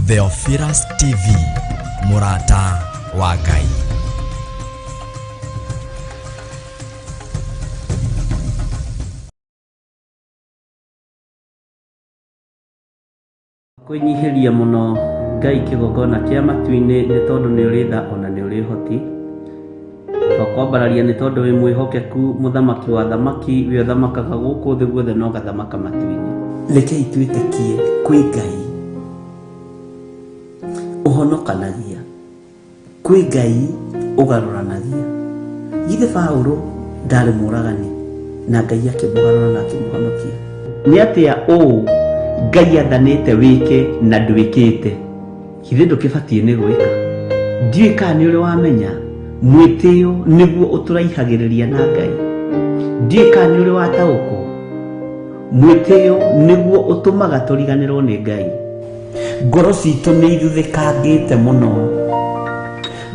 Theophilus TV, mũrata wa Ngai. Kwĩnyihĩria mũno Ngai kĩgongona kĩa matu-inĩ nĩ tondũ nĩ ũrĩ tha ona nĩ ũrĩ ũhoti. Twakwambararia nĩ tondũ wĩ mwĩhokeku mũthamaki wa athamaki, we ũthamakaga gũkũ thĩ guothe na ũgathamaka matu-inĩ. Rekei twĩtĩkie kwĩ Ngai ũhonokanagia. Kwĩ Ngai ũgarũranagia. Githĩ Paũlũ ndarĩ mũũragani na Ngai akĩmũgarũra na akĩmũhonokia? Nĩ atĩa ũũ Ngai athanĩte wĩke na ndwĩkĩte? Githĩ ndũkĩbatiĩ nĩ gwĩka? Ndiũĩ kana nĩ ũrĩ wamenya mwĩtĩo nĩguo ũtũraihagĩrĩria na Ngai. Ndiũĩ kana nĩ ũrĩ wataũkwo mwĩtĩo nĩguo ũtũmaga tũriganĩrwo nĩ Ngai. Ngoro citũ nĩ ithuthĩkangĩte mũno,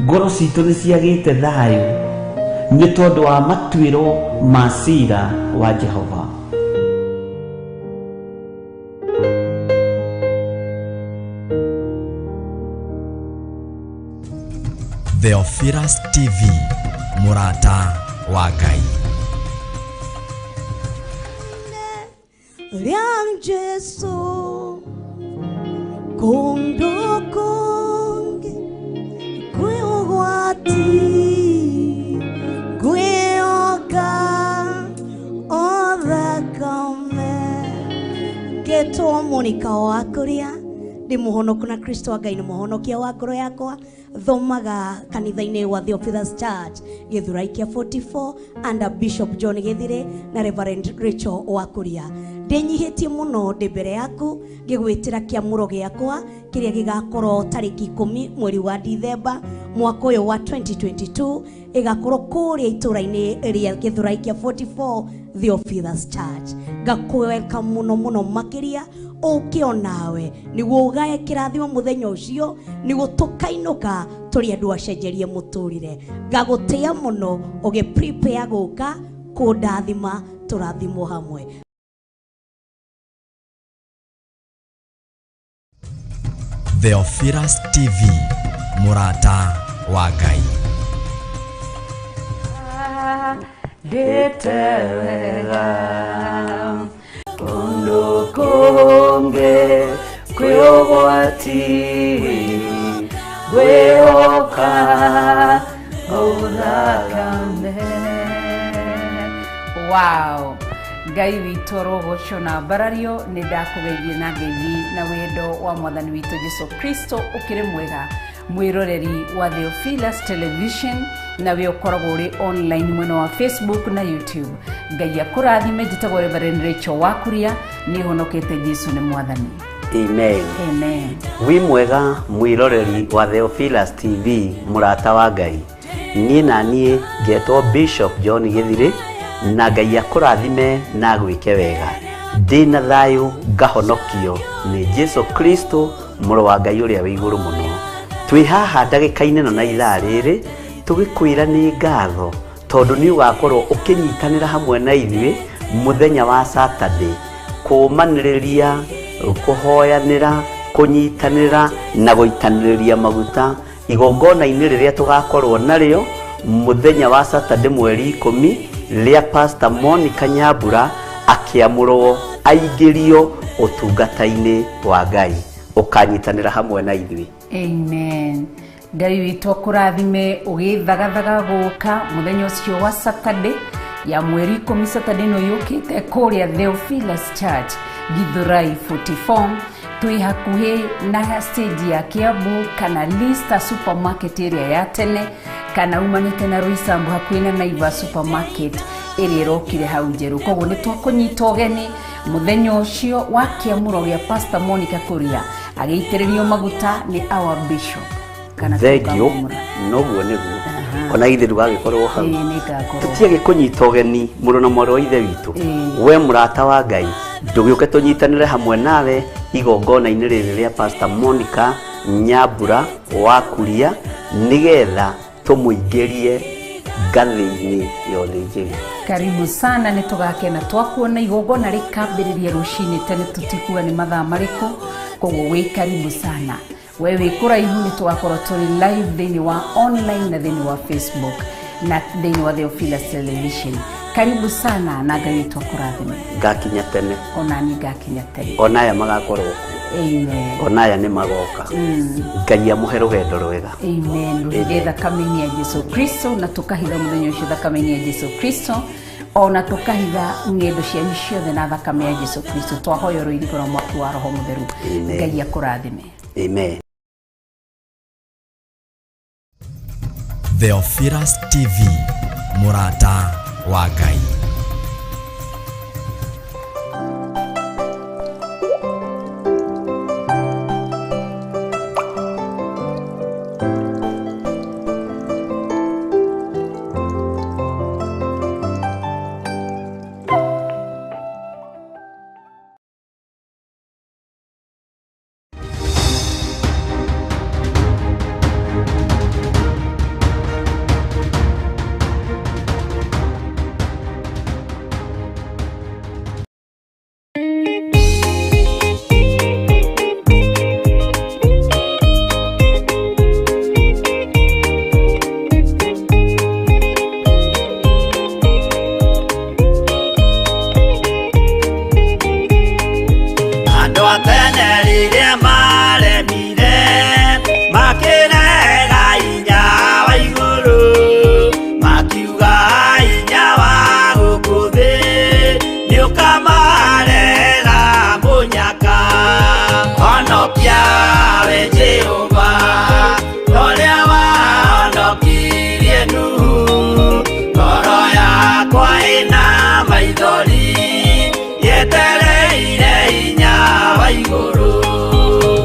ngoro citũ nĩ ciagĩte thayũ nĩ tondũ wa matuĩro ma cira wa Jehova. Theophilus TV, mũrata wa Ngai. Rĩa Jesu kũndũ kũngĩ kwĩ ũgwati ngwĩhoka o thakame. Ngetwo Monica wa kũrĩa ndĩ mũhonoku na Kristo wa Ngai nĩ mũhonokia wa ngoro yakwa. Thomaga kanitha-inĩ wa Theophilus Church Gĩthurai kĩa 44 under Bishop John Gĩthire na Reverend Rachel Wakuria. Ndĩnyihĩtie mũno ndĩ mbere yaku ngĩgwĩtĩra kĩamũro gĩakwa kĩrĩa gĩgakorwo tarĩki 10 mweri wa Dithemba mwaka ũyũ wa 2022, ĩgakorwo kũrĩa itũra-inĩ rĩa Gĩthurai kĩa 44 Theophilus Church. Ngakũwelcome mũno mũno makĩria ũke onawe nĩguo ũgae kĩrathimo mũthenya ũcio, nĩguo tũkainũka tũrĩ andũ acenjerie mũtũrĩre. Ngagũtĩa mũno ũgĩ prepare gũka kũndathima, tũrathimwo hamwe. Theophilus TV, mũrata wa Ngai. Ndĩte wega kũndũ kũngĩ kwĩ ũgwati ngwĩhoka ũthakame. Wow, Ngai witũ arogocwo na mbarario. Nĩ ndakũgeithie na ngeithi na wendo wa mwathani witũ Jesu Kristo. Ũkĩrĩ mwega mwĩroreri wa Theophilus Television na we ũkoragwo ũrĩ online mwena wa Facebook na YouTube. Ngai akũrathime. Njĩtagwo Reverend Rachel Wakuria, nĩ honokete, Jesu nĩ mwathani. Amen. Amen. Wĩ mwega mwĩroreri wa Theophilus TV, mũrata wa Ngai. Niĩ na niĩ ngetwo Bishop John Gĩthirĩ, na Ngai akũrathime na agwĩke wega. Ndĩna thayũ ngahonokio nĩ Jesu Kristo mũrũ wa Ngai ũrĩa wĩ igũrũ mũno. Twĩ haha ndagĩka-inĩ ĩno na ithaa rĩrĩ tũgĩkwĩra nĩ ngatho tondũ nĩ ũgakorwo ũkĩnyitanĩra hamwe na ithuĩ mũthenya wa Saturday kũũmanĩrĩria, kũhoyanĩra, kũnyitanĩra na gũitanĩrĩria maguta igongona-inĩ rĩrĩa tũgakorwo narĩo mũthenya wa Saturday mweri 10 rĩa Pastor Monica Nyambura akĩamũrwo aingĩrio ũtungata-inĩ wa Ngai. Ũkanyitanĩra hamwe na ithuĩ. Amen. Ngai witũ akũrathime ũgĩthagathaga gũka mũthenya ũcio wa Saturday ya mweri 10, Saturday ĩno yũkĩte, kũrĩa Theophilus Church Githurai 44. Twĩ hakuhĩ na stage ya Kiambu kana Lista Supermarket ĩrĩa ya tene, kana umanĩte na Roysambu hakuhĩ na Naivas Supermarket ĩrĩa ĩrokire hau njerũ. Koguo nĩ twakũnyita ũgeni mũthenya ũcio wa kĩamũro gĩa Pastor Monica Kuria agĩitĩrĩrio maguta nĩ our bishop kana Thengiũ. tũkamũra. Noguo nĩguo ona ithe ndũgagĩkorwo hau. Ĩĩ, nĩngakorwo. Tũtiage kũnyita ũgeni mũrũ na mwarĩ wa ithe witũ. Ĩĩ. We mũrata wa Ngai, ndũgĩũke tũnyitanĩre hamwe nawe igongona-inĩ rĩrĩ rĩa Pastor Monica Nyambura wa Kuria, nĩgetha tũmũingĩrie ngathĩ-inĩ ya ũthĩnjĩri. Karibu sana, nĩ tũgakena twakuona. Igongona rĩkambĩrĩria rũcinĩ tene, tũtikuga nĩ mathaa marĩkũ, koguo wĩ karibu sana. We wĩ kũraihu, nĩ tũgakorwo tũrĩ live thĩinĩ wa online na thĩinĩ wa Facebook na thĩinĩ wa Theophilus Television. Karibu sana na Ngai witũ akũrathime. Ngakinya tene. Ona niĩ ngakinya tene. Ona aya magakorwo kuo. Amen. Ona aya nĩ magoka. Ngai amũhe rũgendo rwega. Amen. Rũhithie thakame-inĩ ya Jesu Kristo, na tũkahitha mũthenya ũcio thakame-inĩ ya Jesu Kristo, ona tũkahitha ng'endo cianyu ciothe na thakame ya Jesu Kristo. Twahoya rũirigo rwa mwaki wa Roho Mũtheru. Amen. Ngai akũrathime. Amen. Theophilus TV, mũrata wa Ngai. Andũ a tene rĩrĩa maremire, makĩrega hinya wa igũrũ, makiuga hinya wa gũkũ thĩ nĩũkamarehera mũnyaka. Honokia we Jehova, ũrĩa wahonokirie Nuhu. Ngoro yakwa ĩna maithori, yetereire hinya wa igũrũ.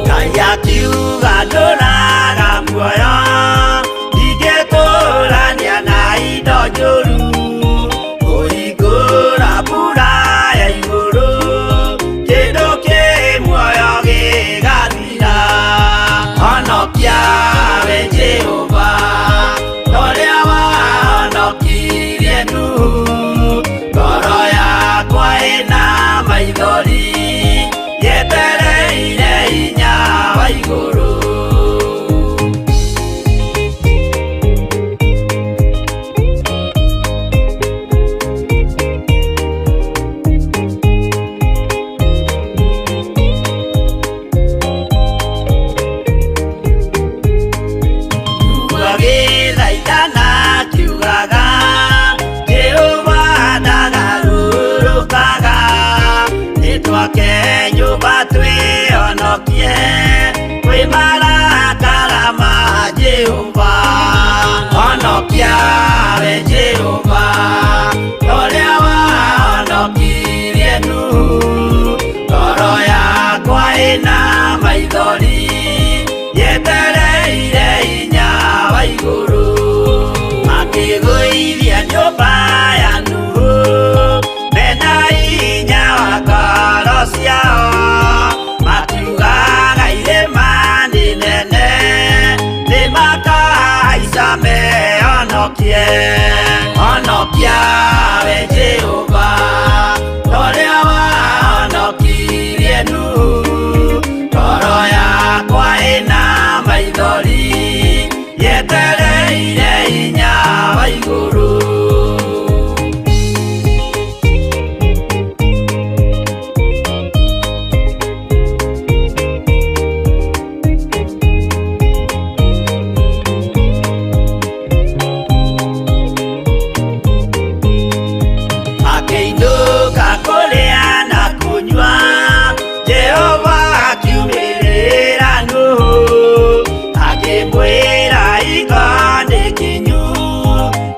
Ngai akiuga ndũraga muoyo, ndingĩtũrania na indo njũru. Kũhingũra mbura ya igũrũ, kĩndũ kĩ muoyo gĩgathira. Honokia we Jehova, ũrĩa wahonokirie Nuhu. Ngoro yakwa ĩna maithori, yetereire hinya wa igũrũ. Agĩthaithana kiugaga, Jehova ndagarũrũkaga. Nĩtwake nyũmba twĩhonokie kwĩ marakara ma Jehova. Honokia we Jehova, ũrĩa wahonokirie Nuhu. Ngoro yakwa ĩna maithori, yetereire hinya wa igũrũ. Makĩgũithia nyũmba ya Nuhu mena hinya wa ngoro ciao, makiugaga irĩma nĩ nene, nĩmakahaica mehonokie. Honokia we Jehova, ũrĩa wahonokirie Nuhu. Ngoro yakwa ĩna maithori, yetereire hinya wa igũrũ. Akĩinũka kũrĩa na kũnyua, Jehova akiumĩrĩra Nuhu, akĩmwĩra iga nĩ kinyu,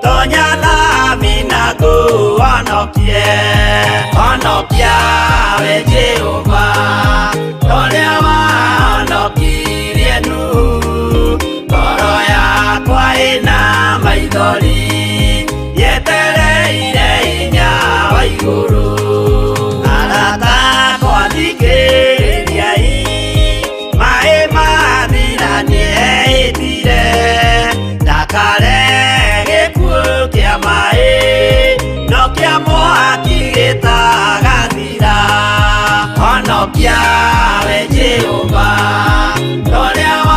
tonya thabina ngũhonokie. Honokia we Jehova, ũrĩa wahonokirie Nuhu. Ngoro yakwa ĩna maithori, yetereire hinya wa igũrũ. Arata akwa thikĩrĩriai, maĩ mathira nĩehĩtire, ndakare gĩkuũ kĩa maĩ, no kĩa mwaki gĩtagathira. Honokia we Jehova, ũrĩa wa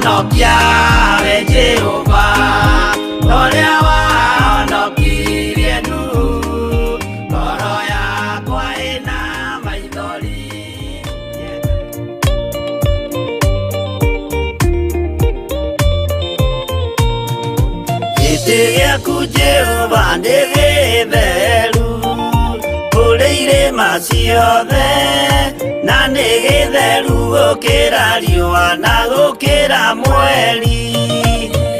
Honokia we Jehova, ũrĩa wahonokirie Nuhu, ngoro yakwa ĩna maithori. Gĩtĩ gĩaku Jehova nĩ gĩtheru kũrĩ irĩma ciothe, na nĩ gĩtheru gũkĩra riũa na gũkĩra mweri.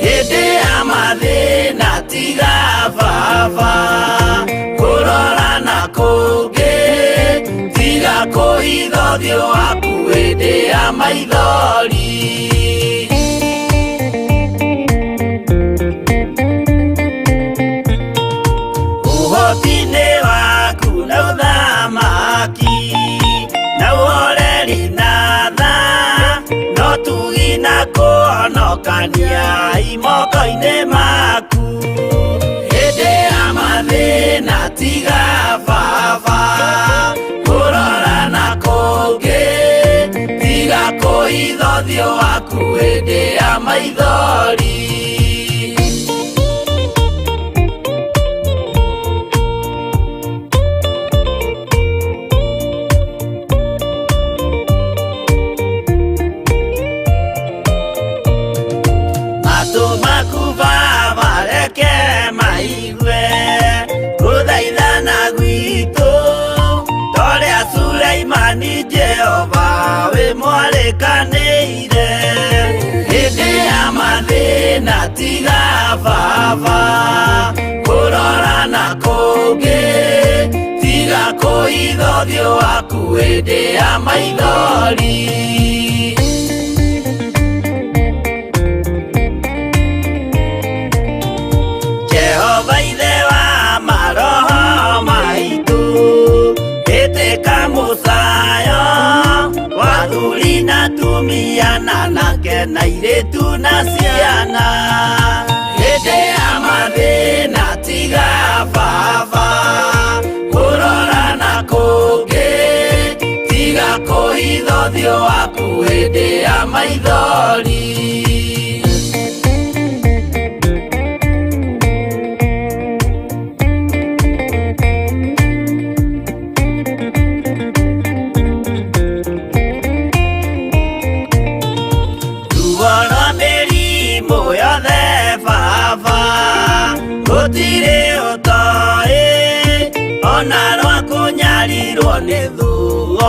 Hĩndĩ ya mathĩna tiga baba kũrora na kũngĩ, tiga kũhitha ũthiũ waku hĩndĩ ya maithori. Ũhoti-inĩ waku na ũthamaki na ũhoreri na tha, no tugi na kũhonokania imoko-inĩ maku. Hĩndĩ ya mathĩna tiga baba kũrora na kũngĩ, tiga kũhitha ũthiũ waku hĩndĩ ya maithori. Matũ maku baba reke maigue gũthaithana gwitũ, torĩa Suleimani Jehova wĩ mwarĩkanĩire. Hĩndĩ ya mathĩna tiga baba kũrora na kũngĩ, tiga kũhitha ũthiũ waku hĩndĩ ya maithori. Jehova ithe wa maroho maitũ, ĩtĩka mũcayo wa athuri na atumia na anake na airĩtu na ciana. Hĩndĩ ya mathĩna tiga baba kũrora na kũngĩ, tiga kũhitha ũthiũ waku hĩndĩ ya maithori. Ruo rwa mĩrimũ yothe baba gũtirĩ ũtoĩ, ona rwa kũnyarirwo nĩ thũ,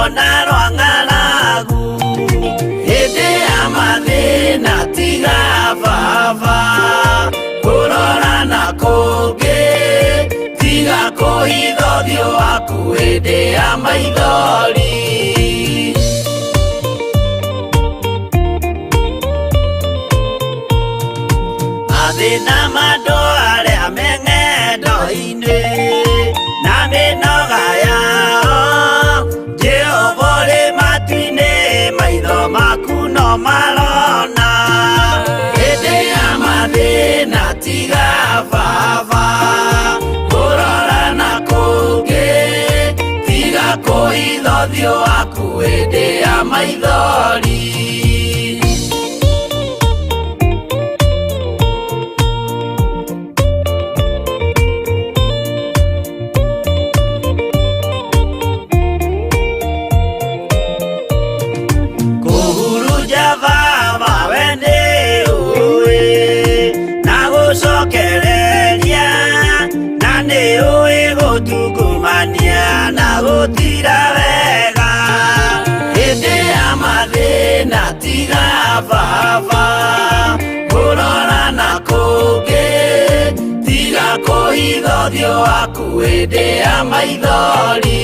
ona rwa ng'aragu. Hĩndĩ ya mathĩna tiga baba kũrora na kũngĩ, tiga kũhitha ũthiũ waku hĩndĩ ya maithori. Mathĩna ma andũ arĩa me ng'endo-inĩ na mĩnoga yao, Jehova ũrĩ matu-inĩ, maitho maku no marona. Hĩndĩ ya mathĩna tiga baba kũrora na kũngĩ, tiga kũhitha ũthiũ waku hĩndĩ ya maithori. Kũhurunja baba we nĩ ũĩ na gũcokereria, na nĩ ũĩ gũtungumania na gũtira wega. Hĩndĩ ya mathĩna tiga baba kũrora na kũngĩ, tiga kũhitha ũthiũ waku hĩndĩ ya maithori.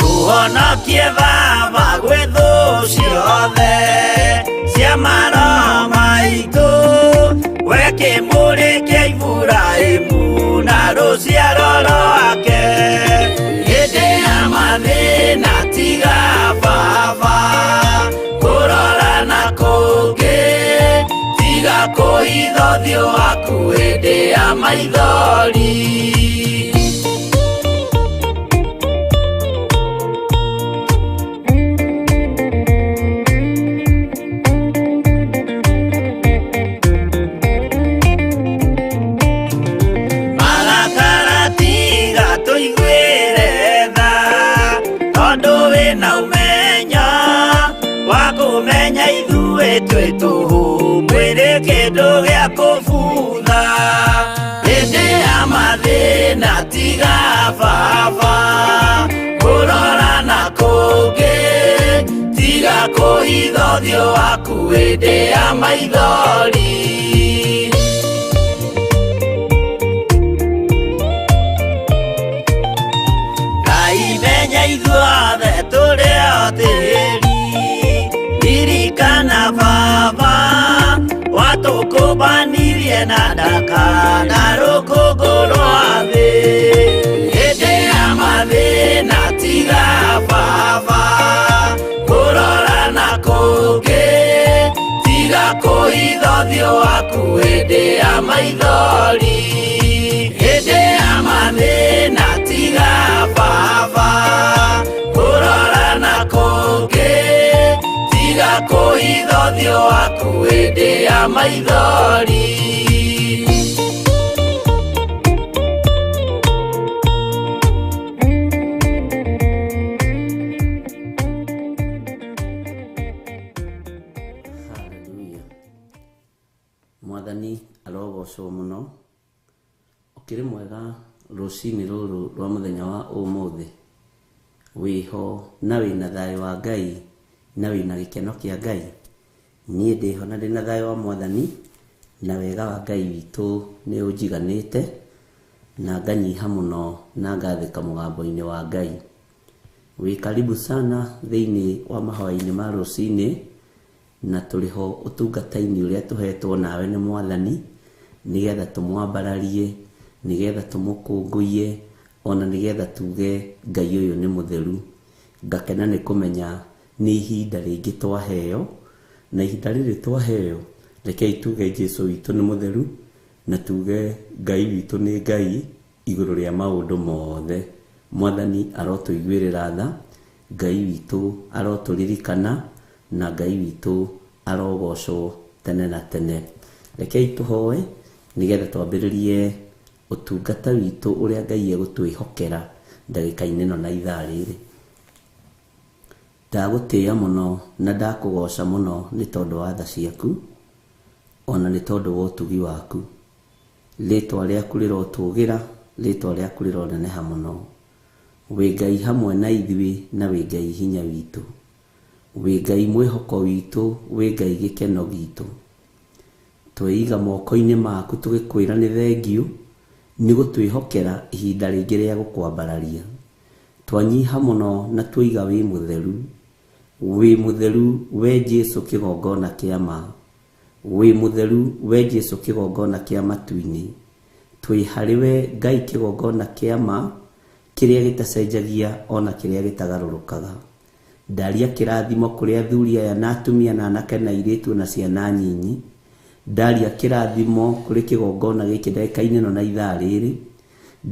Tũhonokie baba gwĩ thũ ciothe cia maroho maitũ, we kĩmũrĩ kĩa Iburahĩmu na rũciaro rwake. Hĩndĩ ya mathĩna tiga baba kũrora na kũngĩ, tiga kũhitha ũthiũ waku hĩndĩ ya maithori. twĩ tũhũ mwĩrĩ kĩndũ gĩa kũbutha hĩndĩ ya mathĩna tiga baba kũrora na kũngĩ tiga kũhitha ũthiũ waku hĩndĩ ya maithori. Ngai menya ithuothe tũrĩ o tĩri ririkana baba watũkũmbanirie na ndaka na rũkũngũ rwa thĩ hĩndĩ ya mathĩna tiga baba kũrora na kũngĩ tiga kũhitha ũthiũ waku hĩndĩ ya maithori hĩndĩ ya mathĩna tiga baba kũrora na kũngĩ tiga kũhitha ũthiũ waku hĩndĩ ya maithori. Haleluya. Mwathani arogocwo mũno. Ũkĩrĩ mwega rũcinĩ rũrũ rwa mũthenya wa ũmũthĩ. Wĩho na wĩna thayũ wa Ngai na wĩna gĩkeno kĩa Ngai. Niĩ ndĩho na ndĩna thayũ wa Mwathani na wega wa Ngai witũ nĩ ũnjiganĩte na nganyiha mũno na ngathĩka mũgambo-inĩ wa Ngai. Wĩ karibu sana thĩinĩ wa mahoya-inĩ ma rũcinĩ na tũrĩ ho ũtungata-inĩ ũrĩa tũhetwo nawe nĩ Mwathani nĩgetha tũmwambararie, nĩgetha tũmũkũngũiye, ona nĩgetha tuge Ngai ũyũ nĩ mũtheru. Ngakena nĩ kũmenya nĩ ihinda rĩngĩ twaheo, na ihinda rĩrĩ twaheo rekei tuge Jesũ witũ nĩ mũtheru na tuge Ngai witũ nĩ Ngai igũrũ rĩa maũndũ mothe. Mwathani arotũiguĩrĩra tha, Ngai witũ arotũririkana na Ngai witũ arogocwo tene na tene. Rekei tũhoe nĩgetha twambĩrĩrie ũtungata witũ ũrĩa Ngai egũtwĩhokera ndagĩka-inĩ ĩno na ithaa rĩrĩ. Ndagũtĩĩa mũno na ndakũgoca mũno nĩ tondũ wa tha ciaku ona nĩ tondũ wa ũtugi waku. Rĩtwa rĩaku rĩrotũgĩra, rĩtwa rĩaku rĩroneneha mũno. Wĩ Ngai hamwe na ithuĩ na wĩ Ngai hinya witũ. Wĩ Ngai mwĩhoko witũ, wĩ Ngai gĩkeno gitũ. Tweiga moko-inĩ maku tũgĩkwĩra nĩ thengiũ nĩ gũtwĩhokera ihinda rĩngĩ rĩa gũkwambararia. Twanyiha mũno na twaiga wĩ mũtheru. Wĩ mũtheru we Jesũ kĩgongona kĩa ma. Wĩ mũtheru we Jesũ kĩgongona kĩa matu-inĩ. Twĩ harĩ we Ngai kĩgongona kĩa ma kĩrĩa gĩtacenjagia ona kĩrĩa gĩtagarũrũkaga. Ndaria kĩrathimo kũrĩ athuri aya na atumia na anake na airĩtu na ciana nyinyi. Ndaria kĩrathimo kũrĩ kĩgongona gĩkĩ ndagĩka-inĩ ĩno na ithaa rĩrĩ.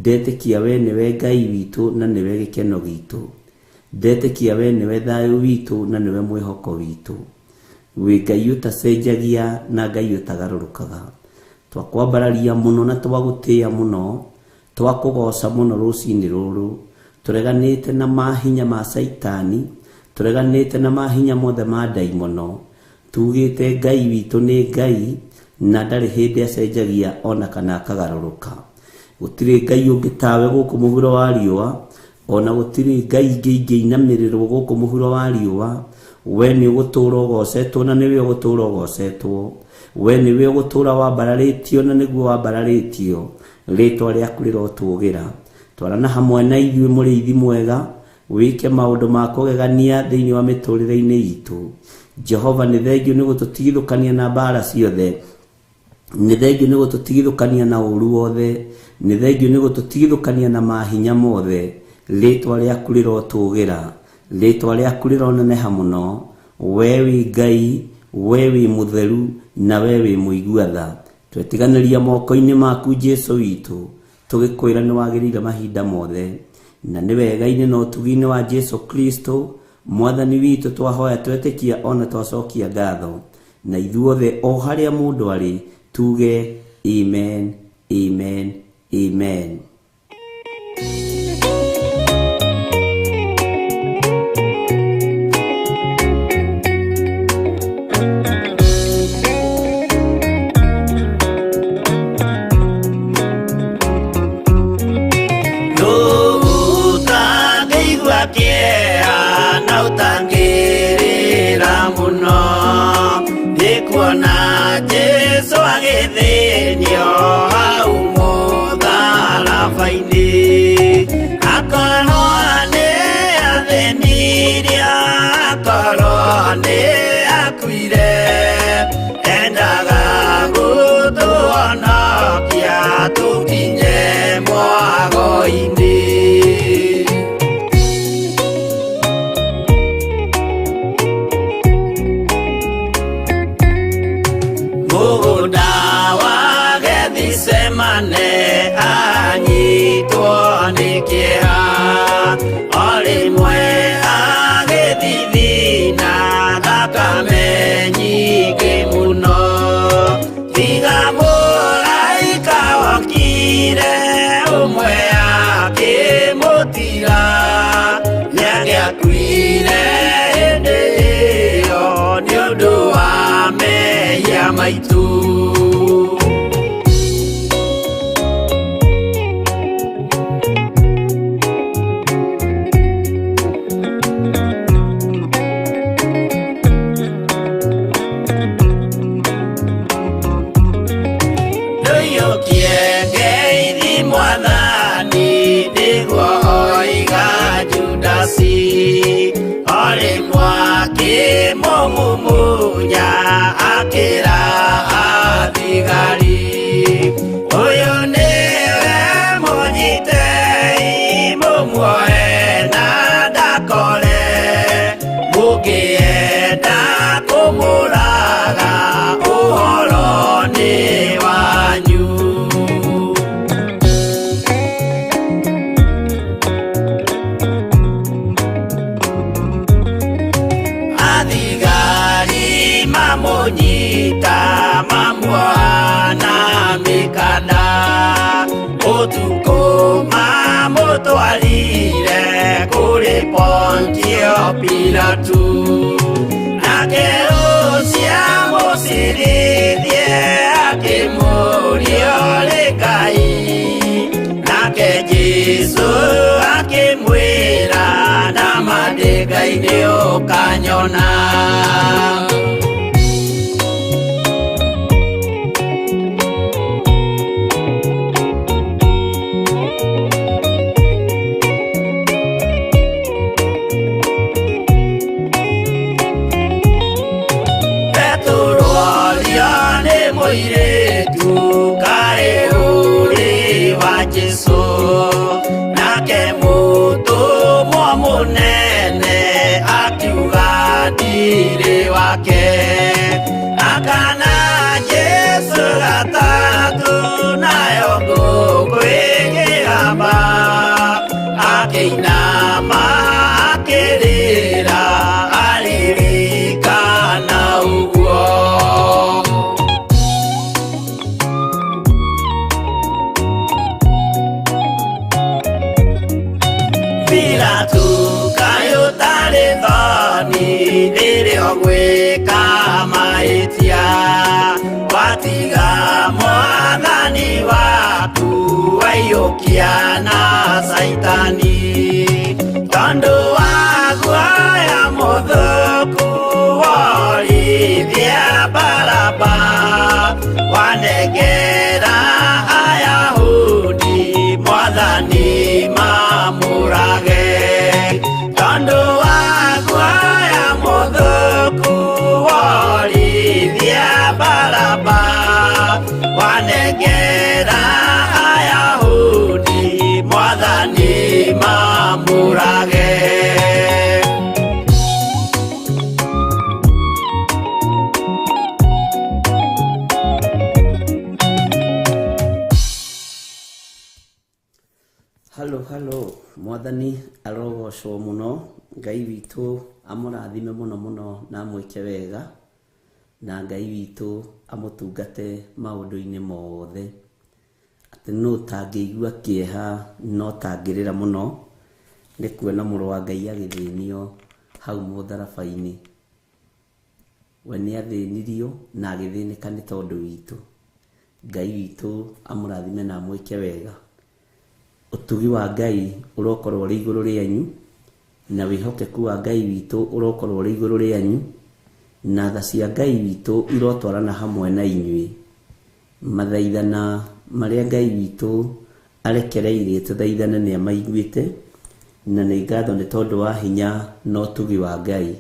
Ndetĩkia we nĩwe Ngai witũ na nĩwe gĩkeno gitũ. Ndetĩkia we nĩwe thayũ witũ na nĩwe mwĩhoko witũ. Wĩ Ngai ũtacenjagia na Ngai ũtagarũrũkaga. Twakwambararia mũno na twagũtĩĩa mũno, twakũgoca mũno rũcinĩ rũrũ. Tũreganĩte na mahinya ma Caitani, tũreganĩte na mahinya mothe ma ndaimono. Tugĩte Ngai witũ nĩ Ngai na ndarĩ hĩndĩ acenjagia ona kana akagarũrũka. Gũtirĩ Ngai ũngĩ tawe gũkũ mũhuro wa riũa, ona gũtirĩ Ngai ingĩ ingĩinamĩrĩrwo gũkũ mũhuro wa riũa. We nĩ ũgũtũũra ũgocetwo na nĩwe ũgũtũũra ũgocetwo. We nĩwe ũgũtũũra wambararĩtio na nĩguo wambararĩtio. Rĩtwa rĩaku rĩrotũgĩra. Twarana hamwe na ithuĩ mũrĩithi mwega, wĩke maũndũ ma kũgegania thĩinĩ wa mĩtũrĩre-inĩ itũ. Jehova nĩ thengiũ nĩ gũtũtigithũkania na mbara ciothe. Nĩ thengiũ nĩ gũtũtigithũkania na ũũru wothe. Nĩ thengiũ nĩ gũtũtigithũkania na mahinya mothe. Rĩtwa rĩaku rĩrotũgĩra. Rĩtwa rĩaku rĩroneneha mũno. We wĩ Ngai, we wĩ mũtheru na we wĩ mũigua tha. Twetiganĩria moko-inĩ maku Jesũ witũ, tũgĩkwĩra nĩ wagĩrĩire mahinda mothe. Na nĩ wega-inĩ na ũtugi-inĩ wa Jesũ Kristo Mwathani witũ twahoya twetĩkia ona twacokia ngatho. Na ithuothe o harĩa mũndũ arĩ tuge amen, amen, amen. Ũtangĩrĩra mũno nĩ kuona Jesũ agĩthĩnio hau mũtharaba-inĩ. Akorwo nĩ athĩnirio, akorwo nĩ akuire, endaga gũtũhonokia tũkinye mwago-inĩ. Mũgũnda wa Gethisemane anyitwo nĩ kĩeha, o rĩmwe agĩthithina thakame nyingĩ mũno. Tiga mũraika wokire ũmwe akĩmũtiga, nĩangĩakuire hĩndĩ ĩyo nĩ ũndũ wa mehia maitũ. Ndũiyũkie ngeithi Mwathani, nĩguo oiga Judasi, o rĩmwe akĩmũmumunya akĩra athigari, ũyũ nĩwe mũnyitei mũmuoe na ndakore, mũngĩenda kũmũraga ũhoro nĩ wanyu. Athigari mamũnyita mamuoha na mĩkanda, ũtukũ mamũtwarire kũrĩ Pontio Pilatu, nake ũcio amũcirithie akĩmũũria ũrĩ Ngai, nake Jesũ akĩmwĩra nama ndĩ Ngai nĩ ũkanyona. Petero orio nĩ mũirĩtu kaĩ ũrĩ wa Jesũ, nake mũtũmwo mũnene akiuga ndirĩ wake. Akana Jesũ gatatũ nayo ngũkũ ĩkĩgamba, akĩinama akĩrĩra aririkana ũguo. Pilatu kaĩ ũtarĩ thoni rĩrĩa ũgwĩka mahĩtia, watiga Mwathani waku waiyũkia na Caitani, tondũ wa guoya mũthũku worithia Baraba, wanengera Ayahudi Mwathani mamũrage, tondũ wa guoya mũthũku worithia Baraba, wanengera Ayahudi Mwathani mamũrage. Halo halo, Mwathani arogocwo mũno, Ngai witũ amũrathime mũno mũno na amwĩke wega, na Ngai witũ amũtungate maũndũ-inĩ mothe. Atĩ nũ ũtangĩigua kĩeha no tangĩrĩra mũno nĩ kuona mũrũ wa Ngai agĩthĩnio hau mũtharaba-inĩ. We nĩ athĩnirio na agĩthĩnĩka nĩ tondũ witũ. Ngai witũ amũrathime na amwĩke wega. Ũtugi wa Ngai ũrokorwo ũrĩ igũrũ rĩanyu Na wĩhokeku wa Ngai witũ ũrokorwo ũrĩ igũrũ rĩanyu, na tha cia Ngai witũ irotwarana hamwe na inyuĩ. Mathaithana marĩa Ngai witũ arekereirie tũthaithane nĩ amaiguĩte, na nĩ ngatho nĩ tondũ wa hinya na ũtugi wa Ngai.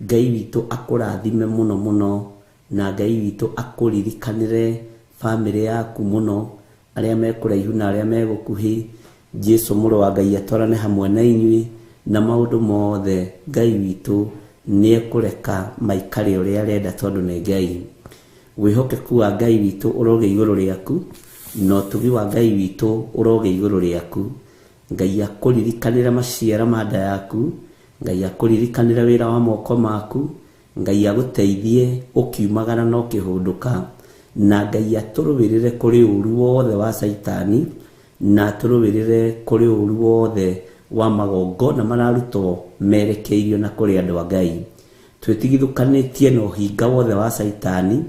Ngai witũ akũrathime mũno mũno, na Ngai witũ akũririkanĩre bamĩrĩ yaku mũno, arĩa me kũraihu na arĩa me gũkuhĩ. Jesu mũrũ wa Ngai atwarane hamwe na inyuĩ, na maũndũ mothe Ngai witũ nĩ ekũreka maikare ũrĩa arenda tondũ nĩ Ngai. Wĩhokeku wa Ngai witũ ũrogĩa igũrũ rĩaku, na ũtugi wa Ngai witũ ũrogĩa igũrũ rĩaku. Ngai akũririkanĩre maciaro ma nda yaku, Ngai akũririkanĩre wĩra wa moko maku, Ngai agũteithie ũkiumagara na ũkĩhũndũka, na Ngai atũrũĩrĩre kũrĩ ũru wothe wa Caitani, na atũrũĩrĩre kũrĩ ũru wothe wa magongona mararutwo merekeirio na kũrĩ andũ a Ngai. Twĩtigithũkanĩtie na ũhinga wothe wa Caitani,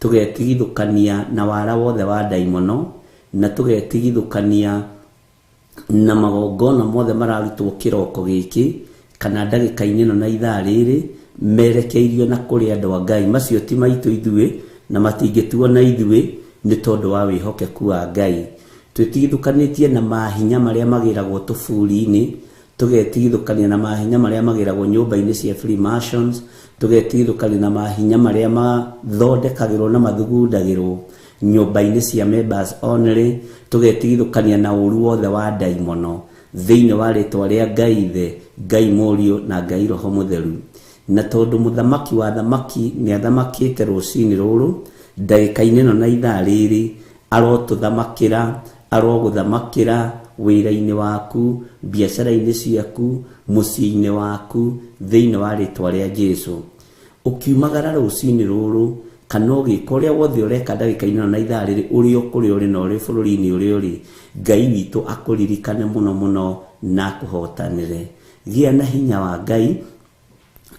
tũgetigithũkania na wara wothe wa ndaimono, na tũgetigithũkania na magongona mothe mararutwo kĩroko gĩkĩ kana ndagĩka-inĩ ĩno na ithaa rĩrĩ merekeirio na kũrĩ andũ a Ngai. Macio ti maitũ ithuĩ na matingĩtuona ithuĩ nĩ tondũ wa wĩhokeku wa Ngai. Twĩtigithũkanĩtie na mahinya marĩa magĩragwo tũburi-inĩ, tũgetigithũkania na mahinya marĩa magĩragwo nyũmba-inĩ cia Freemasons, tũgetigithũkania na mahinya marĩa mathondekagĩrwo na mathugundagĩrwo nyũmba-inĩ cia members only, tũgetigithũkania na ũru wothe wa ndaimono thĩinĩ wa rĩtwa rĩa Ngai Ithe, Ngai Mũriũ na Ngai Roho Mũtheru. Na tondũ mũthamaki wa thamaki nĩ athamakĩte rũcinĩ rũrũ, ndagĩka-inĩ ĩno na ithaa rĩrĩ, arotũthamakĩra, arogũthamakĩra wĩra-inĩ waku, biacara-inĩ ciaku, mũciĩ-inĩ waku, thĩinĩ wa rĩtwa rĩa Jesu. Ũkiumagara rũcinĩ rũrũ kana ũgĩka ũrĩa wothe ũreka ndagĩka-inĩ ĩno na ithaa rĩrĩ, ũrĩ o kũrĩa ũrĩ na ũrĩ bũrũri-inĩ ũrĩa ũrĩ, Ngai witũ akũririkane mũno mũno na akũhotanĩre. Gĩa na hinya wa Ngai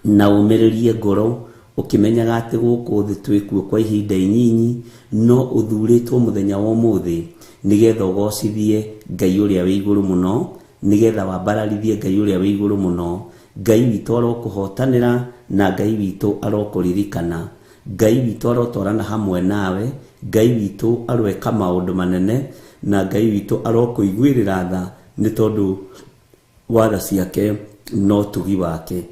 na ũmĩrĩrie ngoro ũkĩmenyaga atĩ gũkũ thĩ twĩkuo kwa ihinda inyinyi, no ũthurĩtwo mũthenya wa ũmũthĩ nĩgetha ũgocithie Ngai ũrĩa wĩ igũrũ mũno, nĩgetha wambararithie Ngai ũrĩa wĩ igũrũ mũno. Ngai witũ arokũhotanĩra na Ngai witũ arokũririkana. Ngai witũ arotwarana hamwe nawe, Ngai witũ aroeka maũndũ manene, na Ngai witũ arokũiguĩrĩra tha nĩ tondũ wa tha ciake na ũtugi wake.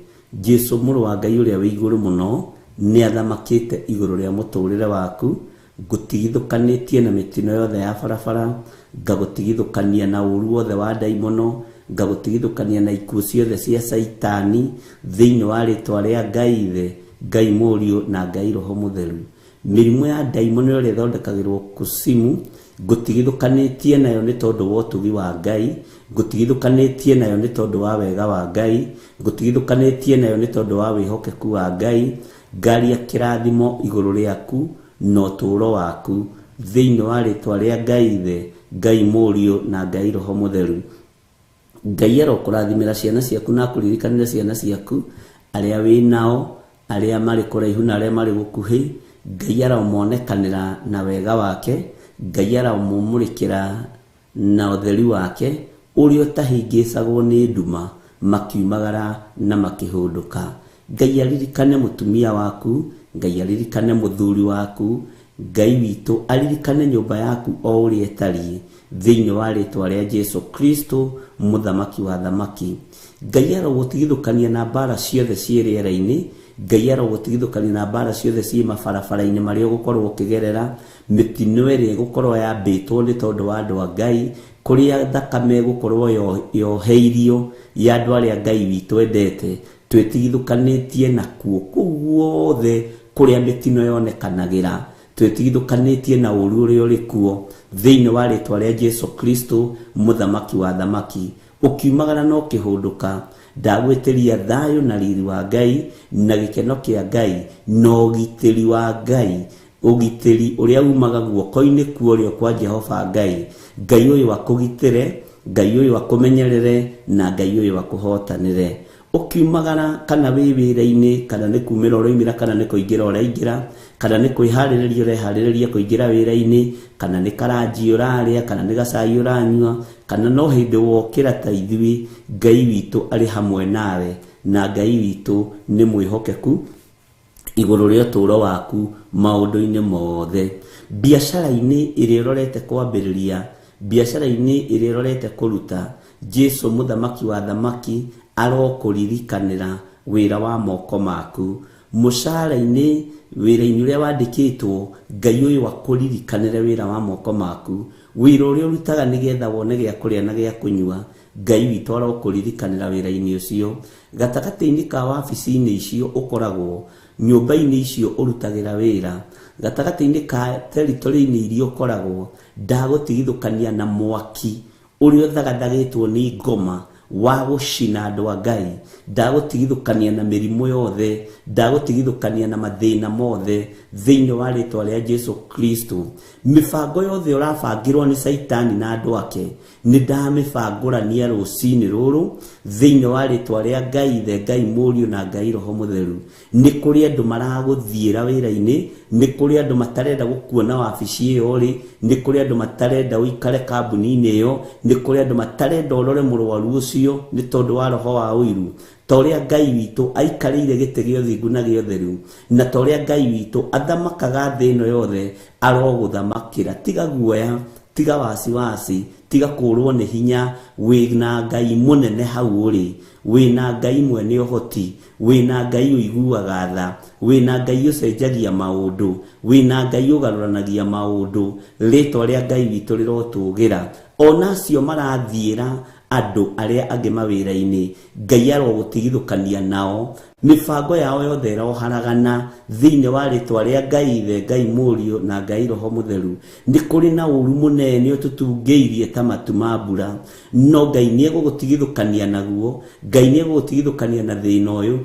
Jesu mũrũ wa Ngai ũrĩa wĩ igũrũ mũno nĩ athamakĩte igũrũ rĩa mũtũrĩre waku. Ngũtigithũkanĩtie na mĩtino yothe ya barabara, ngagũtigithũkania na ũru wothe wa ndaimono, ngagũtigithũkania na ikuũ ciothe cia Caitani thĩinĩ wa rĩtwa rĩa Ngai Ithe, Ngai Mũriũ na Ngai Roho Mũtheru. Mĩrimũ ya ndaimono ĩrĩa ĩthondekagĩrwo kusimu, ngũtigithũkanĩtie nayo nĩ tondũ wa ũtugi wa Ngai, ngũtigithũkanĩtie nayo nĩ tondũ wa wega wa Ngai, ngũtigithũkanĩtie nayo nĩ tondũ wa wĩhokeku wa Ngai. Ngaria kĩrathimo igũrũ rĩaku na ũtũũro waku thĩinĩ wa rĩtwa rĩa Ngai Ithe, Ngai Mũriũ na Ngai Roho Mũtheru. Ngai arokũrathimĩra ciana ciaku na akũririkanĩre ciana ciaku, arĩa wĩ nao, arĩa marĩ kũraihu na arĩa marĩ gũkuhĩ. Ngai aromonekanĩra na wega wake, Ngai aromũmũrĩkĩra na ũtheri wake ũrĩa ũtahĩngĩcagwo nĩ nduma, makiumagara na makĩhũndũka. Ngai aririkane mũtumia waku, Ngai aririkane mũthuri waku, Ngai witũ aririkane nyũmba yaku o ũrĩa ĩtariĩ thĩinĩ wa rĩtwa rĩa Jesu Kristo mũthamaki wa thamaki. Ngai arogũtigithũkania na mbara ciothe ciĩ rĩera-inĩ, Ngai arogũtigithũkania na mbara ciothe ciĩ mabarabara-inĩ marĩa ũgũkorwo ũkĩgerera, mĩtino ĩrĩa ĩgũkorwo yambĩtwo nĩ tondũ wa andũ a Ngai, kũrĩa thakame ĩgũkorwo yoheirio ya andũ arĩa Ngai witũ endete, twĩtigithũkanĩtie nakuo kũu guothe kũrĩa mĩtino yonekanagĩra, twĩtigithũkanĩtie na ũru ũrĩa ũrĩ kuo thĩinĩ wa rĩtwa rĩa Jesu Kristo mũthamaki wa thamaki. Ũkiumagara na ũkĩhũndũka, ndagwĩtĩria thayũ na riri wa Ngai na gĩkeno kĩa Ngai na ũgitĩri wa Ngai, ũgitĩri ũrĩa umaga guoko-inĩ kuo kwa Jehova Ngai. Ngai ũyũ akũgitĩre, Ngai ũyũ akũmenyerere, na Ngai ũyũ akũhotanĩre. Ũkiumagara kana wĩ wĩra-inĩ, kana nĩ kumĩra ũroimĩra, kana nĩ kũingĩra ũraingĩra, kana nĩ kwĩharĩrĩria ũreharĩrĩria kũingĩra wĩra-inĩ, kana nĩ karanji ũrarĩa, kana nĩ gacai ũranyua, Kana no hĩndĩ wokĩra ta ithuĩ, Ngai witũ arĩ hamwe nawe, na Ngai witũ nĩ mwĩhokeku igũrũ rĩa ũtũũro waku maũndũ-inĩ mothe. Biacara-inĩ ĩrĩa ũrorete kwambĩrĩria, biacara-inĩ ĩrĩa ũrorete kũruta, Jesu mũthamaki wa thamaki arokũririkanĩra wĩra wa moko maku. Mũcara-inĩ, wĩra-inĩ ũrĩa wandĩkĩtwo, Ngai ũyũ akũririkanĩre wĩra wa moko maku. Wĩra ũrĩa ũrutaga nĩgetha wone gĩa kũrĩa na gĩa kũnyua, Ngai witũ arokũririkanĩra wĩra-inĩ ũcio. Gatagatĩ-inĩ ka wabici-inĩ icio ũkoragwo, nyũmba-inĩ icio ũrutagĩra wĩra, gatagatĩ-inĩ ka territory-inĩ iria ũkoragwo, ndagũtigithũkania na mwaki ũrĩa ũthagathagĩtwo nĩ ngoma wa gũcina andũ a Ngai, ndagũtigithũkania na mĩrimũ yothe, ndagũtigithũkania na mathĩna mothe thĩinĩ wa rĩtwa rĩa Jesu Kristo. Mĩbango yothe ũrabangĩrwo nĩ Caitani na andũ ake, nĩ ndamĩbangũrania rũcinĩ rũrũ thĩinĩ wa rĩtwa rĩa Ngai Ithe, Ngai Mũriũ na Ngai Roho Mũtheru. Nĩ kũrĩ andũ maragũthiĩra wĩra-inĩ, nĩ kũrĩ andũ matarenda gũkuona wabici ĩyo ũrĩ, nĩ kũrĩ andũ matarenda ũikare kambuni-inĩ ĩyo, nĩ kũrĩ andũ matarenda ũrore mũrwaru ũcio nĩ tondũ wa roho wa ũiru. Ta ũrĩa Ngai witũ aikarĩire gĩtĩ gĩa ũthingu na gĩa ũtheru, na ta ũrĩa Ngai witũ athamakaga thĩ ĩno yothe, arogũthamakĩra. Tiga guoya, tiga wasiwasi, tiga kũrwo nĩ hinya, wĩna Ngai mũnene hau ũrĩ, wĩna Ngai mwene ũhoti, wĩna Ngai ũiguaga tha, wĩna Ngai ũcenjagia maũndũ, wĩna Ngai ũgarũranagia maũndũ. Rĩtwa rĩa Ngai witũ rĩrotũgĩra. Ona acio marathiĩra andũ arĩa angĩ mawĩra-inĩ, Ngai arogũtigithũkania nao. Mĩbango yao yothe ĩroharagana thĩinĩ wa rĩtwa rĩa Ngai Ithe, Ngai Mũriũ na Ngai Roho Mũtheru. Nĩ kũrĩ na ũru mũnene ũtũtungĩirie ta matu ma mbura, no Ngai nĩ egũgũtigithũkania naguo, Ngai nĩ egũgũtigithũkania na thĩna ũyũ,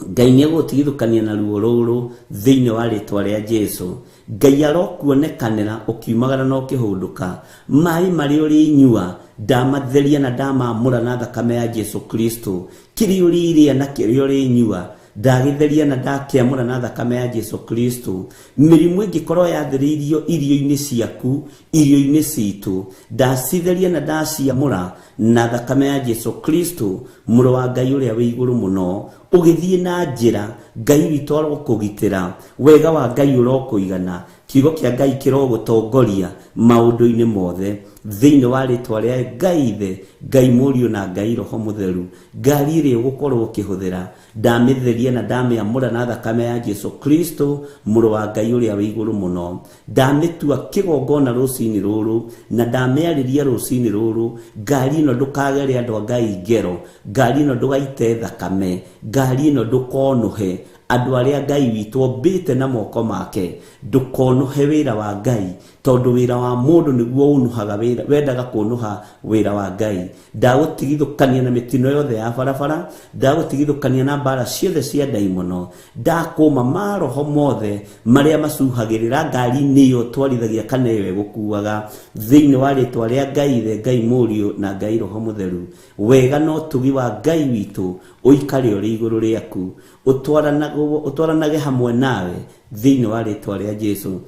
Ngai nĩ egũgũtigithũkania na ruo rũrũ thĩinĩ wa rĩtwa rĩa Jesu. Ngai arokuonekanĩra ũkiumagara na ũkĩhũndũka. Maĩ marĩa ũrĩnyua ndamatheria na ndamamũra na thakame ya Jesu Kristo. Kĩrĩa ũrĩrĩa na kĩrĩa ũrĩnyua ndagĩtheria na ndakĩamũra na thakame ya Jesu Kristo. Mĩrimũ ĩngĩkorwo yathĩrĩirio irio-inĩ ciaku, irio-inĩ citũ, ndacitheria na ndaciamũra na thakame ya Jesu Kristo, mũrũ wa Ngai ũrĩa wĩ igũrũ mũno. Ũgĩthiĩ na njĩra, Ngai witũ arokũgitĩra, wega wa Ngai ũrokũigana, kiugo kĩa Ngai kĩrogũtongoria maũndũ-inĩ mothe thĩinĩ wa rĩtwa rĩa Ngai Ithe, Ngai Mũriũ na Ngai Roho Mũtheru. Ngari ĩrĩa ũgũkorwo ũkĩhũthĩra, ndamĩtheria na ndamĩamũra na thakame ya Jesu Kristo, mũrũ wa Ngai ũrĩa wĩ igũrũ mũno. Ndamĩtua kĩgongona rũcinĩ rũrũ na ndamĩarĩria rũcinĩ rũrũ. Ngari ĩno ndũkagere andũ a Ngai ngero, ngari ĩno ndũgaite thakame, ngari ĩno ndũkonũhe andũ arĩa Ngai witũ ombĩte na moko make. Ndũkonũhe wĩra wa Ngai, tondũ wĩra wa mũndũ nĩguo ũnũhaga wĩra, wendaga kũnũha wĩra wa Ngai. Ndagũtigithũkania na mĩtino yothe ya barabara, ndagũtigithũkania na mbara ciothe cia ndaimono, ndakũma maroho mothe marĩa macuhagĩrĩra ngari-inĩ ĩyo twarithagia kana ĩyo ĩgũkuaga, thĩinĩ wa rĩtwa rĩa Ngai Ithe, Ngai Mũriũ na Ngai Roho Mũtheru. Wega na ũtugi wa Ngai witũ ũikare ũrĩ igũrũ rĩaku, ũtwaranage hamwe nawe thĩinĩ wa rĩtwa rĩa Jesu.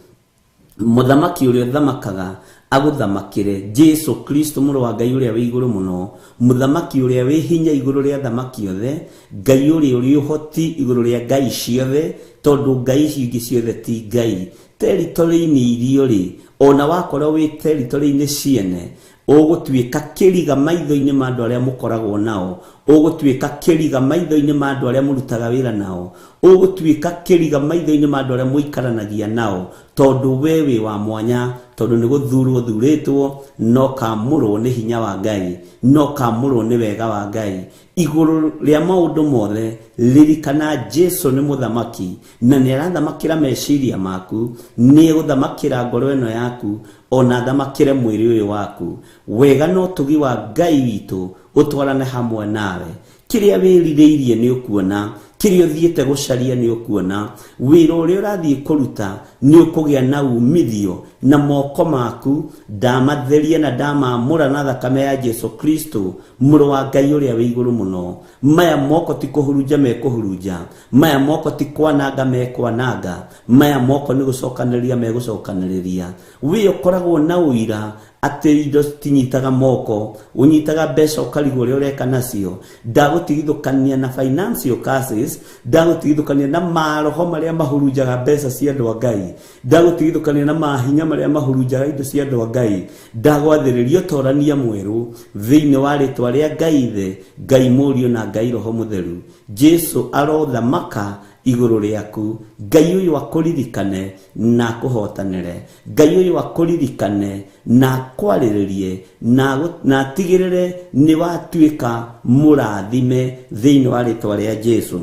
Mũthamaki ũrĩa ũthamakaga agũthamakĩre, Jesu Kristo mũrũ wa Ngai ũrĩa wĩ igũrũ mũno, mũthamaki ũrĩa wĩ hinya igũrũ rĩa thamaki othe, Ngai ũrĩa ũrĩ ũhoti igũrũ rĩa ngai ciothe, tondũ ngai ici ingĩ ciothe ti ngai. Territory-inĩ iria ũrĩ, ona wakorwo wĩ territory-inĩ ciene, ũgũtuĩka kĩriga maitho-inĩ ma andũ arĩa mũkoragwo nao, ũgũtuĩka kĩriga maitho-inĩ ma andũ arĩa mũrutaga wĩra nao, ũgũtuĩka kĩriga maitho-inĩ ma andũ arĩa mũikaranagia nao, tondũ we wĩ wa mwanya, tondũ nĩ gũthurwo ũthurĩtwo, no kamũrwo nĩ hinya wa Ngai, no kamũrwo nĩ wega wa Ngai. Igũrũ rĩa maũndũ mothe, ririkana Jesu nĩ mũthamaki, na nĩ arathamakĩra meciria maku, nĩ egũthamakĩra ngoro ĩno yaku, ona athamakĩre mwĩrĩ ũyũ waku. Wega na ũtugi wa Ngai witũ ũtwarane hamwe nawe. Kĩrĩa wĩrirĩirie nĩ ũkuona, kĩrĩa ũthiĩte gũcaria nĩ ũkuona, wĩra ũrĩa ũrathiĩ kũruta nĩ ũkũgĩa na umithio, na moko maku ndamatheria na ndamamũra na thakame ya Jesu Kristo, mũrũ wa Ngai ũrĩa wĩ igũrũ mũno. Maya moko ti kũhurunja mekũhurunja, maya moko ti kwananga mekwananga, maya moko nĩ gũcokanĩrĩria megũcokanĩrĩria. We ũkoragwo na ũira Atĩ indo citinyitaga moko, ũnyitaga mbeca ũkarigwo ũrĩa ũreka nacio. Ndagũtigithũkania na financial curses, ndagũtigithũkania na maroho marĩa mahurunjaga mbeca cia andũ a Ngai, ndagũtigithũkania na mahinya marĩa mahurunjaga indo cia andũ a Ngai. Ndagwathĩrĩria ũtorania mwerũ thĩinĩ wa rĩtwa rĩa Ngai Ithe, Ngai Mũriũ na Ngai Roho Mũtheru. Jesu arothamaka igũrũ rĩaku. Ngai ũyũ akũririkane na akũhotanĩre. Ngai ũyũ akũririkane na akwarĩrĩrie na atigĩrĩre nĩ watuĩka mũrathime thĩinĩ wa rĩtwa rĩa Jesu.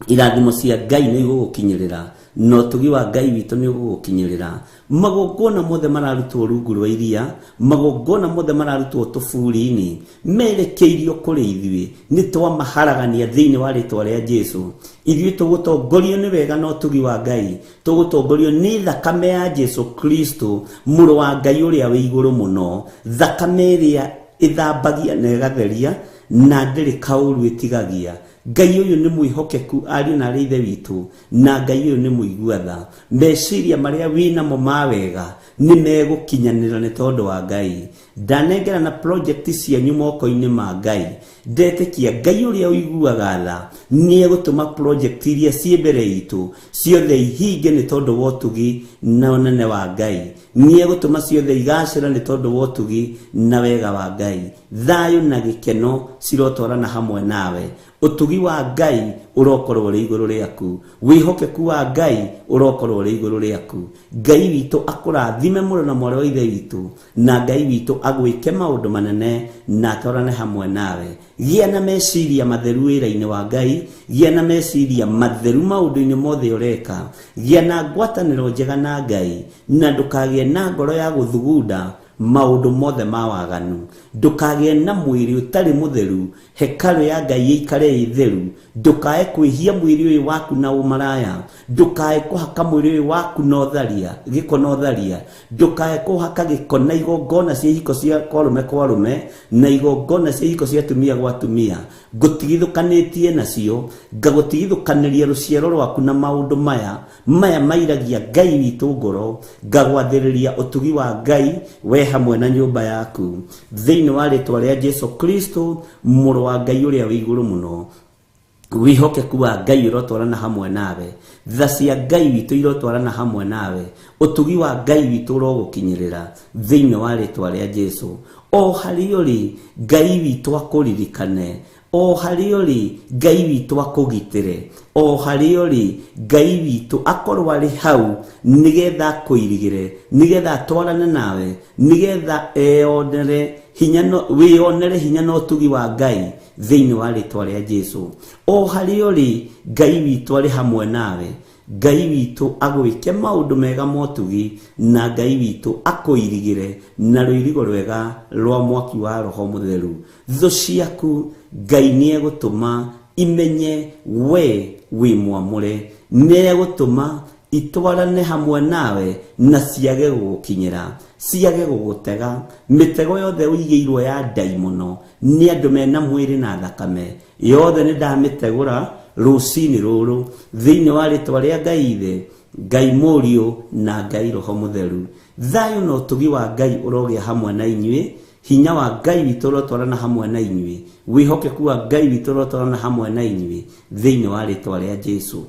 Irathimo cia Ngai nĩ igũgũkinyĩrĩra na ũtugi wa Ngai witũ nĩ ũgũgũkinyĩrĩra. Magongona mothe mararutwo rungu rwa iria, magongona mothe mararutwo tũburi-inĩ merekeirio kũrĩ ithuĩ, nĩ twamaharagania thĩinĩ wa rĩtwa rĩa Jesu. Ithuĩ tũgũtongorio nĩ wega na ũtugi wa Ngai, tũgũtongorio nĩ thakame ya Jesu Kristo, mũrũ wa Ngai ũrĩa wĩ igũrũ mũno, thakame ĩrĩa ĩthambagia na ĩgatheria na ndĩrĩ kaũru ĩtigagia. Ngai ũyũ nĩ mwĩhokeku ariũ na arĩ ithe witũ, na Ngai ũyũ nĩ mũigua tha. Meciria marĩa wĩnamo ma wega nĩ megũkinyanĩra nĩ tondũ wa Ngai. Ndanengera na project cianyu moko-inĩ ma Ngai. Ndetĩkia Ngai ũrĩa ũiguaga tha nĩ egũtũma project iria ciĩ mbere itũ ciothe ihinge nĩ tondũ wa ũtugi na ũnene wa Ngai. Nĩ egũtũma ciothe igacĩra nĩ tondũ wa ũtugi na wega wa Ngai. Thayũ na gĩkeno cirotwarana hamwe nawe. Ũtugi wa Ngai ũrokorwo ũrĩ igũrũ rĩaku, wĩhokeku wa Ngai ũrokorwo ũrĩ igũrũ rĩaku. Ngai witũ akũrathime mũrũ na mwarĩ wa ithe witũ, na Ngai witũ agwĩke maũndũ manene na atwarane hamwe nawe. Gĩa na meciria matheru wĩra-inĩ wa Ngai, gĩa na meciria matheru maũndũ-inĩ mothe ũreka, gĩa na ngwatanĩro njega na Ngai, na ndũkagĩe na ngoro ya gũthugunda maũndũ mothe ma waganu. Ndũkagĩe na mwĩrĩ ũtarĩ mũtheru, hekarũ ya Ngai ĩikare ĩ theru. Ndũkae kwĩhia mwĩrĩ ũyũ waku na ũmaraya, ndũkae kũhaka mwĩrĩ ũyũ waku na ũtharia, gĩko na ũtharia, ndũkae kũhaka gĩko na igongona cia ihiko cia kwarume kwarume na igongona cia ihiko cia atumia gwa atumia. Ngũtigithũkanĩtie nacio, ngagũtigithũkanĩria rũciaro rwaku na maũndũ maya maya mairagia Ngai witũ ngoro. Ngagwathĩrĩria ũtugi wa Ngai we hamwe na nyũmba yaku thĩinĩ wa rĩtwa rĩa Jesu Kristo, mũrũ wa Ngai ũrĩa wĩ igũrũ mũno. Wĩhokeku wa Ngai ũrotwarana hamwe nawe, tha cia Ngai witũ irotwarana hamwe nawe, ũtugi wa Ngai witũ ũrogũkinyĩrĩra thĩinĩ wa rĩtwa rĩa Jesu. O harĩa ũrĩ, Ngai witũ akũririkane. O harĩa ũrĩ, Ngai witũ akũgitĩre. O harĩa ũrĩ, Ngai witũ akorwo arĩ hau nĩgetha akũirigĩre, nĩgetha atwarane nawe, nĩgetha eyonere hinya no, wĩyonere hinya na ũtugi wa Ngai thĩinĩ wa rĩtwa rĩa Jesu. O harĩa ũrĩ, Ngai witũ arĩ hamwe nawe. Ngai witũ agwĩke maũndũ mega motugi, na Ngai witũ akũirigĩre na rũirigo rwega rwa mwaki wa Roho Mũtheru. Thũ ciaku Ngai nĩ egũtũma imenye we wĩ mwamũre, nĩ egũtũma itwarane hamwe nawe na ciage gũgũkinyĩra, ciage gũgũtega. Mĩtego yothe ũigĩirwo ya ndaimono nĩ andũ mena mwĩrĩ na thakame yothe nĩ ndamĩtegũra rũcinĩ rũrũ thĩinĩ wa rĩtwa rĩa Ngai Ithe, Ngai Mũriũ na Ngai Roho Mũtheru. Thayũ na ũtugi wa Ngai ũrogĩa hamwe na inyuĩ, hinya wa Ngai witũ ũrotwarana hamwe na inyuĩ, wĩhokeku wa Ngai witũ ũrotwarana hamwe na inyuĩ thĩinĩ wa rĩtwa rĩa Jesu.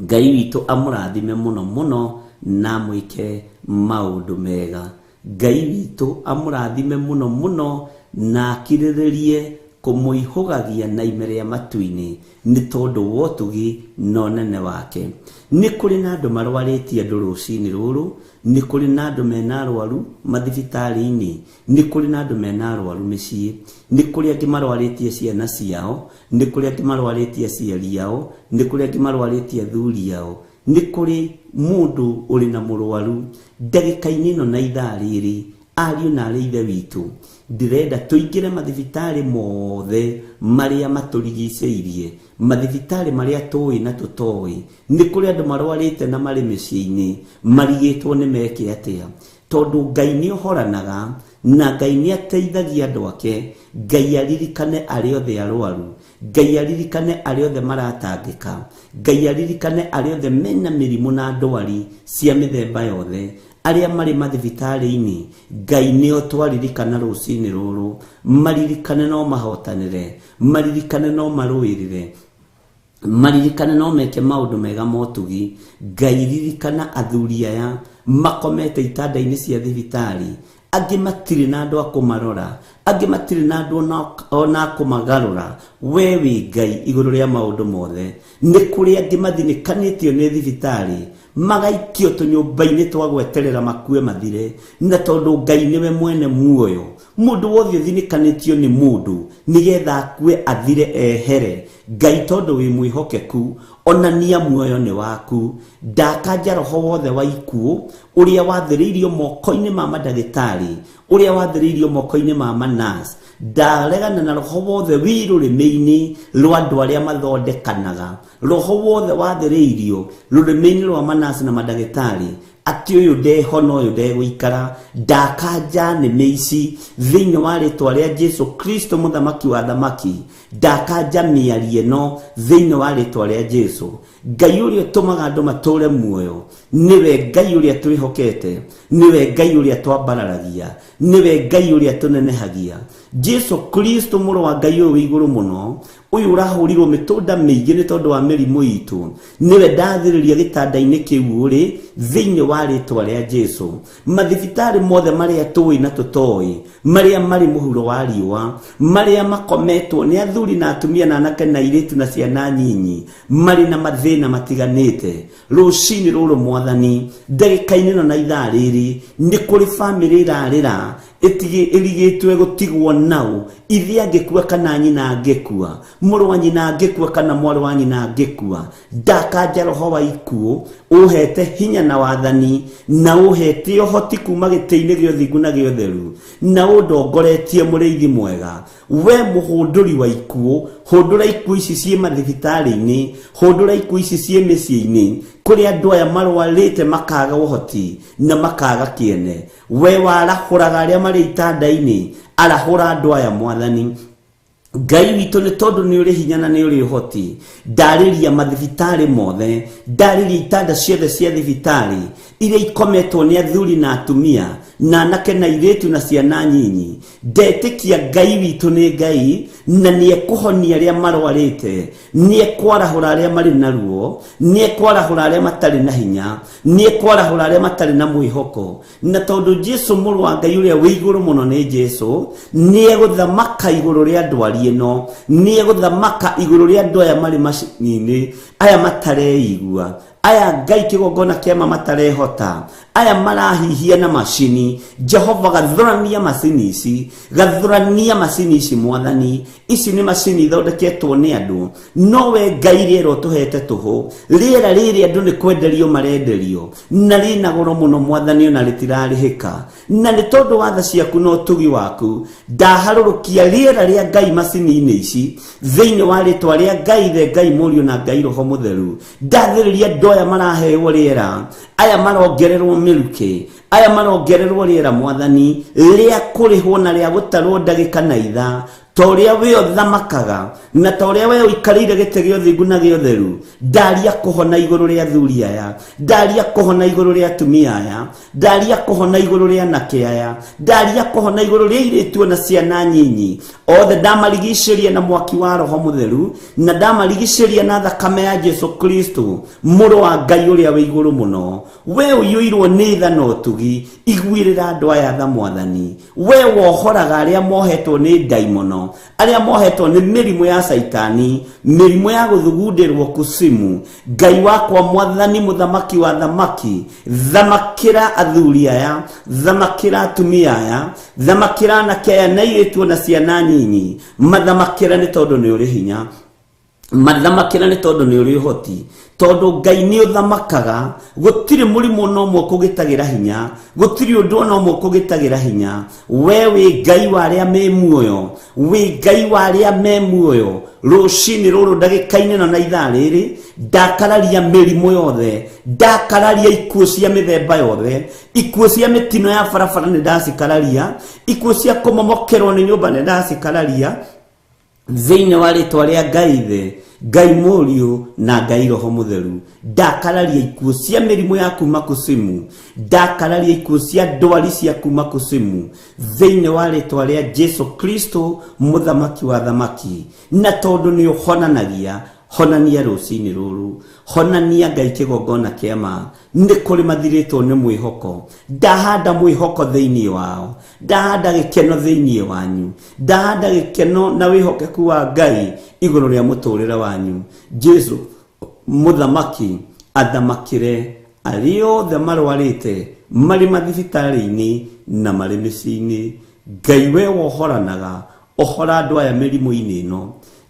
Ngai witũ amũrathime mũno mũno na amwĩke maũndũ mega. Ngai witũ amũrathime mũno mũno na akirĩrĩrie kũmũihũgagia na ime rĩa matu-inĩ nĩ tondũ wa ũtugi na ũnene wake. Nĩ kũrĩ na andũ marwarĩtie andũ rũcinĩ rũrũ, nĩ kũrĩ na andũ mena arwaru mathibitarĩ-inĩ, nĩ kũrĩ na andũ mena arwaru mĩciĩ, nĩ kũrĩ angĩ marwarĩtie ciana ciao, nĩ kũrĩ angĩ marwarĩtie aciari ao, nĩ kũrĩ angĩ marwarĩtie athuri ao, nĩ kũrĩ mũndũ ũrĩ na mũrwaru ndagĩka-inĩ ĩno na ithaa rĩrĩ. Ariũ na arĩ ithe witũ, ndĩrenda tũingĩre mathibitarĩ mothe marĩa matũrigicĩirie, mathibitarĩ marĩa tũĩ na tũtoĩ. Nĩ kũrĩ andũ marwarĩte na marĩ mĩciĩ-inĩ marigĩtwo nĩ meke atĩa, tondũ Ngai nĩ ohoranaga na Ngai nĩ ateithagia andũ ake. Ngai aririkane arĩa othe arwaru, Ngai aririkane arĩa othe maratangĩka, Ngai aririkane arĩa othe mena mĩrimũ na ndwari cia mĩthemba yothe. Arĩa marĩ mathibitarĩ-inĩ, Ngai nĩo twaririkana rũcinĩ rũrũ, maririkane no mahotanĩre, maririkane no marũĩrĩre, maririkane no meke maũndũ mega motugi. Ngai ririkana athuri aya makomete itanda-inĩ cia thibitarĩ, angĩ matirĩ na andũ a kũmarora, angĩ matirĩ na andũ ona a kũmagarũra. We wĩ Ngai igũrũ rĩa maũndũ mothe. Nĩ kũrĩ angĩ mathinĩkanĩtio nĩ thibitarĩ, magaikio tũnyũmba-inĩ twa gweterera makue mathire, na tondũ Ngai nĩwe mwene muoyo, mũndũ wothe ũthinĩkanĩtio nĩ mũndũ nĩgetha akue athire ehere, Ngai tondũ wĩ mwĩhokeku, onania muoyo nĩ waku. Ndakanja roho wothe wa ikuũ ũrĩa wathĩrĩirio moko-inĩ ma mandagĩtarĩ, ũrĩa wathĩrĩirio moko-inĩ ma manas. Ndaregana na roho wothe wĩ rũrĩmĩ-inĩ rwa andũ arĩa mathondekanaga, roho wothe wathĩrĩirio rũrĩmĩ-inĩ rwa manas na mandagĩtarĩ atĩ ũyũ ndehona, ũyũ ndegũikara. Ndakanja nĩmĩ ici thĩinĩ wa rĩtwa rĩa Jesu Kristo mũthamaki wa thamaki. Ndakanja mĩario ĩno thĩinĩ wa rĩtwa rĩa Jesu. Ngai ũrĩa ũtũmaga andũ matũre muoyo nĩwe Ngai ũrĩa twĩhokete, nĩwe Ngai ũrĩa twambararagia, nĩwe Ngai ũrĩa tũnenehagia. Jesu Kristo mũrũ wa Ngai ũyũ wĩ igũrũ mũno, ũyũ ũrahũrirwo mĩtũnda mĩingĩ nĩ tondũ wa mĩrimũ itũ, nĩwe ndathĩrĩria gĩtanda-inĩ kĩu ũrĩ thĩinĩ wa rĩtwa rĩa Jesu. Mathibitarĩ mothe marĩa tũĩ na tũtoĩ, marĩa marĩ mũhuro wa riũa, marĩa makometwo nĩ athuri na atumia na anake na airĩtu na ciana nyinyi, marĩ na mathĩna matiganĩte, rũcinĩ rũrũ mwathani, ndagĩka-inĩ ĩno na ithaa rĩrĩ, nĩ kũrĩ bamĩrĩ ĩrarĩra ĩrigĩtwe gũtigwo nau, ithe angĩkua kana nyina angĩkua, mũrũ wa nyina angĩkua kana mwarĩ wa nyina angĩkua. Ndakanja roho wa ikuũ ũhete hinya na wathani, na ũhete ũhoti kuma gĩtĩ-inĩ gĩa ũthingu na gĩa ũtheru, na ũndongoretie mũrĩithi mwega. We mũhũndũri wa ikuũ, hũndũra ikuũ ici ciĩ mathibitarĩ-inĩ, hũndũra ikuũ ici ciĩ mĩciĩ-inĩ, kũrĩa andũ aya marwarĩte makaga ũhoti na makaga kĩene. We warahũraga arĩa marĩ itanda-inĩ, arahũra andũ aya mwathani. Ngai witũ nĩ tondũ nĩ ũrĩ hinya na nĩ ũrĩ ũhoti, ndarĩria mathibitarĩ mothe, ndarĩria itanda ciothe cia thibitarĩ iria ikometwo nĩ athuri na atumia na anake na airĩtu na ciana nyinyi. Ndetĩkia Ngai witũ nĩ Ngai na nĩ ekũhonia arĩa marwarĩte, nĩ ekwarahũra arĩa marĩ na ruo, nĩ ekwarahũra arĩa matarĩ na hinya, nĩ ekwarahũra arĩa matarĩ na mwĩhoko. Na tondũ Jesu mũrũ wa Ngai ũrĩa wĩ igũrũ mũno nĩ Jesu, nĩ egũthamaka igũrũ rĩa ndwari ĩno, nĩ egũthamaka igũrũ rĩa andũ aya marĩ macini-inĩ, aya matareigua, aya Ngai kĩgongona kĩama matarehota, aya marahihia na macini. Jehova gathũrania macini ici, gathũrania macini ici mwathani. Ici nĩ macini ithondeketwo nĩ andũ, no we Ngai rĩera ũtũhete tũhũ, rĩera rĩrĩ andũ nĩ kwenderio marenderio, na rĩna goro mũno mwathani, ona rĩtirarĩhĩka. Na nĩ tondũ wa tha ciaku na ũtugi waku, ndaharũrũkia rĩera rĩa Ngai macini-inĩ ici thĩinĩ wa rĩtwa rĩa Ngai Ithe, Ngai Mũriũ na Ngai Roho Mũtheru. Ndathĩrĩria andũ aya maraheo rĩera, aya marongererwo mĩrukĩ, aya marongererwo rĩera mwathani, rĩa kũrĩhwo na rĩa gũtarwo ndagĩka na ithaa, ta ũrĩa we ũthamakaga na ta ũrĩa we ũikarĩire gĩtĩ gĩa ũthingu na gĩa ũtheru. Ndaria kũhona igũrũ rĩa athuri aya, ndaria kũhona igũrũ rĩa atumia aya, ndaria kũhona igũrũ rĩa anake aya, ndaria kũhona igũrũ rĩa airĩtu na ciana nyinyi othe. Ndamarigicĩria na mwaki wa Roho Mũtheru, na ndamarigicĩria na thakame ya Jesu Kristo mũrũ wa Ngai ũrĩa wĩ igũrũ mũno. We ũiyũirwo nĩ tha na ũtugi, iguĩrĩra andũ aya tha mwathani. We wohoraga arĩa mohetwo nĩ ndaimono, arĩa mohetwo nĩ mĩrimũ ya caitani, mĩrimũ ya gũthugundĩrwo kusimu. Ngai wakwa mwathani, mũthamaki wa thamaki, thamakĩra athuri aya, thamakĩra atumia aya, thamakĩra anake aya na airĩtu na ciana nyinyi. Mathamakĩra nĩ tondũ nĩ ũrĩ hinya, mathamakĩra nĩ tondũ nĩ ũrĩ ũhoti, tondũ Ngai nĩ ũthamakaga. Gũtirĩ mũrimũ ona ũmwe ũkũgĩtagĩra hinya, gũtirĩ ũndũ ona ũmwe ũkũgĩtagĩra hinya. We wĩ Ngai wa arĩa me muoyo, wĩ Ngai wa arĩa me muoyo. Rũcinĩ rũrũ, ndagĩka-inĩ ĩno na ithaa rĩrĩ, ndakararia mĩrimũ yothe, ndakararia ikuũ cia mĩthemba yothe, ikuũ cia mĩtino ya barabara nĩ ndacikararia, ikuũ cia kũmomokerwo nĩ nyũmba nĩ ndacikararia thĩinĩ wa rĩtwa rĩa Ngai Ithe, Ngai Mũriũ na Ngai Roho Mũtheru. Ndakararia ikuũ cia mĩrimũ ya kuma kusimu, ndakararia ikuũ cia ndwari cia kuma kusimu thĩinĩ wa rĩtwa rĩa Jesu Kristo mũthamaki wa thamaki. Na tondũ nĩ ũhonanagia, honania rũcinĩ rũrũ, honania Ngai kĩgongona kĩa ma. Nĩ kũrĩ mathirĩtwo nĩ mwĩhoko, ndahanda mwĩhoko thĩinĩ wao, ndahanda gĩkeno thĩinĩ wanyu, ndahanda gĩkeno na wĩhokeku wa Ngai igũrũ rĩa mũtũrĩre wanyu. Jesu mũthamaki athamakĩre arĩa othe marwarĩte marĩ mathibitarĩ-inĩ na marĩ mĩciĩ-inĩ. Ngai we wohoranaga, ohora andũ aya mĩrimũ-inĩ ĩno.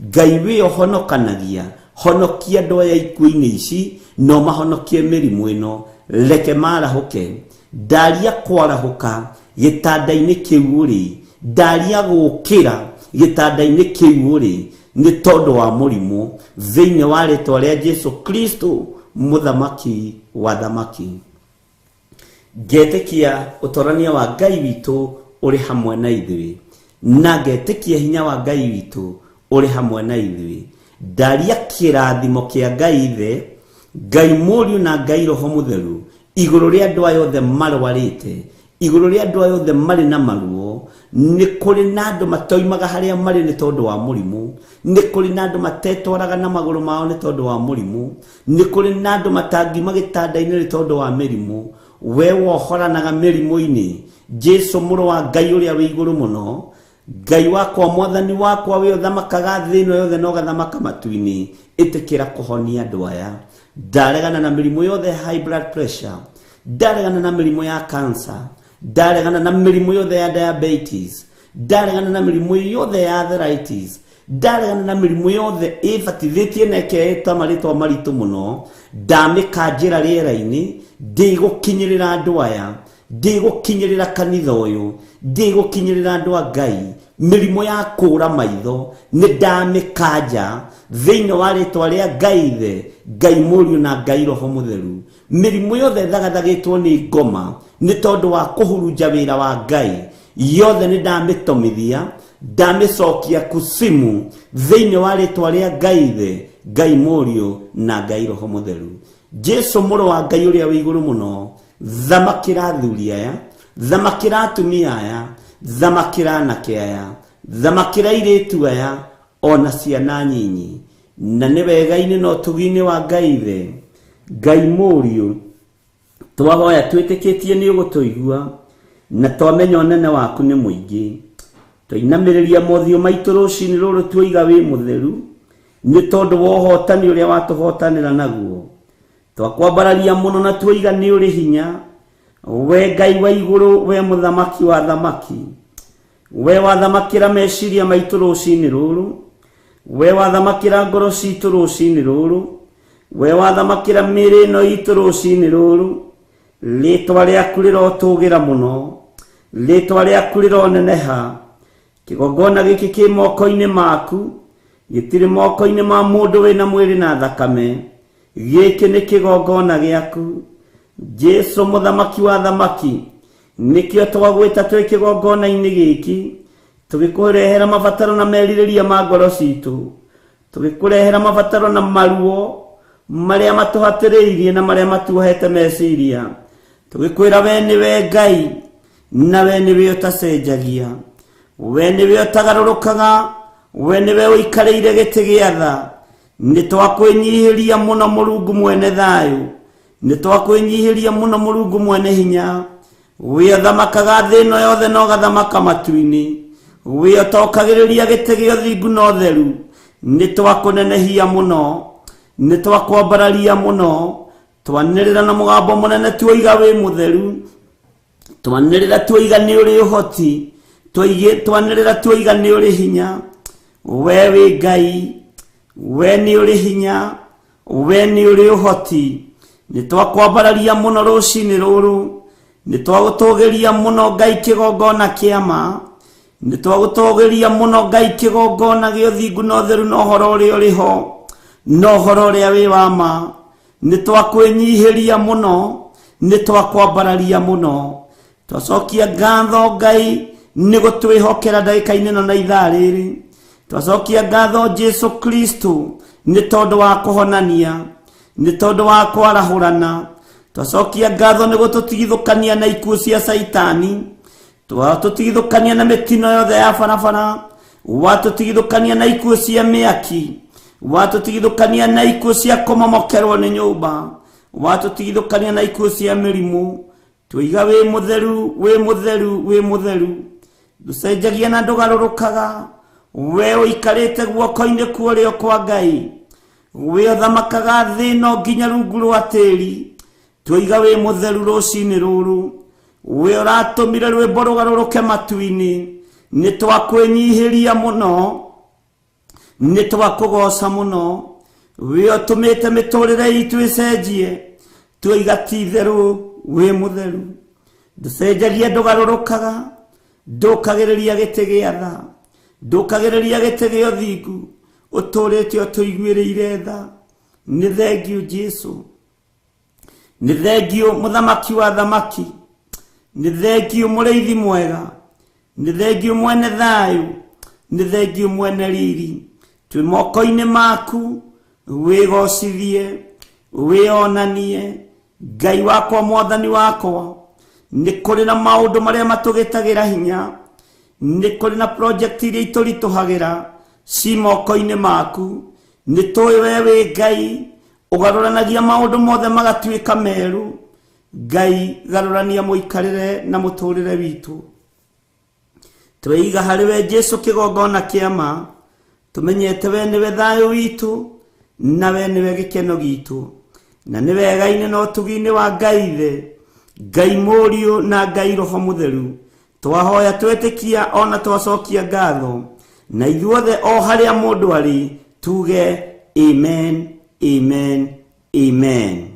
Ngai we ũhonokanagia, honokia andũ aya ikuũ-inĩ ici no mahonokie mĩrimũ ĩno. Reke marahũke. Ndaria kwarahũka gĩtanda-inĩ kĩu ũrĩ, ndaria gũkĩra gĩtanda-inĩ kĩu ũrĩ nĩ tondũ wa mũrimũ, thĩinĩ wa rĩtwa rĩa Jesu Kristo mũthamaki wa thamaki. Ngetĩkia ũtorania wa Ngai witũ ũrĩ hamwe na ithuĩ, na ngetĩkia hinya wa Ngai witũ ũrĩ hamwe na ithuĩ. Ndaria kĩrathimo kĩa Ngai Ithe, Ngai Mũriũ na Ngai Roho Mũtheru igũrũ rĩa andũ aya othe marwarĩte, igũrũ rĩa andũ aya othe marĩ na maruo. Nĩ kũrĩ na andũ matoimaga harĩa marĩ nĩ tondũ wa mũrimũ, nĩ kũrĩ na andũ matetwaraga na magũrũ mao nĩ tondũ wa mũrimũ, nĩ kũrĩ na andũ matangiuma gĩtanda-inĩ nĩ tondũ wa mĩrimũ. We wohoranaga mĩrimũ-inĩ, Jesu mũrũ wa Ngai ũrĩa wĩ igũrũ mũno, Ngai wakwa, mwathani wakwa, we ũthamakaga thĩ ĩno yothe na ũgathamaka matu-inĩ, ĩtĩkĩra kũhonia andũ aya. Ndaregana na mĩrimũ yothe ya high blood pressure, ndaregana na mĩrimũ ya cancer, ndaregana na mĩrimũ yothe ya diabetes, ndaregana na mĩrimũ yothe ya arthritis, ndaregana na mĩrimũ yothe ĩbatithĩtie na ĩkeĩta marĩtwa maritũ mũno. Ndamĩkanjĩra rĩera-inĩ, ndĩgũkinyĩrĩra andũ aya, ndĩgũkinyĩrĩra kanitha ũyũ, ndĩgũkinyĩrĩra andũ a Ngai. Mĩrimũ ya kũra maitho nĩ ndamĩkanja thĩinĩ wa rĩtwa rĩa Ngai Ithe, Ngai Mũriũ na Ngai Roho Mũtheru. Mĩrimũ yothe ĩthagathagĩtwo nĩ ngoma nĩ tondũ wa kũhurunja wĩra wa Ngai yothe nĩ ndamĩtomithia, ndamĩcokia kusimu thĩinĩ wa rĩtwa rĩa Ngai Ithe, Ngai Mũriũ na Ngai Roho Mũtheru. Jesu mũrũ wa Ngai ũrĩa wĩ igũrũ mũno, thamakĩra athuri aya, thamakĩra atumia aya, thamakĩra anake aya, thamakĩra airĩtu aya ona ciana nyinyi. Na nĩ wega-inĩ na ũtugi-inĩ wa Ngai Ithe, Ngai Mũriũ, twahoya twĩtĩkĩtie nĩ ũgũtũigua, na twamenya ũnene waku nĩ mũingĩ. Twainamĩrĩria mothiũ maitũ rũcinĩ rũrũ tuoiga wĩ mũtheru nĩ tondũ wa ũhotani ũrĩa watũhotanĩra naguo. Twakwambararia mũno na tuoiga nĩ ũrĩ hinya, we Ngai wa igũrũ, we mũthamaki wa thamaki, we wathamakĩra meciria maitũ rũcinĩ rũrũ, we wathamakĩra ngoro citũ rũcinĩ rũrũ, we wathamakĩra mĩĩrĩ ĩno itũ rũcinĩ rũrũ. Rĩtwa rĩaku rĩrotũgĩra mũno, rĩtwa rĩaku rĩroneneha. Kĩgongona gĩkĩ kĩ moko-inĩ maku, gĩtirĩ moko-inĩ ma mũndũ wĩna mwĩrĩ na thakame. Gĩkĩ nĩ kĩgongona gĩaku, Jesu mũthamaki wa thamaki. Nĩkĩo twagwĩta twĩ kĩgongona-inĩ gĩkĩ, tũgĩkũrehera mabataro na merirĩria ma ngoro citũ, tũgĩkũrehera mabataro na maruo marĩa matũhatĩrĩirie na marĩa matuohete meciria, tũgĩkwĩra we nĩwe Ngai na we nĩwe ũtacenjagia, we nĩwe ũtagarũrũkaga, we nĩwe ũikarĩire gĩtĩ gĩa tha. Nĩ twakwĩnyihĩria mũno Mũrungu mwene thayũ, nĩ twakwĩnyihĩria mũno Mũrungu mwene hinya, we ũthamakaga thĩ ĩno yothe na ũgathamaka matu-inĩ, we ũtokagĩrĩria gĩtĩ gĩa ũthingu na ũtheru. Nĩ twakũnenehia mũno, nĩ twakwambararia mũno, twanĩrĩra na mũgambo mũnene tuoiga wĩ mũtheru, twanĩrĩra tuoiga nĩ ũrĩ ũhoti, twanĩrĩra tuoiga nĩ ũrĩ hinya. We wĩ Ngai, we nĩ ũrĩ hinya, we nĩ ũrĩ ũhoti. Nĩ twakwambararia mũno rũcinĩ rũrũ, nĩ twagũtũgĩria mũno Ngai kĩgongona kĩa ma, nĩ twagũtũgĩria mũno Ngai kĩgongona gĩa ũthingu na ũtheru na ũhoro ũrĩa ũrĩ ho na ũhoro ũrĩa wĩ wa ma. Nĩ twakwĩnyihĩria mũno, nĩ twakwambararia mũno, twacokia ngatho Ngai nĩ gũtwĩhokera ndagĩka-inĩ ĩno na ithaa rĩrĩ. Twacokia ngatho Jesu Kristo nĩ tondũ wa kũhonania, nĩ tondũ wa kwarahũrana. Twacokia ngatho nĩ gũtũtigithũkania na ikuũ cia Caitani, twatũtigithũkania na mĩtino yothe ya barabara, watũtigithũkania na ikuũ cia mĩaki, watũtigithũkania na ikuũ cia kũmomokerwo nĩ nyũmba, watũtigithũkania na ikuũ cia mĩrimũ. Twiga wĩ mũtheru, wĩ mũtheru, wĩ mũtheru, ndũcenjagia na ndũgarũrũkaga. We ũikarĩte guoko-inĩ kwa ũrĩo kwa Ngai, we ũthamakaga thĩ no nginya rungu rwa tĩri. Twiga wĩ mũtheru rũcinĩ rũrũ, we ũratũmire rwĩmbo rũgarũrũke matu-inĩ. Nĩ twakwĩnyihĩria mũno, nĩ twakũgoca mũno, we ũtũmĩte mĩtũrĩre itũ ĩcenjie. Twiga ti itherũ wĩ mũtheru, ndũcenjagia ndũgarũrũkaga, ndũkagĩrĩria gĩtĩ gĩa tha, ndũkagĩrĩria gĩtĩ gĩa ũthingu, ũtũrĩte ũtũiguĩrĩire tha. Nĩ thengiũ Jesu, nĩ thengiũ mũthamaki wa thamaki, nĩ thengiũ mũrĩithi mwega, nĩ thengiũ mwene thayũ, nĩ thengiũ mwene riri. Twĩ moko-inĩ maku, wĩgocithie, wĩonanie Ngai wakwa, mwathani wakwa. Nĩ kũrĩ na maũndũ marĩa matũgĩtagĩra hinya, nĩ kũrĩ na project iria itũritũhagĩra, ci moko-inĩ maku. Nĩ tũĩ we wĩ Ngai ũgarũranagia maũndũ mothe magatuĩka meru. Ngai garũrania mũikarĩre na mũtũrĩre witũ. Tweiga harĩ we Jesu kĩgongona kĩa ma, tũmenyete we nĩwe thayũ witũ, na we nĩwe gĩkeno gitũ, na nĩ wega-inĩ na ũtugi-inĩ wa Ngai Ithe, Ngai Mũriũ na Ngai Roho Mũtheru. Twahoya twetĩkia ona twacokia ngatho, na ithuothe o harĩa mũndũ arĩ tuge amen, amen, amen.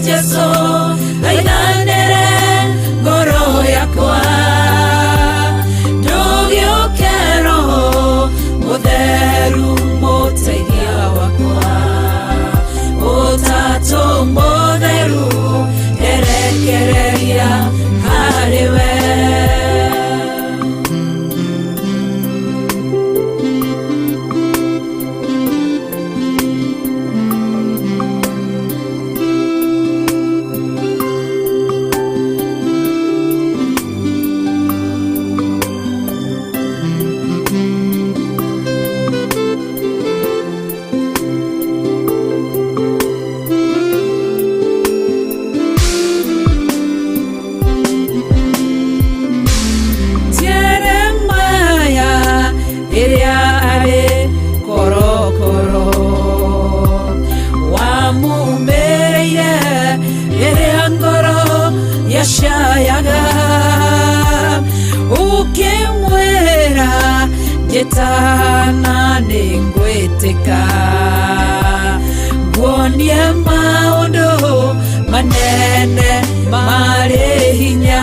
Jesu, Njĩtana nĩngwĩtĩka nguonie maũndũ manene marĩ hinya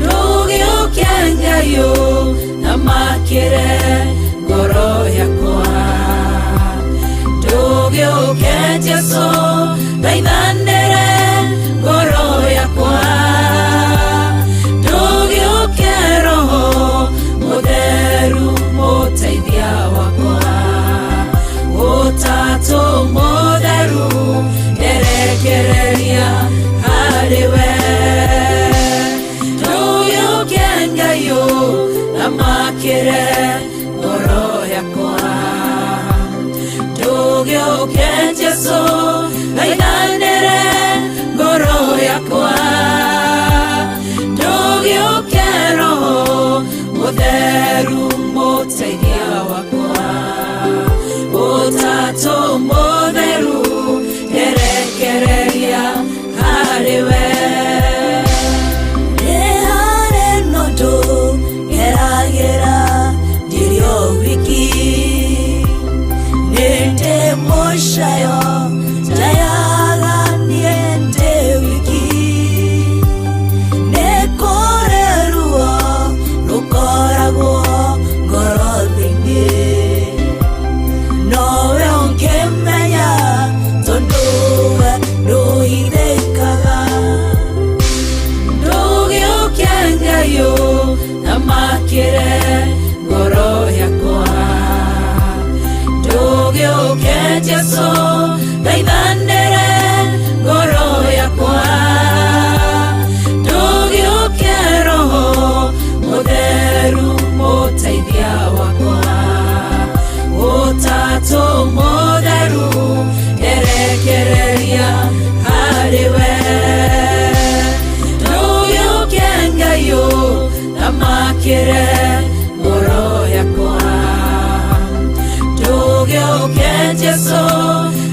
ndũgĩũke Ngai ũthamakĩre ngoro yakwa ndũgĩũke Jesũ thaithanĩre ngoro yakwa ndũgĩũke Roho Mũtheru mũteithia wakwa Ũtatũ Mũtheru nderekereria harĩ we ndũgĩũke Ngai ũthamakĩre ngoro yakwa ndũgĩũke Jesũ thaithanĩre ngoro yakwa ndũgĩũke Roho Mũtheru mũteithia wakwa Ũtatũ Mũtheru nderekereria harĩ we Nĩ harĩ na ũndũ ngeragĩra ndirĩ o wiki nĩ ndĩ mũcayo njayaga niĩ ndĩ wiki nĩ kũrĩ ruo rũkoragwo ngoro thĩinĩ nowe ũngĩmenya tondũ we ndũhithĩkaga ndũgĩũke Ngai ũthamakĩre ngoro yakwa ndũgĩũke Jesũ thaithanĩre ngoro yakwa ndũgĩũke Roho Mũtheru mũteithia wakwa Ũtatũ Mũtheru nderekereria harĩ we ndũgĩũke Ngai ũthamakĩre ngoro yakwa ndũgĩũke Jesũ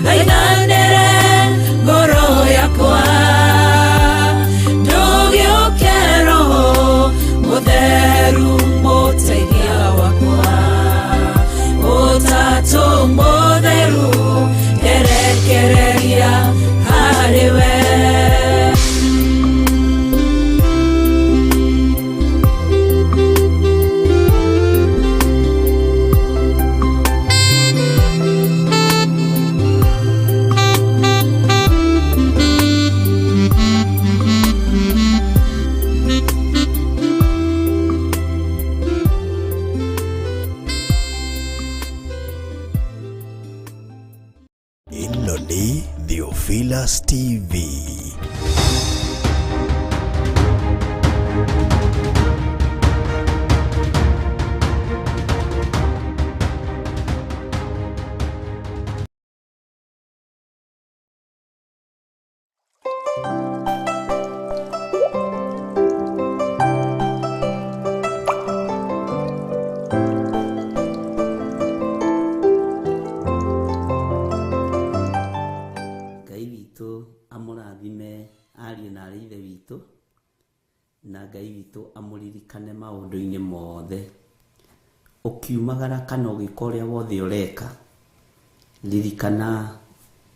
thaithanĩre ngoro yakwa ndũgĩũke Roho Mũtheru mũteithia wakwa Ũtatũ Mũtheru nderekereria harĩ we Ĩno nĩ Theophilus TV. Ngai witũ amũrathime ariũ na arĩ ithe witũ na Ngai witũ amũririkane maũndũ-inĩ mothe ũkiumagara kana ũgĩka ũrĩa wothe ũreka ririkana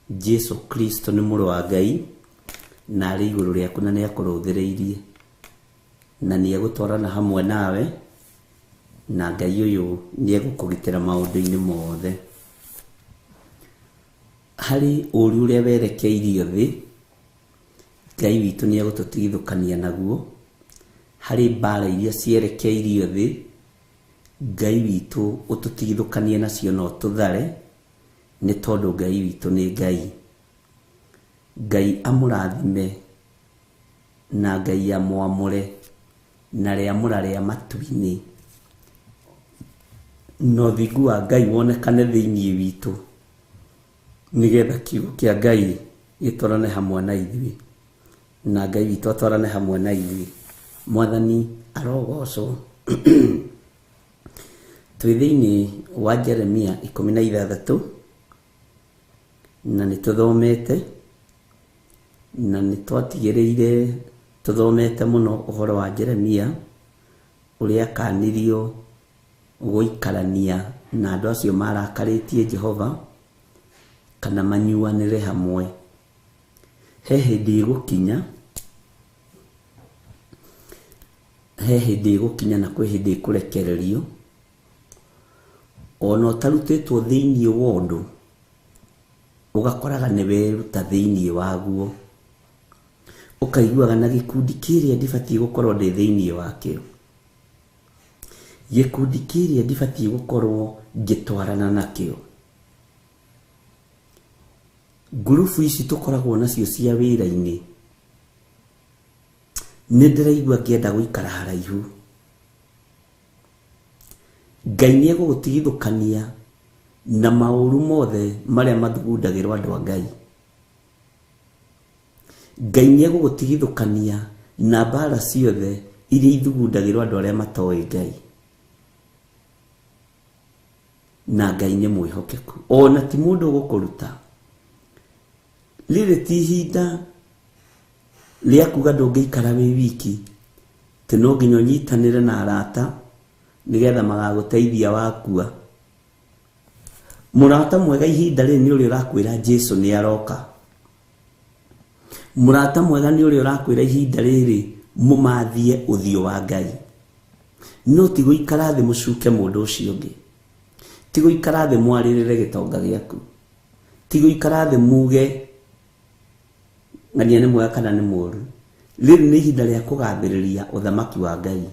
Jesu Kristo nĩ mũrũ wa Ngai na arĩ igũrũ rĩaku na nĩ akũrũthĩrĩirie na nĩ egũtwarana hamwe nawe na Ngai ũyũ nĩ egũkũgitĩra maũndũ-inĩ mothe harĩ ũru ũrĩa werekeirio thĩ Ngai witũ nĩ egũtũtigithũkania naguo harĩ mbara iria cierekeirio thĩ Ngai witũ ũtũtigithũkanie nacio na ũtũthare nĩ tondũ Ngai witũ nĩ Ngai Ngai amũrathime na Ngai amwamũre na rĩamũra rĩa matu-inĩ na ũthingu wa Ngai wonekane thĩinĩ witũ nĩgetha kiugo kĩa Ngai gĩtwarane hamwe na ithuĩ na Ngai witũ atwarane hamwe na ithuĩ Mwathani arogocwo twĩ thĩinĩ wa Jeremia 16 na nĩ tũthomete na nĩ twatigĩrĩire tũthomete mũno ũhoro wa Jeremia ũrĩa akanirio Gũikarania na andũ acio marakarĩtie Jehova kana manyuanĩre hamwe. He hĩndĩ ĩgũkinya, he hĩndĩ ĩgũkinya na kwĩ hĩndĩ ĩkũrekererio ona ũtarutĩtwo thĩinĩ wa ũndũ ũgakoraga nĩ weruta thĩinĩ waguo, ũkaiguaga na gĩkundi kĩrĩa ndibatiĩ gũkorwo ndĩ thĩinĩ wakĩo, gĩkundi kĩrĩa ndibatiĩ gũkorwo ngĩtwarana nakĩo. Ngurubu ici tũkoragwo nacio cia wĩra-inĩ nĩ ndĩraigua ngĩenda gũikara haraihu. Ngai nĩ egũgũtigithũkania na maũru mothe marĩa mathugundagĩrwo andũ a Ngai. Ngai nĩ egũgũtigithũkania na mbara ciothe iria ithugundagĩrwo andũ arĩa matoĩ Ngai. Na Ngai nĩ mwĩhokeku, ona ti mũndũ ũgũkũruta. Rĩrĩ ti ihinda rĩa kuga ndũngĩikara wĩ wiki, atĩ no nginya ũnyitanĩre na arata nĩgetha magagũteithia wakua. Mũrata mwega ihinda rĩrĩ nĩ ũrĩa ũrakwĩra Jesu nĩ aroka. Mũrata mwega nĩ ũrĩa ũrakwĩra ihinda rĩrĩ mũmathie ũthiũ wa Ngai. No ti gũikara thĩ mũcuke mũndũ ũcio ũngĩ, ti gũikara thĩ mwarĩrĩre gĩtonga gĩaku, ti gũikara thĩ muge ng'ania nĩ mwega kana nĩ mũũru. Rĩrĩ nĩ ihinda rĩa kũgathĩrĩria ũthamaki wa Ngai,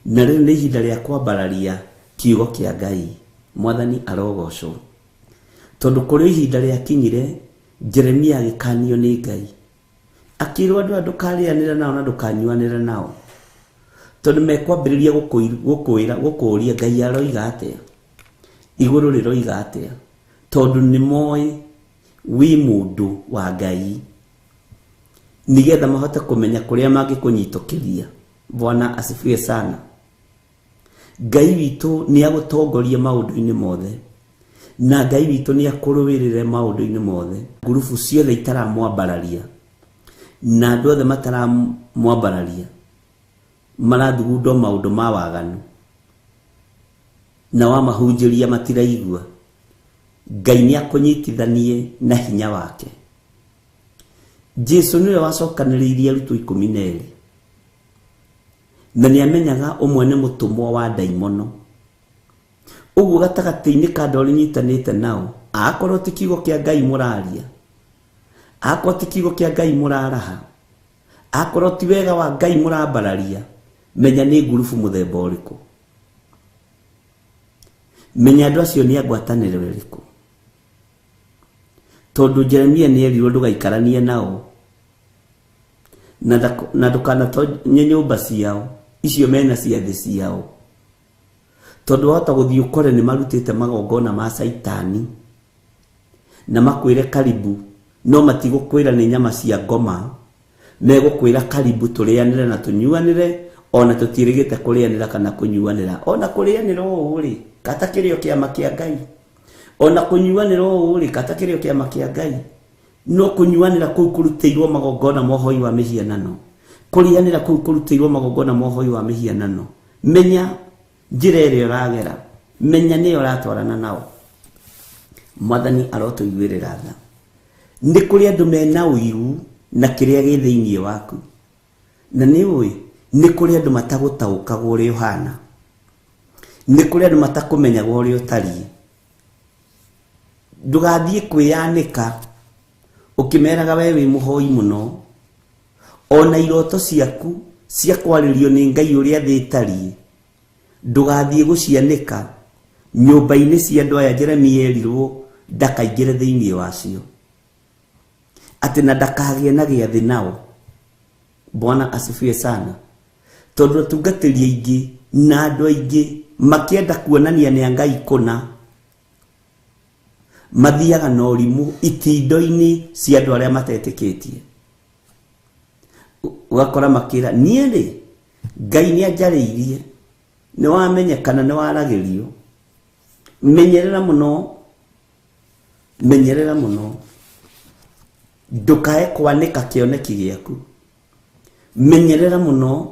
na rĩrĩ nĩ ihinda rĩa kwambararia kiugo kĩa Ngai. Mwathani arogocwo, tondũ kũrĩ ihinda rĩakinyire Jeremia agĩkanio nĩ Ngai, akĩrwo andũ aya ndũkarĩanĩre nao na ndũkanyuanĩre nao, tondũ mekwambĩrĩria gũkwĩra gũkũũria Ngai aroiga atĩa, igũrũ rĩroiga atĩa, tondũ nĩ moĩ wĩ mũndũ wa Ngai, nĩgetha mahote kũmenya kũrĩa mangĩkũnyitũkĩria. Bwana asifiwe sana. Ngai witũ nĩ agũtongoria maũndũ-inĩ mothe, na Ngai witũ nĩ akũrũĩrĩre maũndũ-inĩ mothe. Ngurubu ciothe itaramwambararia na andũ othe mataramwambararia marathugundwo maũndũ ma waganu, na wamahunjĩria matiraigua. Ngai nĩ akũnyitithanie na hinya wake. Jesu nĩwe wacokanĩrĩirie arutwo 12, na nĩ amenyaga ũmwe nĩ mũtũmwo wa ndaimono. Ũguo gatagatĩ-inĩ ka andũ arĩa ũnyitanĩte nao, akorwo ti kiugo kĩa Ngai mũraria, akorwo ti kiugo kĩa Ngai mũraraha, akorwo ti wega wa Ngai mũrambararia, menya nĩ ngurubu mũthemba ũrĩkũ, menya andũ acio nĩ a ngwatanĩro ĩrĩkũ. Tondũ Jeremia nĩ erirwo ndũgaikaranie nao na ndũkanatonye nyũmba ciao icio mena ciathĩ ciao, tondũ wahota gũthiĩ ũkore nĩ marutĩte magongona ma Caitani na makwĩre karibu, no matigũkwĩra nĩ nyama cia ngoma, megũkwĩra karibu tũrĩanĩre na tũnyuanĩre, ona tũtiĩrĩgĩte kũrĩanĩra kana kũnyuanĩra. Ona kũrĩanĩra ũũ rĩ, kata kĩrĩo kĩama kĩa Ngai, ona kũnyuanĩra ũũ rĩ, kata kĩrĩo kĩama kĩa Ngai. No kũnyuanĩra kũu kũrutĩirwo magongona ma ũhoi wa mĩhianano, kũrĩanĩra kũu kũrutĩirwo magongona ma ũhoi wa mĩhianano. Menya njĩra ĩrĩa ũragera, menya nĩyo ũratwarana nao. Mwathani arotũiguĩrĩra tha. Nĩ kũrĩ andũ mena ũiru na kĩrĩa gĩ thĩinĩ waku, na nĩ ũĩ nĩ kũrĩ andũ matagũtaũkagwo ũrĩa ũhana, nĩ kũrĩ andũ matakũmenyaga ũrĩa ũtariĩ. Ndũgathiĩ kwĩyanĩka ũkĩmeraga we wĩ mũhoi mũno, ona iroto ciaku cia kwarĩrio nĩ Ngai ũrĩa thĩ ĩtariĩ, ndũgathiĩ gũcianĩka nyũmba-inĩ cia andũ aya Jeremia erirwo ndakaingĩre thĩinĩ wacio, atĩ na ndakagĩe na gĩathĩ nao. Bwana asifiwe sana. Tondũ atungatĩri aingĩ na andũ aingĩ makĩenda kuonania nĩ a Ngai kũna, mathiaga na ũrimũ itindo-inĩ cia andũ arĩa matetĩkĩtie. Ũgakora makĩra niĩ rĩ, Ngai nĩ anjarĩirie, nĩ wamenyekana, nĩ waragĩrio. Menyerera mũno, menyerera mũno, ndũkae kwanĩka kĩoneki gĩaku. Menyerera mũno,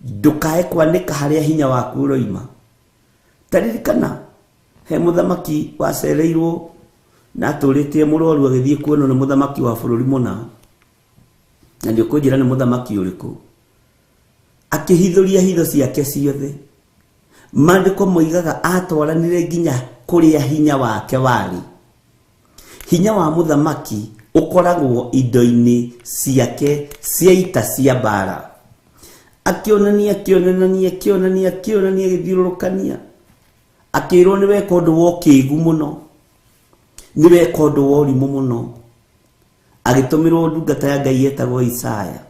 ndũkae kwanĩka harĩa hinya waku ũroima. Taririkana he mũthamaki wacereirwo na atũrĩtie mũrwaru agĩthiĩ kuonwo nĩ mũthamaki wa bũrũri mũna, na nĩũkũnjĩra nĩ mũthamaki ũrĩkũ. Akĩhithũria hitho ciake ciothe. Maandĩko moigaga atwaranire nginya kũrĩa hinya wake warĩ. Hinya wa mũthamaki ũkoragwo indo-inĩ ciake cia ita cia mbara. Akĩonania akĩonania akĩonania akĩonania agĩthiũrũrũkania, akĩrwo nĩ weka ũndũ wa ũkĩgu mũno, nĩ weka ũndũ wa ũrimũ mũno. Agĩtũmĩrwo ndungata ya Ngai yetagwo Isaya,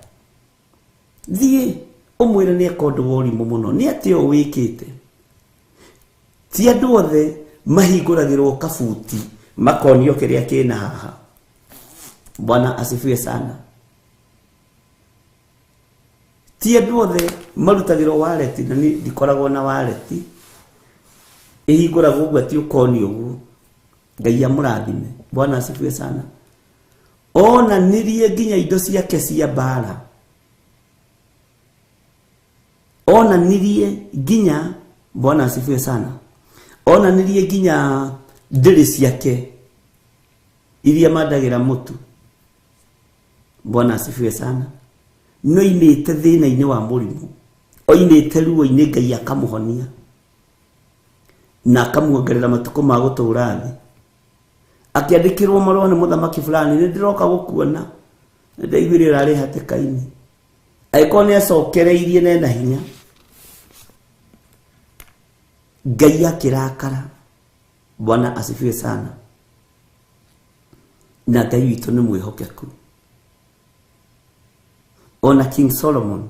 thiĩ ũmwĩre nĩ eka ũndũ wa ũrimũ mũno, nĩ atĩa ũũ wĩkĩte. Ti andũ othe mahingũragĩrwo kabuti makonio kĩrĩa kĩna haha. Bwana asifiwe sana. Ti andũ othe marutagĩrwo wallet, na niĩ ndikoragwo na wallet ĩhingũragwo ũguo atĩ ũkonio ũguo. Ngai amũrathime. Bwana asifiwe sana. Onanirie nginya indo ciake cia mbara, onanirie nginya, Bwana asifiwe sana, onanirie nginya ndĩrĩ ciake iria mandagĩra mũtu. Bwana asifiwe sana. No imĩte thĩna-inĩ wa mũrimũ, oimĩte ruo-inĩ, Ngai akamũhonia na akamuongerera matukũ ma gũtũũra thĩ. Akĩandĩkĩrwo marũa nĩ mũthamaki fulani, nĩ ndĩroka gũkuona, nĩ ndaiguire ũrarĩ hatĩka-inĩ. Angĩkorwo nĩ acokereirie na ena hinya, Ngai akĩrakara. Bwana asifiwe sana. Na Ngai witũ nĩ mwĩhokeku. Ona King Solomon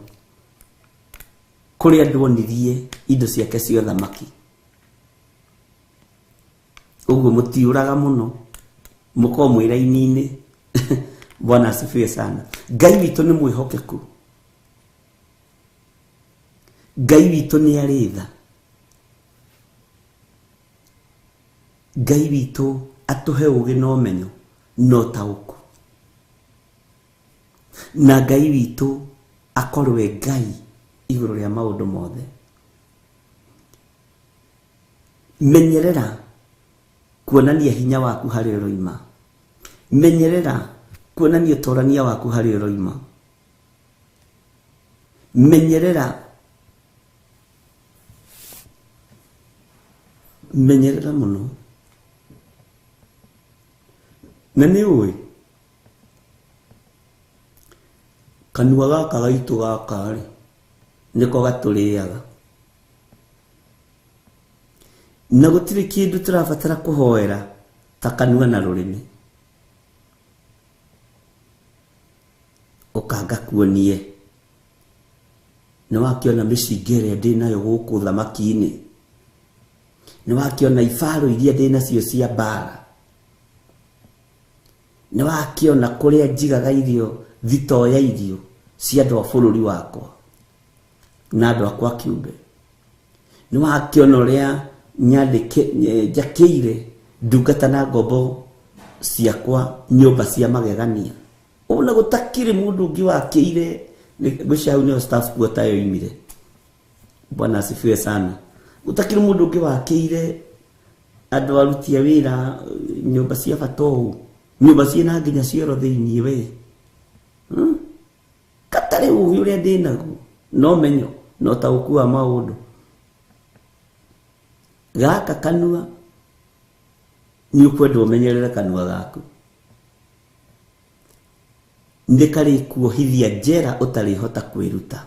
kũrĩa ndwonirie indo ciake cia ũthamaki, ũguo mũtiũraga mũno, mũkorwo mwĩ raini-inĩ. Bwana asifiwe sana. Ngai witũ nĩ mwĩhokeku. Ngai witũ nĩ arĩ tha. Ngai witũ atũhe ũũgĩ na ũmenyo na ũtaũku, na Ngai witũ akorwo e Ngai igũrũ rĩa maũndũ mothe. Menyerera kuonania hinya waku harĩa ũroima, menyerera kuonania ũtorania waku harĩa ũroima, menyerera, menyerera mũno. Na nĩ ũĩ kanua gaka gaitũ gaka rĩ, nĩko gatũrĩaga, na gũtirĩ kĩndũ tũrabatara kũhoera ta kanua na rũrĩmĩ. Ũkanga kuonie nĩ wakĩona mĩcinga ĩrĩa ndĩnayo gũkũ thamaki-inĩ, nĩ wakĩona ibaro iria ndĩnacio cia mbara, nĩ wakĩona kũrĩa njigaga irio, thitoo ya irio cia andũ a bũrũri wakwa na andũ akwa kĩũmbe, nĩ wakĩona ũrĩa njakĩire ndungata na ngombo ciakwa nyũmba cia magegania. Ona gũtakĩrĩ mũndũ ũngĩ wakĩire, ngwĩciria hau nĩho staff quarter yoimire. Bwana asifiwe sana. Gũtakĩrĩ mũndũ ũngĩ wakĩire andũ aruti a wĩra nyũmba cia bata ũũ, nyũmba ciĩna nginya cioro thĩiniĩ we. Katarĩ ũũgĩ ũrĩa ndĩnaguo, no menyo na ũtaũku wa maũndũ. Gaka kanua nĩ ũkwenda ũmenyerere kanua gaku, nĩ karĩkuohithia njera ũtarĩhota kwĩruta.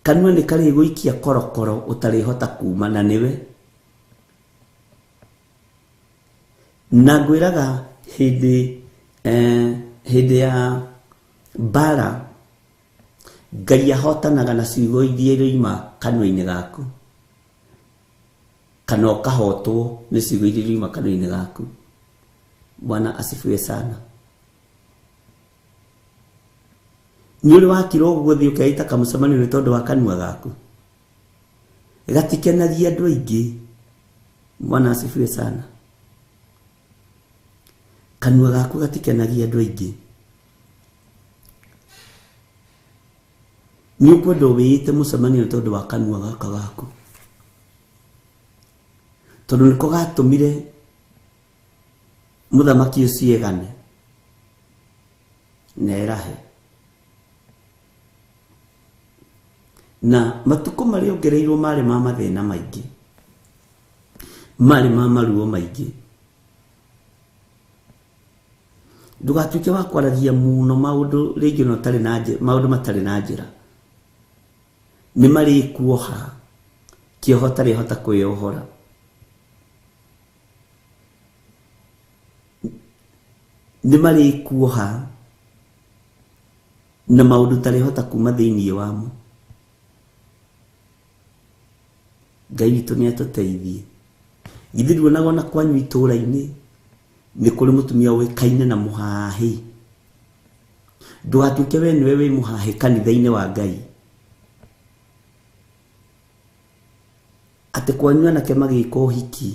Kanua nĩ karĩgũikia korokoro ũtarĩhota kuma na nĩwe. Na ngwĩraga hĩndĩ hĩndĩ ya mbara Ngai ahotanaga na ciugo iria iroima kanua-inĩ gaku, kana ũkahotwo nĩ ciugo iria iroima kanua-inĩ gaku. Bwana asifiwe sana. Nĩ ũrĩ wakira ũguo gũthiĩ ũkeita kamũcemanio nĩ tondũ wa kanua gaku, gatikenagia andũ aingĩ. Bwana asifiwe sana. Kanua gaku gatikenagia andũ aingĩ. Nĩ ũkwenda wĩĩte mũcemanio nĩ tondũ wa kanua gaka gaku. Tondũ nĩko gatũmire mũthamaki ũcio egane na erahe. Na matukũ marĩa ongereirwo marĩ ma mathĩna maingĩ, marĩ ma maruo maingĩ. Ndũgatuĩke wa kwaragia mũno maũndũ rĩngĩ na ũtarĩ na njĩra, maũndũ matarĩ na njĩra. Nĩ marĩkuoha kĩoho ũtarĩhota kwĩyohora. Nĩ marĩkuoha na maũndũ ũtarĩhota kuma thĩinĩ wamo. Ngai witũ nĩ atũteithie. Githĩ nduonaga ona kwanyu itũũra-inĩ nĩ kũrĩ mũtumia ũĩkaine na mũhahĩ. Ndũgatuĩke we nĩwe wĩ mũhahĩ kanitha-inĩ wa Ngai. Atĩ kwanyu anake magĩka ũhiki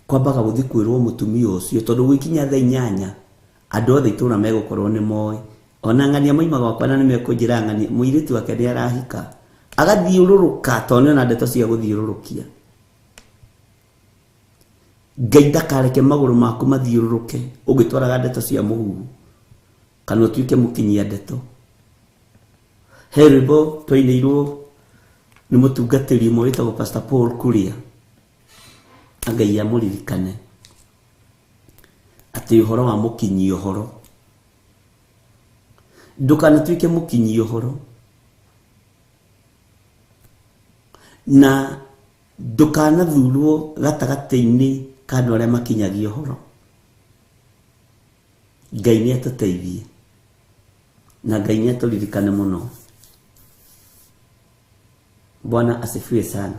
kwambaga gũthiĩ kwĩrwo mũtumia ũcio tondũ gwĩkinya thaa 8 andũ othe itũũra megũkorwo nĩ moĩ. Ona ng'ania moima gwakwa na nĩ mekũnjĩra ng'ania mũirĩtu wake nĩ arahika. Agathiũrũrũka tondũ nĩona ndeto cia gũthiũrũrũkia. Ngai ndakareke magũrũ maku mathiũrũrũke ũngĩtwaraga ndeto cia mũhuhu kana ũtuĩke mũkinyia ndeto. He rwĩmbo twainĩirwo nĩ mũtungatĩri ũmwe wĩtagwo Pastor Paul Kuria. Ngai amũririkane atĩ ũhoro wa mũkinyi ũhoro. Ndũkanatuĩke mũkinyi ũhoro na ndũkanathurwo gatagatĩ-inĩ ka andũ arĩa makinyagia ũhoro. Ngai nĩ atũteithie na Ngai nĩ atũririkane mũno. Bwana asifiwe sana.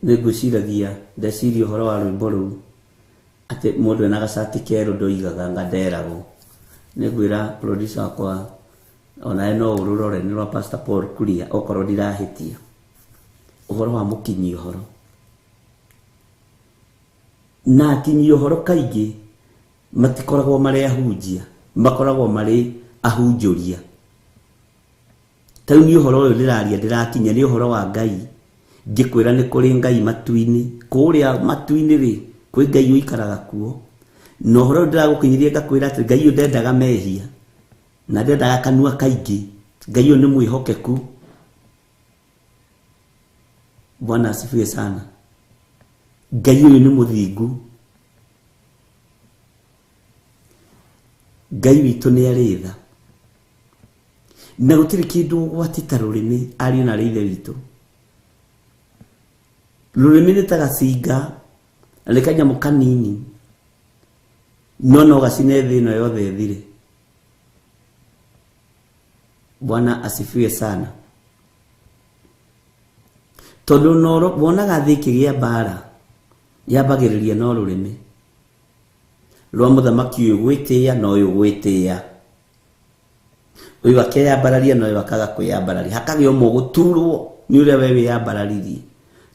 Nĩ ngwĩciragia ndeciria ũhoro wa rwĩmbo rũu atĩ mũndũ ena gacati kerũ ndoigaga anga nderagwo. Nĩ ngwĩra producer wakwa onawe no ũrũrore nĩ rwa Pastor Paul Kuria okorwo ndirahĩtia. Ũhoro wa mũkinyi ũhoro. Na akinyi ũhoro kaingĩ matikoragwo marĩ ahunjia, makoragwo marĩ ahunjũria. Ta rĩu niĩ ũhoro ũyũ ndĩraria ndĩrakinyia nĩ ũhoro wa Ngai. Ngĩkwĩra nĩ kũrĩ Ngai matu-inĩ, kũrĩa matu-inĩ rĩ kwĩ Ngai ũikaraga kuo. Na ũhoro ũyũ ndĩragũkinyĩria ngakwĩra atĩ Ngai ũyũ ndendaga mehia na ndendaga kanua kaingĩ. Ngai ũyũ nĩ mwĩhokeku. Bwana asifiwe sana. Ngai ũyũ nĩ mũthingu. Ngai witũ nĩ arĩ tha. Na gũtirĩ kĩndũ ũgwati ta rũrĩmĩ ariũ na arĩ ithe witũ. Rũrĩmĩ nĩ ta gacinga na nĩ kanyamũ kanini no no gacine thĩ ĩno yothe ĩthire. Bwana asifiwe sana. Tondũ wonaga thĩ ĩkĩgĩa mbara yambagĩrĩria no rũrĩmĩ rwa mũthamaki ũyũ gwĩtĩĩa na ũyũ gwĩtĩĩa, ũyũ akeyambararia na ũyũ akaga kwĩyambararia, hakagĩa ũmwe ũgũturwo nĩ ũrĩa we wĩyambararirie.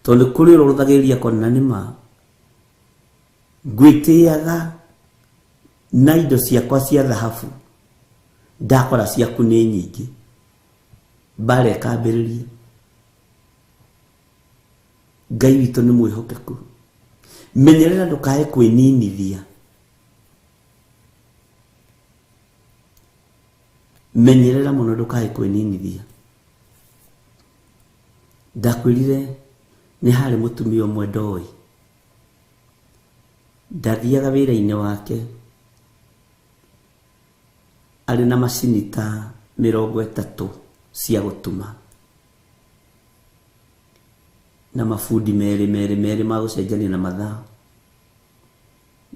Tondũ kũrĩ ũrĩa ũrũthagĩrĩria kona nĩ ma ngwĩtĩaga na indo ciakwa cia thahabu ndakora ciaku nĩ nyingĩ, mbara ĩkambĩrĩria. Ngai witũ nĩ mwĩhokeku. Menyerera ndũkae kwĩninithia. Menyerera mũno ndũkae kwĩninithia. Ndakwĩrire nĩ harĩ mũtumia ũmwe ndoĩ. Ndathiaga wĩra-inĩ wake arĩ na macini ta 30 cia gũtuma na mabundi merĩ merĩ merĩ ma gũcenjania na mathaa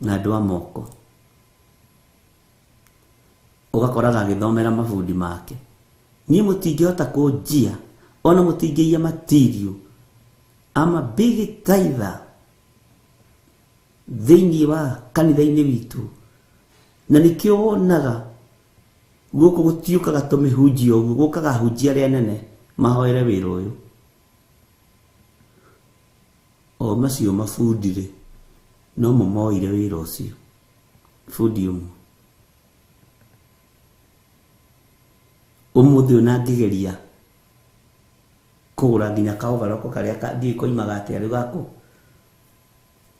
na andũ a moko. Ũgakoraga agĩthomera mabundi make. Niĩ mũtingĩhota kũnjia ona mũtingĩiya material. I'm a big tither thĩinĩ wa kanitha-inĩ witũ, na nĩkĩo wonaga gũkũ gũtiũkaga tũmĩhunjia ũguo, gũkaga ahunjia arĩa anene mahoere wĩra ũyũ. O macio mabundi rĩ, no mo moire wĩra ũcio, bundi ũmwe. Ũmũthĩ ũyũ na ngĩgeria kũgũra nginya ka overall karĩa ndiũĩ koimaga atĩa rĩu gako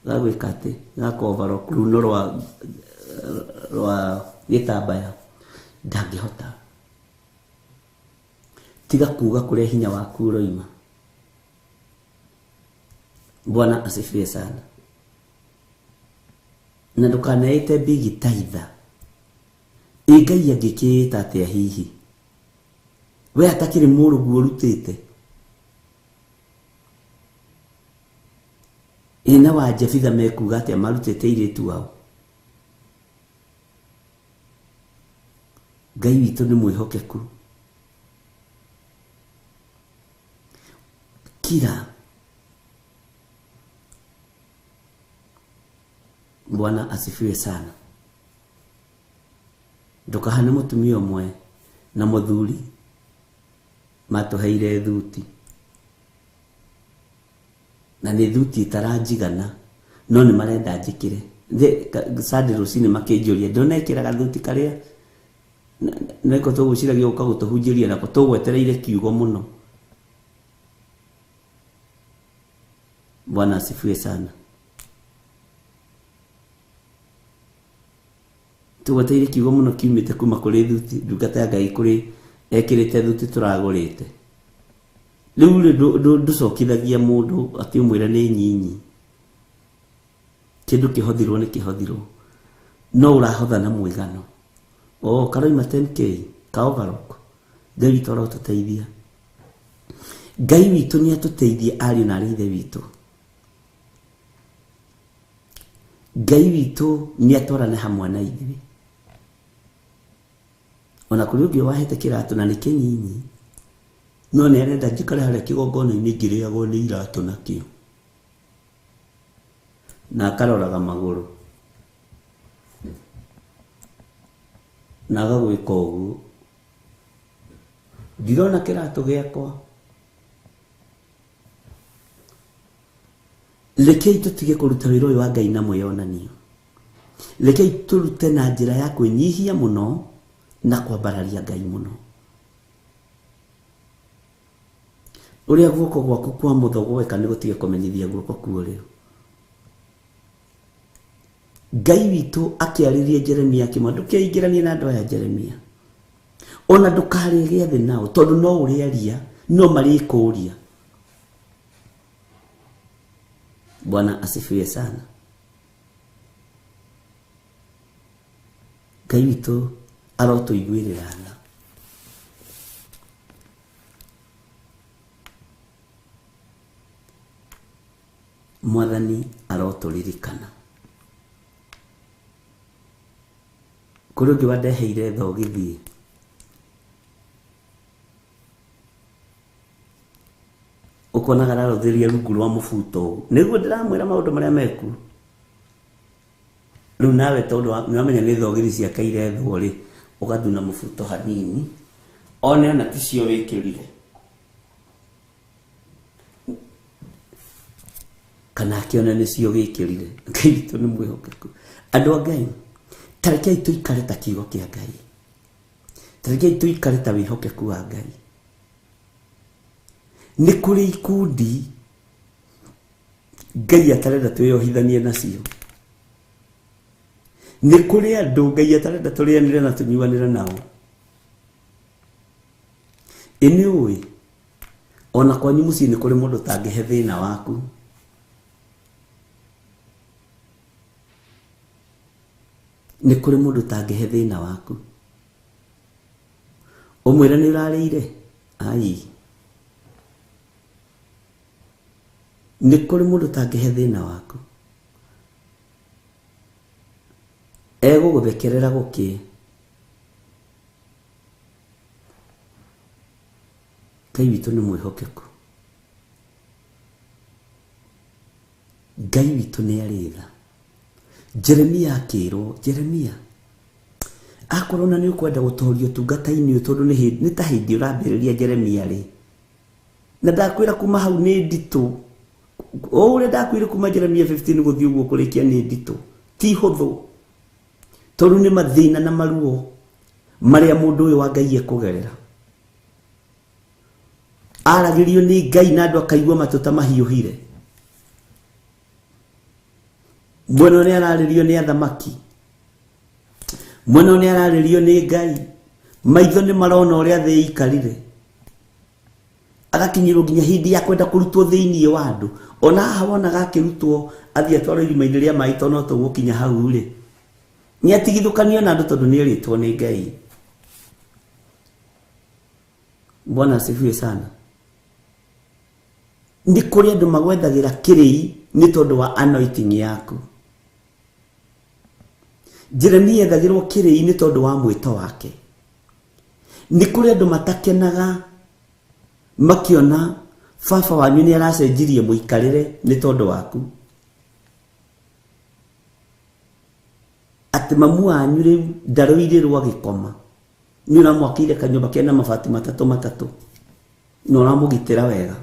gagwĩka atĩ gaka overall runo rwa gĩtambaya ndangĩhota. Tiga kuga kũrĩa hinya waku ũroima. Bwana asifiwe sana. Na ndũkaneĩte bigi taitha. Ĩ Ngai angĩkĩĩta atĩa hihi? We atakĩrĩ mũrũguo ũrutĩte. Ĩ na wa Jebitha mekuga atĩa marutĩte airĩtu ao? Ngai witũ nĩ mwĩhokeku. Kira. Bwana asifiwe sana. Ndũkahane mũtumia ũmwe na mũthuri matũheire thuti. Na nĩ thuti ĩtaranjigana no nĩ marenda njĩkĩre. Sunday rũcinĩ makĩnjũria ndũnekĩra gathuti karĩa nĩko tũgwĩciragia gũka gũtũhunjĩria nako tũgwetereire kiugo mũno. Bwana asifiwe sana. Tũgwetereire kiugo mũno kiumĩte kuma kũrĩ thuti ndungata ya Ngai kũrĩ ekĩrĩte thuti tũragũrĩte. Rĩu rĩ ndũcokithagia mũndũ atĩ ũmwĩre nĩ nyinyi. Kĩndũ kĩhothirwo nĩ kĩhothirwo. No ũrahotha na mũigano. Oh, karoima 10K ka overlock. Ngai witũ arotũteithia. Ngai witũ nĩ atũteithie ariũ na arĩ ithe witũ. Ngai witũ nĩ atwarane hamwe na ithuĩ. Ona kũrĩ ũngĩ wahete kĩratũ na nĩ kĩnyinyi no nĩ arenda njikare harĩa kĩgongona-inĩ ngĩrĩagwo nĩ iratũ nakĩo. Na akaroraga magũrũ. Na agagwĩka ũguo. Ndirona kĩratũ gĩakwa. Rekei tũtige kũruta wĩra ũyũ wa Ngai na mwĩyonanio. Rekei tũrute na njĩra ya kwĩnyihia mũno na kwambararia Ngai mũno. Ũrĩa guoko gwaku kwa mũtho gweka nĩ gũtige kũmenyithia guoko kwa ũrĩo. Ngai witũ akĩarĩria Jeremia akĩmwĩra ndũkeingĩranie na andũ aya Jeremia. Ona ndũkarĩe gĩathĩ nao tondũ no ũrĩaria no marĩkũũria. Bwana asifiwe sana. Ngai witũ arotũiguĩrĩra tha. Mwathani arotũririkana. Kũrĩ ũngĩ wandeheire thogithi. Ũkonaga ararũthĩria rungu rwa mũbuto ũũ. Nĩguo ndĩramwĩra maũndũ marĩa mekuo. Rĩu nawe tondũ nĩwamenya nĩ thogithi ciake irethwo rĩ, ũgathuna mũbuto hanini one ona ticio wĩkĩrire. Kana akĩone nĩcio wĩkĩrire. Ngai witũ nĩ mwĩhokeku. Andũ a Ngai, ta rekei tũikare ta kiugo kĩa Ngai. Ta rekei tũikare ta wĩhokeku wa Ngai. Nĩ kũrĩ ikundi Ngai atarenda twĩyohithanie nacio. Nĩ kũrĩ andũ Ngai atarenda tũrĩanĩre na tũnyuanĩre nao. Ĩ nĩ ũĩ ona kwanyu mũciĩ nĩ kũrĩ mũndũ ũtangĩhe thĩna waku. Nĩ kũrĩ mũndũ ũtangĩhe thĩna waku. Ũmwĩre nĩ ũrarĩire? Ai. Nĩ kũrĩ mũndũ ũtangĩhe thĩna waku. Egũgũthekerera gũkĩe. Ngai witũ nĩ mwĩhokeku. Ngai witũ nĩ arĩ tha. Jeremia akĩrwo, Jeremia, akorwo na nĩ ũkwenda gũtoria ũtungata-inĩ ũyũ tondũ nĩ ta hĩndĩ ũrambĩrĩria Jeremia rĩ. Na ndakwĩra kuma hau nĩ nditũ. O ũrĩa ndakwĩra kuma Jeremia 15 gũthiĩ ũguo kũrĩkia nĩ nditũ. Ti hũthũ. Tondũ nĩ mathĩna na maruo marĩa mũndũ ũyũ wa Ngai ekũgerera. Aragĩrio nĩ Ngai na andũ akaigua matũ ta mahiũhire. Mwena ũrĩa ararĩrio nĩ athamaki, mwena ũrĩa ararĩrio nĩ Ngai, maitho nĩ marona ũrĩa thĩ ĩikarire. Agakinyĩrwo nginya hĩndĩ ya kwenda kũrutwo thĩinĩ wa andũ. Ona haha wonaga akĩrutwo athiĩ atwarwo irima-inĩ rĩa maĩ tondũ no tũgũkinya hau rĩ, nĩ atigithũkanio na andũ tondũ nĩ erĩtwo nĩ Ngai. Bwana asifiwe sana. Nĩ kũrĩ andũ magwethagĩra kĩrĩi nĩ tondũ wa anointing yaku. Jeremia ethagĩrwo kĩrĩi nĩ tondũ wa mwĩto wake. Nĩ kũrĩ andũ matakenaga makiona baba wanyu nĩ aracenjirie mũikarĩre nĩ tondũ waku. Atĩ mamu wanyu rĩu ndarũirĩrwo agĩkoma, nĩ ũramwakĩire kanyũmba kena mabati matatũ matatũ na ũramũgitĩra wega.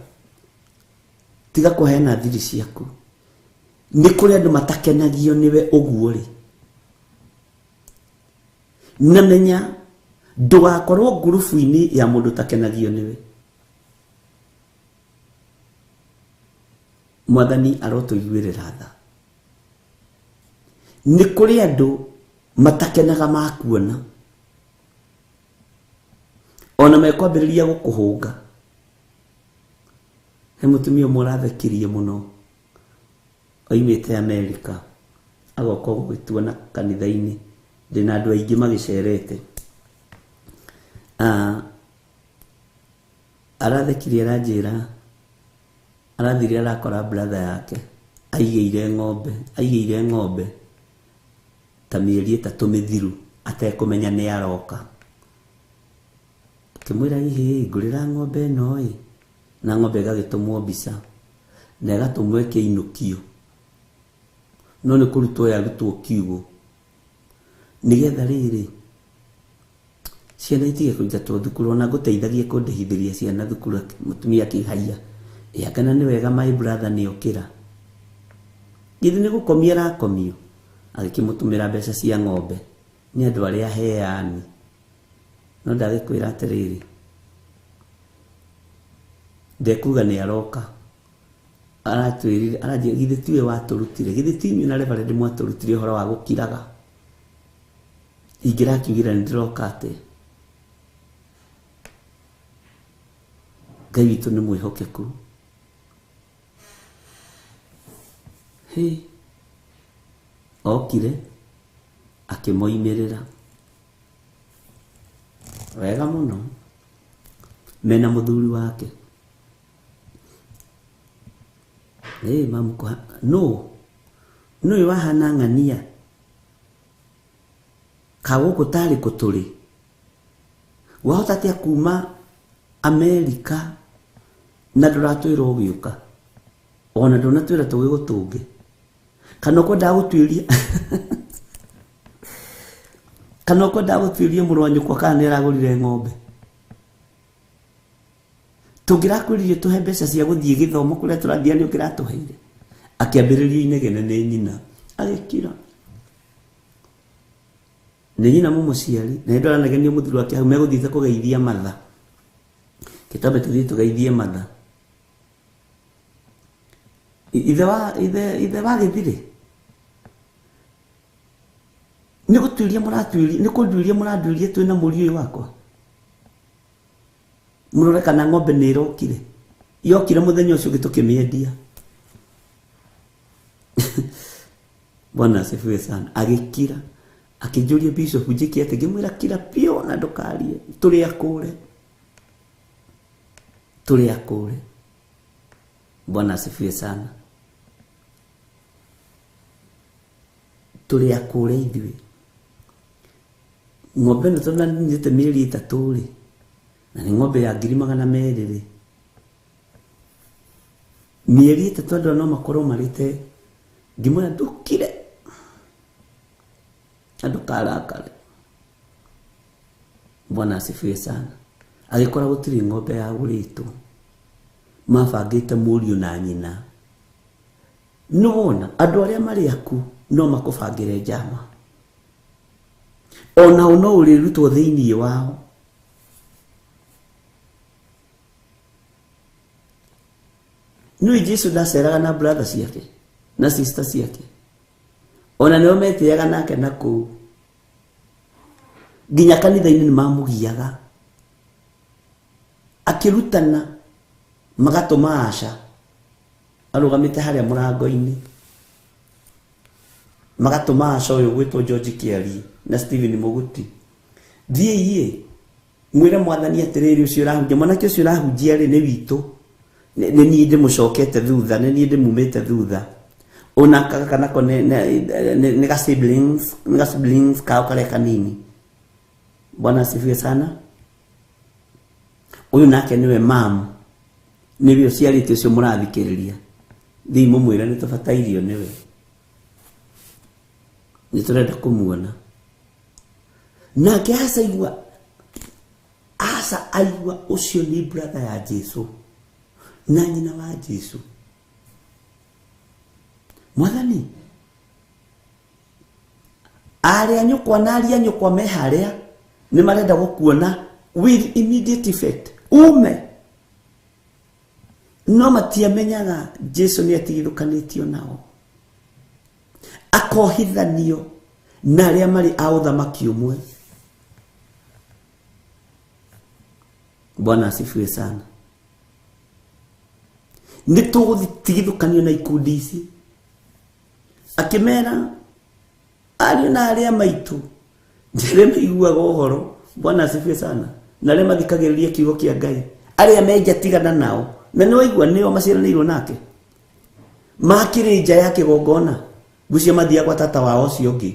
Tiga kũheana thiri ciaku. Nĩ kũrĩ andũ matakenagio nĩwe ũguo rĩ. Na menya ndũgakorwo ngurubu-inĩ ya mũndũ ũtakenagio nĩwe. Mwathani arotũiguĩrĩra tha. Nĩ kũrĩ andũ matakenaga makuona, ona mekwambĩrĩria gũkũhũnga. He mũtumia ũmwe ũrathekirie mũno, oimĩte Amerika, agoka gũgĩtuona kanitha-inĩ, ndĩna andũ aingĩ magĩcerete. Arathekirie aranjĩra, arathire arakora brother yake aigĩire ng'ombe, aigĩire ng'ombe ta mĩeri 3 mĩthiru atekũmenya nĩ aroka. Akĩmwĩra, ihĩ, ngũrĩra ng'ombe ĩno ĩ, na ng'ombe ĩgagĩtũmwo mbica na ĩgatũmwo ĩkĩinũkio, no nĩ kũrutwo yarutwo kiugũ nĩgetha rĩrĩ ciana itige kũingatwo thukuru, ona ngũteithagie kũndĩhithĩria ciana thukuru. Mũtumia akĩhaia, ĩ kana nĩ wega my brother nĩ okĩra, githĩ nĩ gũkomia arakomio. Agĩkĩmũtũmĩra mbeca cia ng'ombe nĩ andũ arĩa aheani. No ndagĩkwĩra atĩrĩrĩ, ndekuga nĩ aroka, aratwĩrire, aranjĩra githĩ tiwe watũrutire, githĩ ti inyuĩ na Reverend mwatũrutire ũhoro wa gũkiraga, ingĩrakiugire nĩ ndĩroka atĩa. Ngai witũ nĩ mwĩhokeku. Hĩ, okire akĩmoimĩrĩra wega mũno mena mũthuri wake. Ĩ mamu no nũ wahana ng'ania ka gũkũ tarĩ kũ tũrĩ, wahota atĩa kuma Amerika na ndũratwĩra ũgĩũka, ona ndũnatwĩra tũgĩgũtũnge, kana ũkwendaga gũtuĩria kana ũkwendaga gũtuĩria mũrũ wa nyũkwa kana nĩ aragũrire ng'ombe. Tũngĩrakwĩrire tũhe mbeca cia gũthiĩ gĩthomo kũrĩa tũrathiĩ nĩ ũkĩratũheire. Akĩambĩrĩrio inegene nĩ nyina, agĩkira. Nĩ nyina mũmũciari, na hĩndĩ aranegenia mũthuri wake hau megũthiĩte kũgeithia matha. Kĩtambe tũthiĩ tũgeithie matha. Ithe wa ithe wa gĩthirĩ. Nĩ gũtuĩria mũratuĩria, nĩ kũnduĩria mũranduĩria twĩna mũriũ ũyũ wakwa. Mũrore kana ng'ombe nĩ ĩrokire. Yokire mũthenya ũcio ũngĩ tũkĩmĩendia. Bwana asifiwe sana. Agĩkira, akĩnjũria bishop njĩke atĩa, ngĩmwĩra kira biũ na ndũkarie, tũrĩ akũre. Tũrĩ akũre. Bwana asifiwe sana. Tũrĩ akũre ithuĩ. Ng'ombe ĩno tondũ nĩnyitĩte mĩeri 3 rĩ, na nĩ ng'ombe ya 200,000 rĩ, mĩeri 3 andũ no makorwo marĩte. Ngĩmwĩra ndũkire na ndũkarakare. Bwana asifiwe sana. Agĩkora gũtirĩ ng'ombe yagũrĩtwo, mabangĩte mũriũ na nyina. Nĩwona andũ arĩa marĩ aku no makũbangĩre njama, onao no ũrĩrutwo thĩinĩ wao. Nĩ Jesu ndaceraga na brother ciake na sister ciake ona nĩo metĩaga nake na kũu nginya kanitha-inĩ nĩ mamũgiaga akĩrutana magatũma aca arũgamĩte harĩa mũrango-inĩ magatũma aca ũyũ gwĩtwo George Kĩarie na Stephen Mũguti thiĩ mwĩre mwathani atĩrĩrĩ ũcio ũrahunjia mwanake ũcio ũrahunjia rĩ nĩ witũ nĩ niĩ ndĩmũcokete thutha nĩ niĩ ndĩmumĩte thutha ona kaka nako nĩ ga siblings nĩ ga siblings kao karĩa kanini. Bwana asifiwe sana. Ũyũ nake nĩwe mam nĩwe ũciarĩte ũcio mũrathikĩrĩria thiĩ mũmwĩre nĩ tũbatairio nĩwe nĩ tũrenda kũmuona. Nake aca igua asa aigua ũcio nĩ brother ya Jesu na nyina wa Jesu. Mwathani arĩa nyũkwa na aria nyũkwa me harĩa nĩ marenda gũkuona with immediate effect ume no matiamenyaga Jesu nĩ atigithũkanĩtio nao akohithanio na arĩa marĩ a ũthamaki ũmwe. Bwana asifiwe sana. Nĩ tũgũtigithũkanio na ikundi ici akĩmera ariũ na arĩa maitũ arĩa maiguaga ũhoro. Bwana asifiwe sana. Na arĩa mathikagĩrĩria kiugo kĩa Ngai arĩa menja tigana nao na nĩ waigua nĩo maciaranĩirwo nake makĩrĩ nja ya kĩgongona ngwĩciria mathiaga kwa tata wao ũcio ũngĩ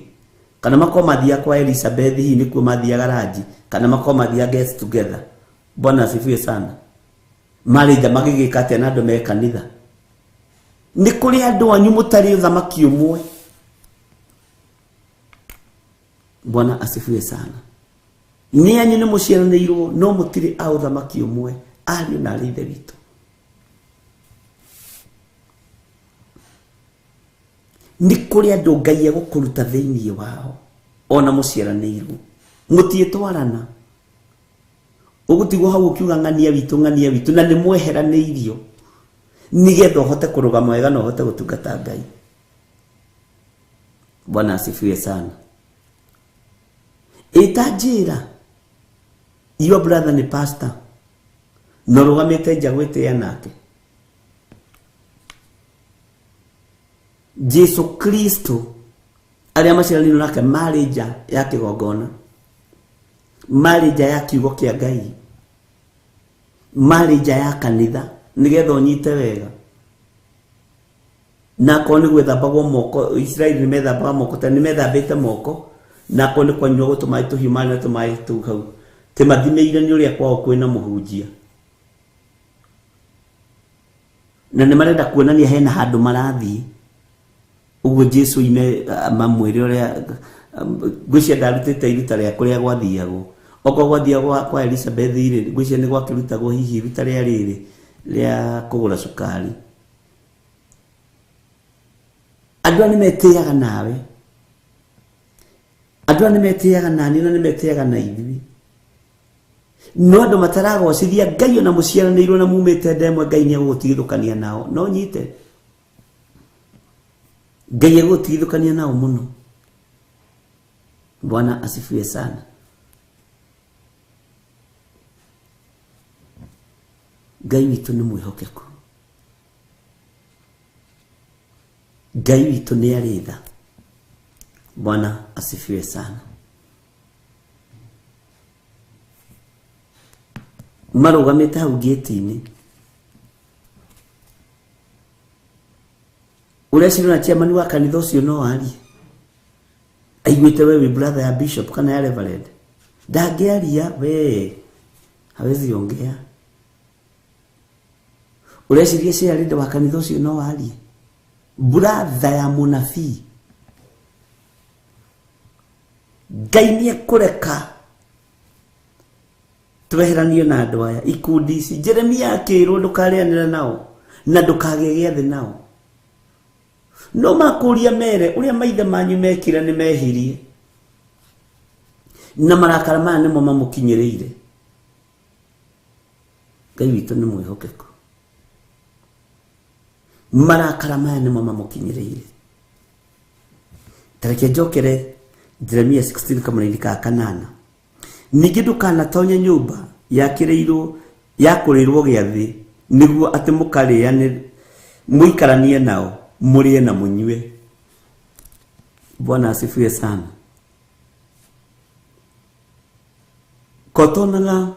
kana makorwo mathiaga kwa Elizabeth hihi nĩkuo mathiaga ranji kana makorwo mathiaga get together. Bwana asifiwe sana. Marĩ nja magĩgĩka atĩa na andũ me kanitha nĩ kũrĩ andũ anyu mũtarĩ ũthamaki ũmwe. Bwana asifiwe sana. Nĩ anyu nĩ mũciaranĩirwo no mũtirĩ a ũthamaki ũmwe ariũ na arĩ ithe witũ. Nĩ kũrĩ andũ Ngai egũkũruta thĩinĩ wao ona mũciaranĩirwo mũtiĩtwarana ũgũtigwo hau ũkiuga ng'ania witũ na nĩ mweheranĩirio nĩgetha ũhote kũrũgama wega na ũhote gũtungata Ngai. Bwana asifiwe sana. Ĩta njĩra your brother nĩ pastor na ũrũgamĩte nja gwĩtĩa nake. Jesu Kristo arĩa maciaranĩirwo nake marĩ nja ya kĩgongona marĩ nja ya kiugo kĩa Ngai marĩ nja ya kanitha nĩgetha ũnyite wega. Na akorwo nĩ gwĩthambagwo moko Israeli nĩ methambaga moko tene nĩ methambĩte moko na akorwo nĩ kwanyuagwo tũmaĩ tũhiũ marĩ na tũmaĩ tũu hau tĩmathimĩire nĩ ũrĩa kwao kwĩna mũhunjia na nĩ marenda kuonania hena handũ marathiĩ ũguo Jesu ime mamwĩre ũrĩa ngwĩciria ndarutĩte iruta rĩa kũrĩa gwathiagwo okorwo gwathiagwo kwa Elizabeth rĩ ngwĩciria nĩ gwakĩrutagwo hihi iruta rĩa rĩrĩ rĩa kũgũra cukari. Andũ aya nĩ metĩaga nawe andũ aya nĩ metĩaga nani na nĩ metĩaga na ithuĩ no andũ mataragocithia Ngai ona mũciaranĩirwo na mumĩte ndemwe Ngai nĩ egũgũtigithũkania nao no nyite Ngai egũgũtigithũkania nao mũno. Bwana asifiwe sana. Ngai witũ nĩ mwĩhokeku. Ngai witũ nĩ arĩ tha. Bwana asifiwe sana. Marũgamĩte hau gate-inĩ ũreciria na chairman wa kanitha ũcio no arie aiguĩte we wĩ brother ya bishop kana ya reverend ndangĩaria we hawezi ongea. Ũreciria chairman wa kanitha ũcio no arie brother ya mũnabii Ngai nĩ ekũreka tweheranio na andũ aya ikundi ici. Jeremia akĩrwo ndũkarĩanĩra nao na ndũkagĩe gĩathĩ nao no makũria mere ũrĩa maithe manyu mekire nĩ mehirie na marakara maya nĩmo mamũkinyĩrĩire. Ngai witũ nĩ mwĩhokeku. Marakara maya nĩmo mamũkinyĩrĩire. Tareke njokere Jeremia 16 kamũraini ka kanana. Ningĩ ndũkanatonye nyũmba yakĩrĩirwo yakũrĩrwo gĩathĩ nĩguo atĩ mũkarĩane mũikaranie nao mũrĩe na mũnyue. Bwana asifiwe sana. Kotonaga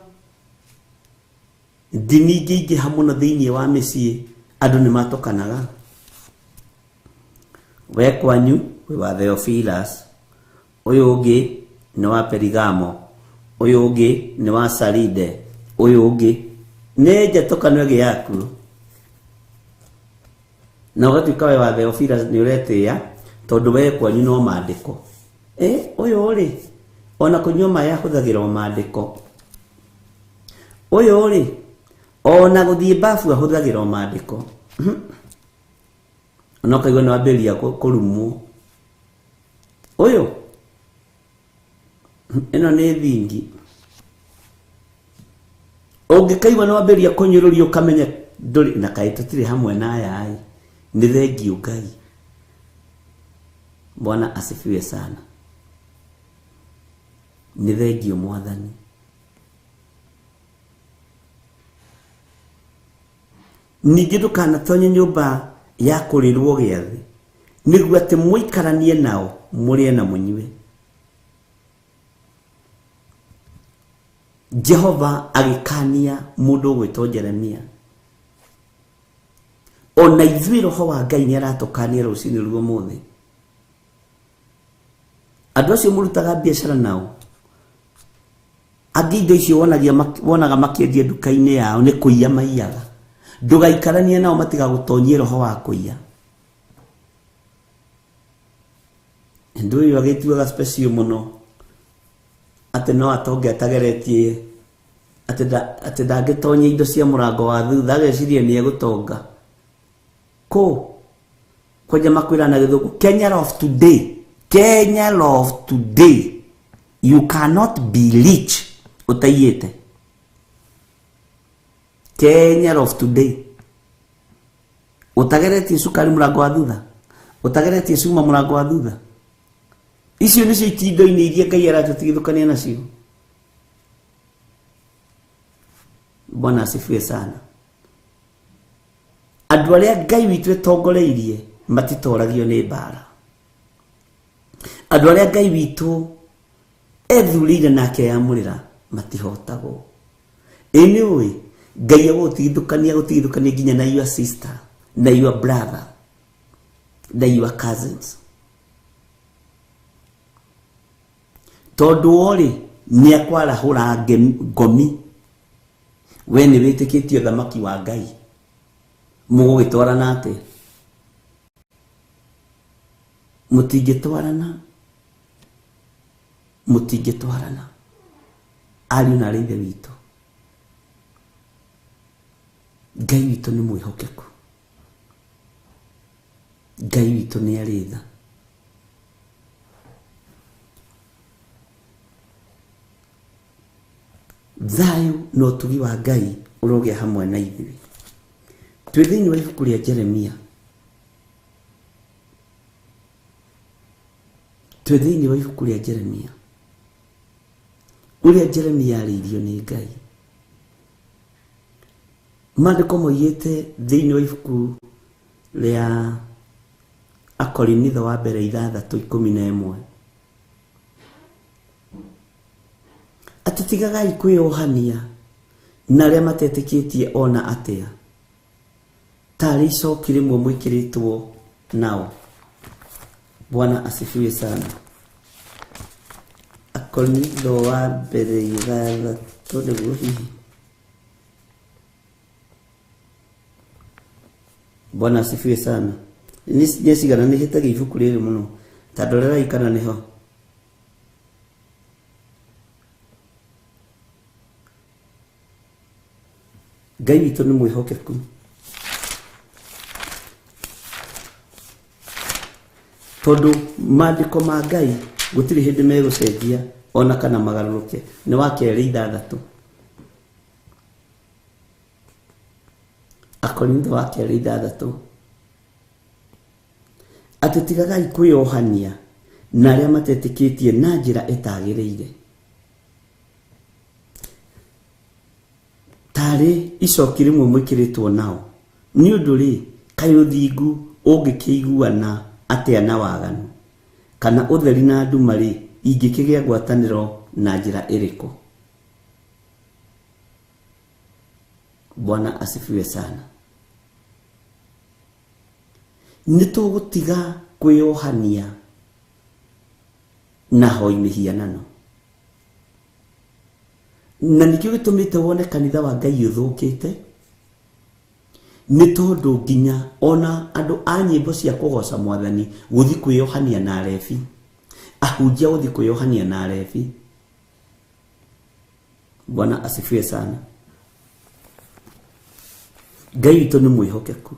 ndini ingĩingĩha mũno thĩinĩ wa mĩciĩ andũ nĩ matokanaga. We kwanyu wĩ wa Theophilus, ũyũ ũngĩ nĩ wa Perigamo, ũyũ ũngĩ nĩ wa Saride, ũyũ ũngĩ nĩ njatũkano ĩngĩ yaku. Na ũgatuĩka we wa Theophilus nĩ ũretĩĩa tondũ we kwanyu no maandĩko. Ũyũ rĩ ona kũnyua maĩ ahũthagĩra o maandĩko. Ũyũ rĩ ona gũthiĩ bafu ahũthagĩra o maandĩko. Ona ũkaigua nĩ wambĩrĩria kũrumwo. Ũyũ ĩno nĩ thingi. Ũngĩkaigua nĩ wambĩrĩria kũnyũrũrio ũkamenya ndũrĩ na kaĩ tũtirĩ hamwe na aya ĩ. Nĩ thengiũ Ngai. Bwana asifiwe sana. Nĩ thengiũ Mwathani. Ningĩ ndũkanatonye nyũmba ya kũrĩrwo gĩathĩ nĩguo atĩ mũikaranie nao mũrĩe na mũnyue. Jehova agĩkania mũndũ ũgwĩtwo Jeremia. Ona ithuĩ roho wa Ngai nĩ aratũkania rũcinĩ rwa ũmũthĩ. Andũ acio mũrutaga biacara nao angĩ indo icio wonaga makĩendia nduka-inĩ yao nĩ kũiya maiyaga. Ndũgaikaranie nao matigagũtonyie roho wa kũiya. Ndũ ũyũ agĩtuaga special mũno atĩ no atonge atageretie atĩ ndangĩtonya indo cia mũrango wa thutha ageciria nĩ egũtonga. Kũ kwanja makwĩra na gĩthũngũ Kenya of today, Kenya of today, you cannot be rich ũtaiyĩte. Kenya of today ũtageretie cukari mũrango wa thutha, ũtageretie cuma mũrango wa thutha. Icio nĩcio itindo-inĩ iria Ngai aratũtigithũkania nacio. Bwana asifiwe sana. Andũ arĩa Ngai witũ etongoreirie matitoragio nĩ mbara. Andũ arĩa Ngai witũ ethurĩire na akeyamũrĩra matihotagwo. Ĩ nĩ ũĩ Ngai egũgũtigithũkania gũtigithũkania nginya na your sister, na your brother, na your cousins. Tondũ orĩ nĩ akwarahũra ngomi. We nĩ wĩtĩkĩtie ũthamaki wa Ngai. Mũgũgĩtwarana atĩa? Mũtingĩtwarana. Mũtingĩtwarana. Ariũ na aarĩ a Ithe witũ, Ngai witũ nĩ mwĩhokeku. Ngai witũ nĩ arĩ tha. Thayũ na ũtugi wa Ngai ũrogĩa hamwe na ithuĩ. Twĩ thĩinĩ wa ibuku rĩa Jeremia. Twĩ thĩinĩ wa ibuku rĩa Jeremia. Ũrĩa Jeremia arĩirio nĩ Ngai. Maandĩko moigĩte thĩinĩ wa ibuku rĩa Akorinitho wa mbere 6:11 atĩ tigagai kwĩyohania na arĩa matetĩkĩtie ona atĩa tarĩ icoki rĩmwe mwĩkĩrĩtwo nao. Bwana asifiwe sana. Akorinitho wa mbere 6 nĩguo hihi. Bwana asifiwe sana. Nĩ cigana nĩ hĩtagia ibuku rĩrĩ mũno ta ndorerai kana nĩho. Ngai witũ nĩ mwĩhokeku. Tondũ maandĩko ma Ngai gũtirĩ hĩndĩ megũcenjia ona kana magarũrũke. Nĩ wa kerĩ 6. Akorintho wa kerĩ 6. Atĩ tigagai kwĩyohania na arĩa matetĩkĩtie na njĩra ĩtagĩrĩire. Tarĩ icoki rĩmwe mwĩkĩrĩtwo nao. Nĩ ũndũ rĩ, kaĩ ũthingu ũngĩkĩiguana atĩa na waganu? Kana ũtheri na nduma rĩ, ingĩkĩgĩa ngwatanĩro na njĩra ĩrĩkũ? Bwana asifiwe sana. Nĩ tũgũtiga kwĩyohania na hoi mĩhianano. Na nĩkĩo gĩtũmĩte wone kanitha wa Ngai ũthũkĩte, nĩ tondũ nginya ona andũ a nyĩmbo cia kũgoca mwathani gũthiĩ kwĩyohania na arebi, ahunjia gũthiĩ kwĩyohania na arebi. Bwana asifiwe sana. Ngai witũ nĩ mwĩhokeku.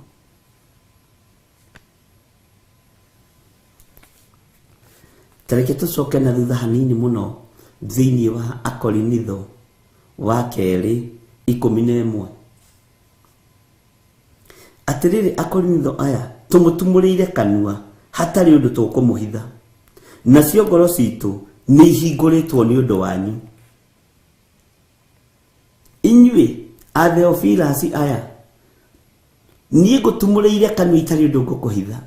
Tareke tũcoke na thutha hanini mũno thĩinĩ wa Akorinitho wa kerĩ 11. Atĩrĩrĩ Akorinitho aya, tũmũtumũrĩire kanua hatarĩ ũndũ tũkũmũhitha, nacio ngoro citũ nĩ ihingũrĩtwo nĩ ũndũ wanyu. Inyuĩ a Theofilasi aya, niĩ ngũtumũrĩire kanua itarĩ ũndũ ngũkũhitha.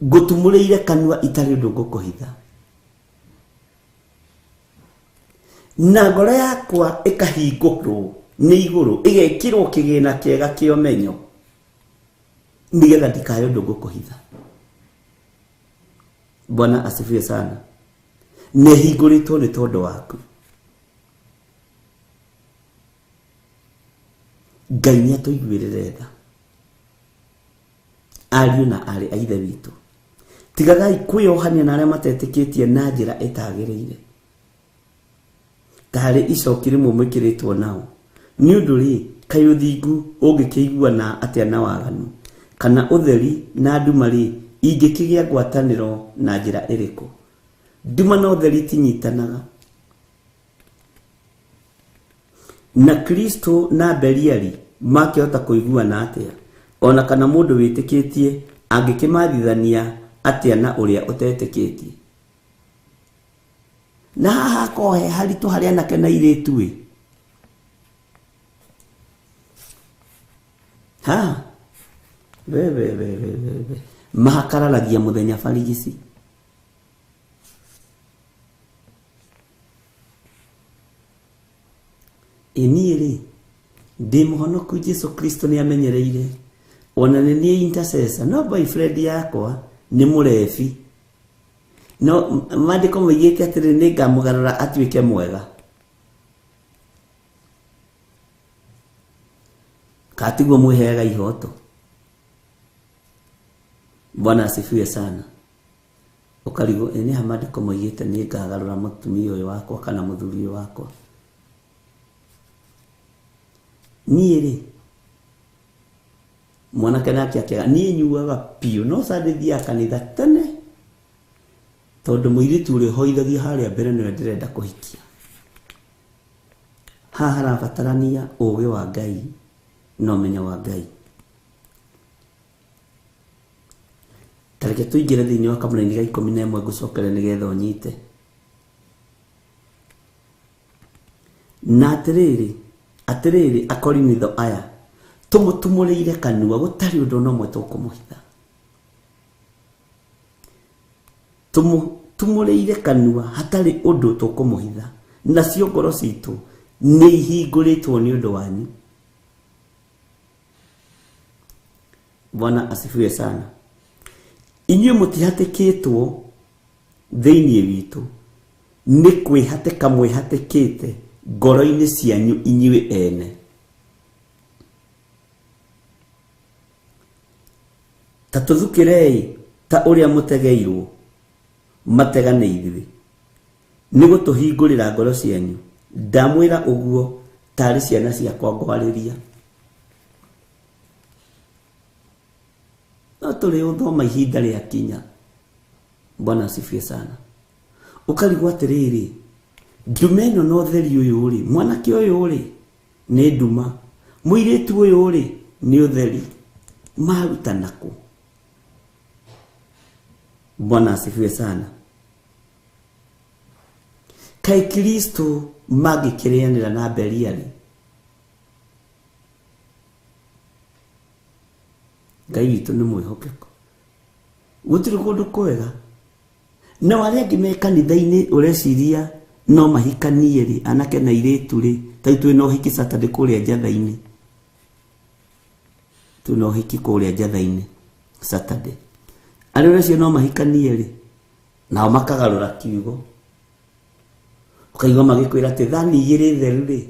Ngũtumũrĩire kanua itarĩ ũndũ ngũkũhitha. Na ngoro yakwa ĩkahingũrwo nĩ igũrũ, ĩgekĩrwo kĩgĩna kĩega kĩa ũmenyo, nĩgetha ndikae ũndũ ngũkũhitha. Bwana asifiwe sana. Nĩ hingũrĩtwo nĩ tondũ waku. Ngai nĩ atũiguĩrĩre tha, ariũ na aarĩ a Ithe witũ. Tigagai kwĩyohania na arĩa matetĩkĩtie na njĩra ĩtagĩrĩire. Tarĩ icoki rĩmwe mwĩkĩrĩtwo nao. Nĩ ũndũ rĩ, kaĩ ũthingu ũngĩkĩiguana atĩa na waganu? Kana ũtheri na nduma rĩ, ingĩkĩgĩa ngwatanĩro na njĩra ĩrĩkũ? Nduma na ũtheri itinyitanaga. Na Kristo na Beliali makĩhota kũiguana atĩa? Ona kana mũndũ wĩtĩkĩtie angĩkĩmathithania atĩa na ũrĩa ũtetĩkĩtie? Na haha hakoragwo he haritũ harĩ anake na airĩtu ĩ. Ha? We we we we we we. Mahakararagia mũthenya barigici. Ĩ niĩ rĩ, ndĩ mũhonoku Jesu Kristo nĩ amenyereire. Ona nĩ niĩ intercessor, no boyfriend yakwa nĩ mũrebi. No maandĩko moigĩte atĩrĩ, nĩ ngamũgarũra atuĩke mwega. Katiguo mwĩheaga ihoto. Bwana asifiwe sana. Ũkarigwo ĩ nĩ ha maandĩko moigĩte nĩ ngagarũra mũtumia ũyũ wakwa kana mũthuri ũyũ wakwa. Niĩ rĩ, mwanake nake akĩaga, niĩ nyuaga biũ, no Sunday thiaga kanitha tene, tondũ mũirĩtu ũrĩa ũhoithagia harĩa mbere nĩwe ndĩrenda kũhikia. Haha harabatarania ũũgĩ wa Ngai na ũmenyo wa Ngai. Tareke tũingĩre thĩinĩ wa kamũraini ga 11 ngũcokere nĩgetha ũnyite. Na atĩrĩrĩ, atĩrĩrĩ Akorinitho aya, tũmũtumũrĩire kanua gũtarĩ ũndũ ona ũmwe tũkũmũhitha. Tũmũtumũrĩire kanua hatarĩ ũndũ tũkũmũhitha, nacio ngoro citũ nĩ ihingũrĩtwo nĩ ũndũ wanyu. Bwana asifiwe sana. Inyuĩ mũtihatĩkĩtwo thĩinĩ witũ, nĩ kwĩhatĩka mwĩhatĩkĩte ngoro-inĩ cianyu inyuĩ ene. Ta tũthukĩrei ta ũrĩa mũtegeirwo matega nĩ ithuĩ, nĩ gũtũhingũrĩra ngoro cianyu. Ndamwĩra ũguo tarĩ ciana ciakwa ngwarĩria. No tũrĩ ũthoma ihinda rĩakinya. Bwana asifiwe sana. Ũkarigwo atĩrĩrĩ, ndume ĩno na ũtheri ũyũ rĩ, mwanake ũyũ rĩ nĩ nduma, mũirĩtu ũyũ rĩ nĩ ũtheri. Maruta nako. Bwana asifiwe sana. Kai Kristo mangĩkĩrĩanĩra na Beliali. Ngai witũ nĩ mwĩhokeku. Gũtirĩ kũndũ kwega. Na arĩa angĩ me kanitha-inĩ ũreciria no mahikanie rĩ, anake na airĩtu rĩ, ta rĩu twĩna ũhiki Saturday kũrĩa Njatha-inĩ. Twĩna ũhiki kũrĩa Njatha-inĩ Saturday. Arĩa ũreciria no mahikanie rĩ, nao makagarũra kiugo. Ũkaigua magĩkwĩra atĩ thani igĩrĩ theru rĩ,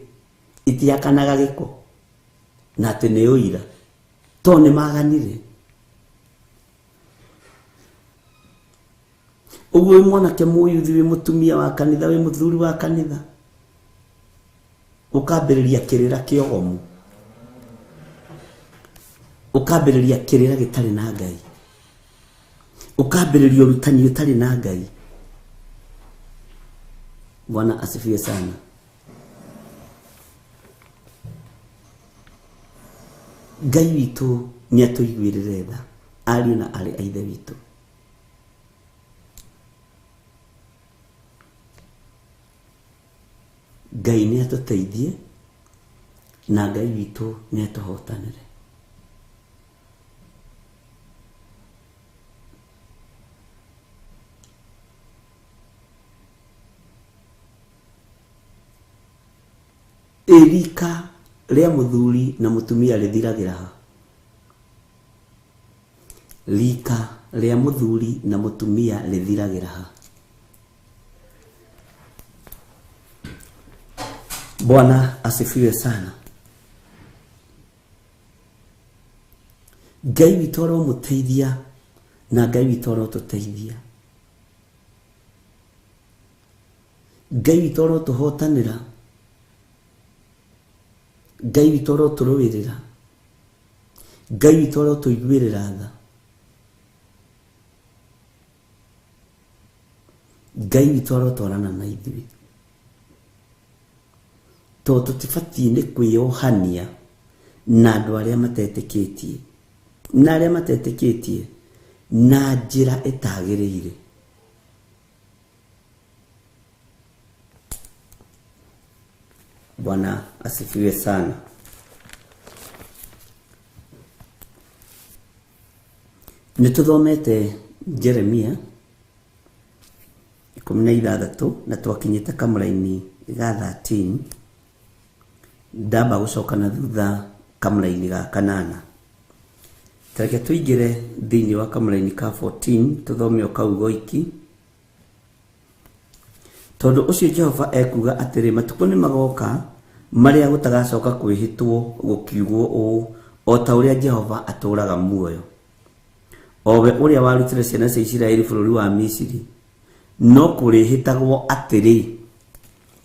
itihakanaga gĩko, na atĩ nĩ ũira. To nĩ maganire. Ũguo wĩ mwanake mũyuthi, wĩ mũtumia wa kanitha, wĩ mũthuri wa kanitha, ũkambĩrĩria kĩrĩra kĩogomu, ũkambĩrĩria kĩrĩra gĩtarĩ na Ngai, ũkambĩrĩria ũrutani ũtarĩ na Ngai. Bwana asifiwe sana. Ngai witũ nĩ atũiguĩrĩre tha, ariũ na aarĩ a Ithe witũ. Ngai nĩ atũteithie na Ngai witũ nĩ atũhotanĩre. Ĩrika rĩa mũthuri na mũtumia rĩthiragĩra ha? Rika rĩa mũthuri na mũtumia rĩthiragĩra ha? Bwana asifiwe sana. Ngai witũ aromũteithia na Ngai witũ arotũteithia. Ngai witũ arotũhotanĩra. Ngai witũ arotũrũĩrĩra. Ngai witũ arotũiguĩrĩra tha. Ngai witũ arotwarana na ithuĩ. Tondũ tũtibatiĩ nĩ kwĩyohania na andũ arĩa matetĩkĩtie, na arĩa matetĩkĩtie na njĩra ĩtagĩrĩire. Bwana asifiwe sana. Nĩtũthomete Jeremia 16 na twakinyĩte kamũraini ga 13. Ndamba gũcoka na thutha kamũraini ga 8. Tareke tũingĩre thĩinĩ wa kamũraini ka 14 tũthome o kau goiki. Tondũ ũcio Jehova ekuuga atĩrĩ, matukũ nĩ magoka marĩa gũtagacoka kwĩhĩtwo gũkiugwo ũũ, o ta ũrĩa Jehova atũũraga muoyo, o we ũrĩa warutire ciana cia Isiraeli bũrũri wa Misiri, no kũrĩhĩtagwo atĩrĩ.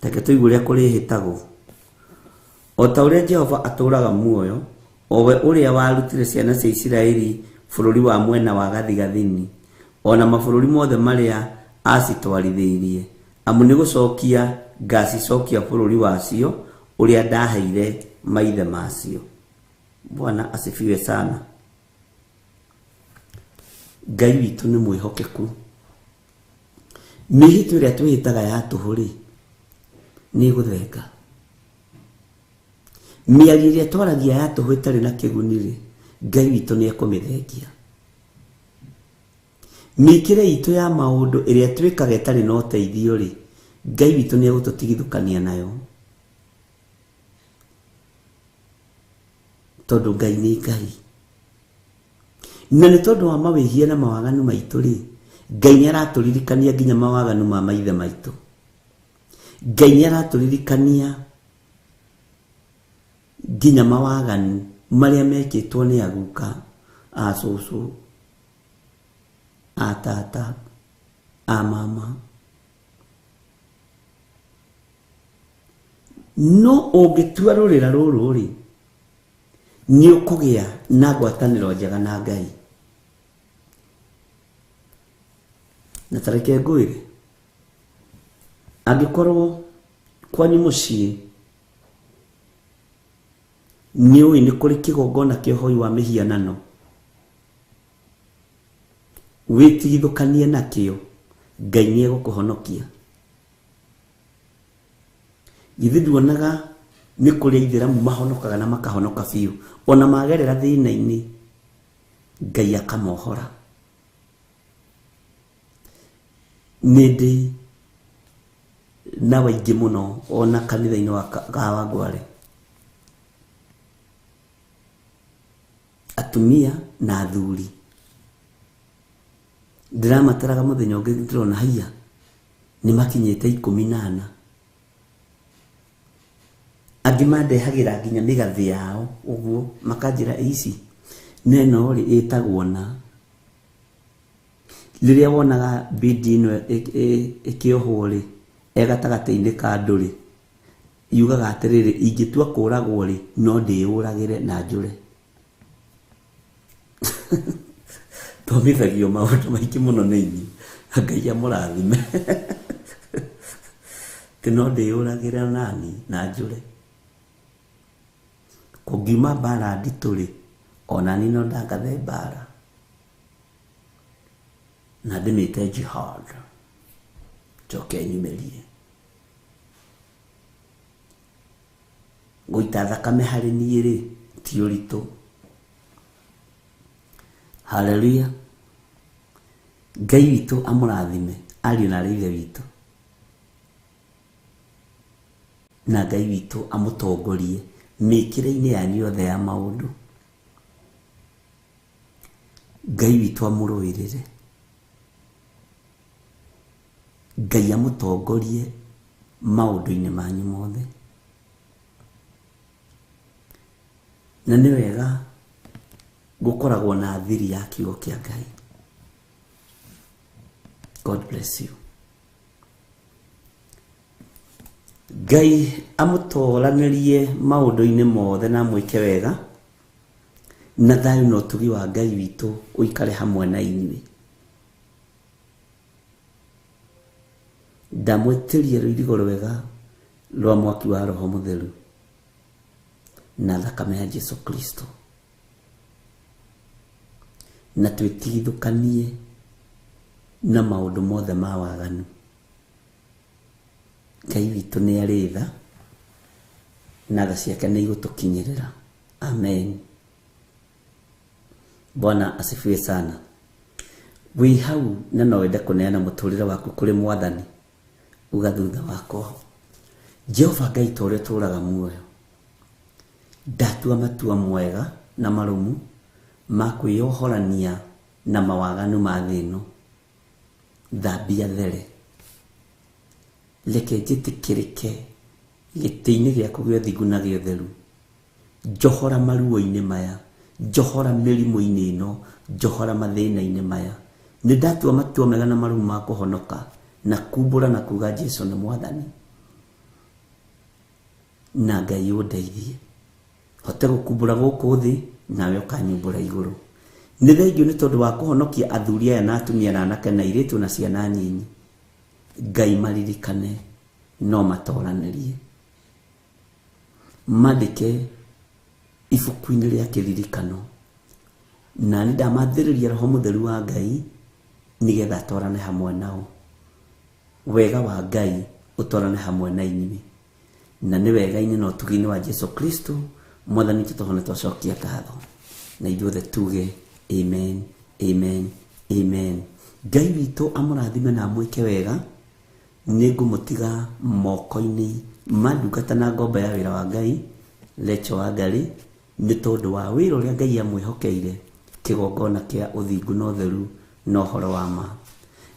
Tareke tũigue ũrĩa kũrĩhĩtagwo. O ta ũrĩa Jehova atũũraga muoyo, o we ũrĩa warutire ciana cia Isiraeli bũrũri wa mwena wa gathigathini, o na mabũrũri mothe marĩa acitwarithĩirie, amu nĩ gũcokia ngacicokia bũrũri wacio ũrĩa ndaheire maithe macio. Bwana asifiwe sana. Ngai witũ nĩ mwĩhokeku. Mĩhĩtwa ĩrĩa twĩhĩtaga ya tũhũ rĩ, nĩ ĩgũthenga. Mĩario ĩrĩa twaragia ya tũhũ ĩtarĩ na kĩguni rĩ, Ngai witũ nĩ ekũmĩthengia. Mĩkĩre itũ ya maũndũ ĩrĩa twĩkaga ĩtarĩ na ũteithio rĩ, Ngai witũ nĩ egũtũtigithũkania nayo. Tondũ Ngai nĩ Ngai. Na nĩ tondũ wa mawĩhia na mawaganu maitũ rĩ, Ngai nĩ aratũririkania nginya mawaganu ma maithe maitũ. Ngai nĩ aratũririkania nginya mawaganu marĩa mekĩtwo nĩ aguka, a cũcũ, a tata, a mama. No ũngĩtua rũrĩra rũrũ rĩ, nĩ ũkũgĩa na ngwatanĩro njega na Ngai. Na tareke ngwĩre, angĩkorwo kwanyu mũciĩ nĩ ũĩ nĩ kũrĩ kĩgongona kĩa ũhoi wa mĩhianano, Wĩtigithũkanie nakĩo, Ngai nĩ egũkũhonokia. Githĩ nduonaga nĩ kũrĩ aithĩramu mahonokaga na makahonoka biũ, ona magerera thĩna-inĩ Ngai akamohora. Nĩ ndĩ na waingĩ mũno ona kanitha-inĩ wa Kawangware, atumia na athuri. Ndĩramataraga mũthenya ũngĩ ndĩrona haiya nĩ makinyĩte 14. Angĩ mandehagĩra nginya mĩgathĩ yao ũguo, makanjĩra ici neno rĩ ĩtagwo na. Rĩrĩa wonaga bidi ĩno ĩkĩohwo rĩ, e gatagatĩ-inĩ ka andũ rĩ, yugaga atĩrĩrĩ, ingĩtua kũragwo rĩ, no ndĩyũragĩre na njũre. Thomithagio maũndũ maingĩ mũno nĩ inyuĩ, Ngai amũrathime. Atĩ no ndĩyũragĩre nani na njũre. Kũngiuma mbara nditũ rĩ, onani no ndangathe mbara na ndĩmĩte jihad, njoke nyumĩrie. Gũita thakame harĩ niĩ rĩ, ti ũritũ. Haleluya. Ngai witũ amũrathime ariũ na arĩ ithe witũ, na Ngai witũ amũtongorie mĩkĩre-inĩ yanyu yothe ya maũndũ. Ngai witũ amũrũĩrĩre, Ngai amũtongorie maũndũ-inĩ manyu mothe. Na nĩ wega gũkoragwo na thiri ya kiugo kĩa Ngai. God bless you. Ngai amũtoranĩrie maũndũ-inĩ mothe na amwĩke wega, na thayũ na ũtugi wa Ngai witũ ũikare hamwe na inyuĩ. Ndamwĩtĩria rũirigo rwega rwa mwaki wa Roho Mũtheru na thakame ya Jesu Kristo, na twĩtigithũkanie na maũndũ mothe ma waganu. Ngai witũ nĩ arĩ tha, na tha ciake nĩ igũtũkinyĩrĩra. Amen. Bwana asifiwe sana. Wĩ hau na no wende kũneana mũtũrĩre waku kũrĩ Mwathani, uga thutha wakwa, Jehova Ngai ta ũrĩa ũtũũraga muoyo, ndatua matua mwega na marũmu ma kwĩyohorania na mawaganu ma thĩ ĩno. Thambia there, reke njĩtĩkĩrĩke gĩtĩ-inĩ gĩaku gĩa ũthingu na gĩa ũtheru. Njohora maruo-inĩ maya, njohora mĩrimũ-inĩ ĩno, njohora mathĩna-inĩ maya. Nĩ ndatua matua mega na marũmu ma kũhonoka na kumbũra na kuga Jesu nĩ Mwathani, na Ngai ũndeithie hote gũkumbũra gũkũ thĩ, nawe ũkanyumbũra igũrũ. Nĩ thengio nĩ tondũ wa kũhonokia athuri aya na atumia na anake na airĩtu na ciana nyinyi. Ngai maririkane no matoranĩrie, mandĩke ibuku-inĩ rĩa kĩririkano, na nĩ ndamathĩrĩria Roho Mũtheru wa Ngai nĩgetha atwarane hamwe nao. Wega wa Ngai ũtwarane hamwe na inyuĩ, na nĩ wega-inĩ na ũtugi-inĩ wa Jesu Kristo Mwathani witũ tũhone twacokia ngatho, na ithuothe tuge amen, amen, amen. Ngai witũ amũrathime na amwĩke wega. Nĩ ngũmũtiga moko-inĩ ma ndungata na ngombo ya wĩra wa Ngai Rachel Wangari, nĩ tondũ wa wĩra ũrĩa Ngai amwĩhokeire, kĩgongona kĩa ũthingu na ũtheru na ũhoro wa ma.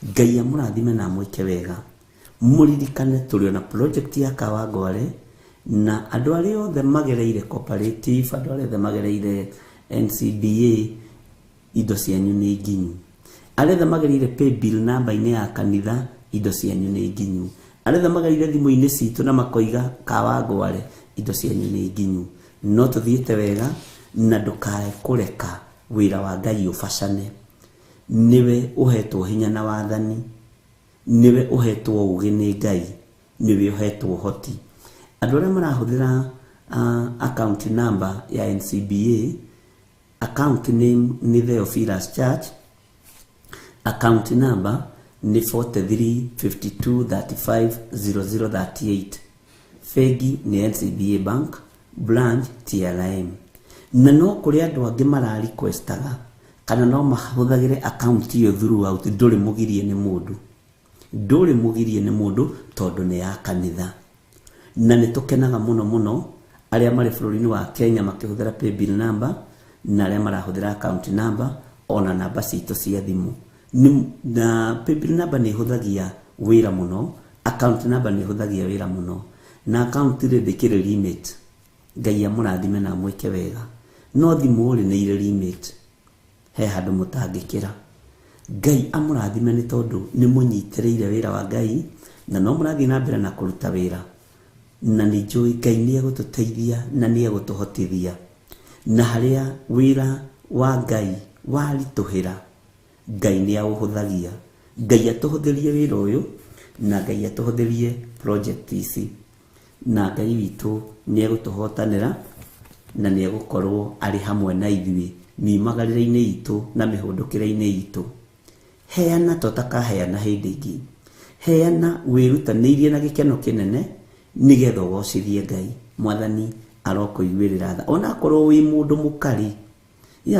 Ngai amũrathime na amwĩke wega. Mũririkane tũrĩ ona project ya Kawangware, na andũ arĩa othe magereire cooperative, andũ arĩa othe magereire NCBA, indo cianyu nĩ nginyu. Arĩa othe magereire pay bill namba-inĩ ya kanitha, indo cianyu nĩ nginyu. Arĩa othe magereire thimũ-inĩ citũ na makoiga Kawangware, indo cianyu nĩ nginyu. No tũthiĩte wega, na ndũkae kũreka wĩra wa Ngai ũbacane. Nĩwe ũhetwo hinya na wathani, nĩwe ũhetwo ũũgĩ nĩ Ngai, nĩwe ũhetwo ũhoti. Andũ arĩa marahũthĩra account number ya NCBA, account name nĩ Theophilus Church, Account number nĩ 4352350038. Bengi nĩ NCBA Bank, branch TLM. Na no kũrĩ andũ angĩ mara requestaga kana no mahũthagĩre account ĩyo throughout, ndũrĩ mũgirie nĩ mũndũ, ndũrĩ mũgirie nĩ mũndũ tondũ nĩ ya kanitha. Na nĩ tũkenaga mũno mũno arĩa marĩ bũrũri-inĩ wa Kenya makĩhũthĩra paybill number na arĩa marahũthĩra account number ona namba citũ cia thimũ. Na paybill number nĩ ĩhũthagia wĩra mũno, account number nĩ ĩhũthagia wĩra mũno, na account rĩ ndĩkĩrĩ limit. Ngai amũrathime na amwĩke wega. No thimũ rĩ nĩ irĩ limit, he handũ mũtangĩkĩra. Ngai amũrathime nĩ tondũ nĩ mũnyitĩrĩire wĩra wa Ngai na no mũrathiĩ na mbere na kũruta wĩra, na nĩ njũĩ Ngai nĩ egũtũteithia na nĩ egũtũhotithia. Na harĩa wĩra wa Ngai waritũhĩra, Ngai nĩ aũhũthagia. Ngai atũhũthĩrie wĩra ũyũ na Ngai atũhũthĩrie project ici, na Ngai witũ nĩ egũtũhotanĩra na nĩ egũkorwo arĩ hamwe na ithuĩ miumagarĩre-inĩ itũ na mĩhũndũkĩre-inĩ itũ. Heana totakaheana hĩndĩ ĩngĩ, heana wĩrutanĩirie na gĩkeno kĩnene nĩgetha ũgocithie Ngai. Mwathani arokũiguĩrĩra tha. Ona akorwo wĩ mũndũ mũkari,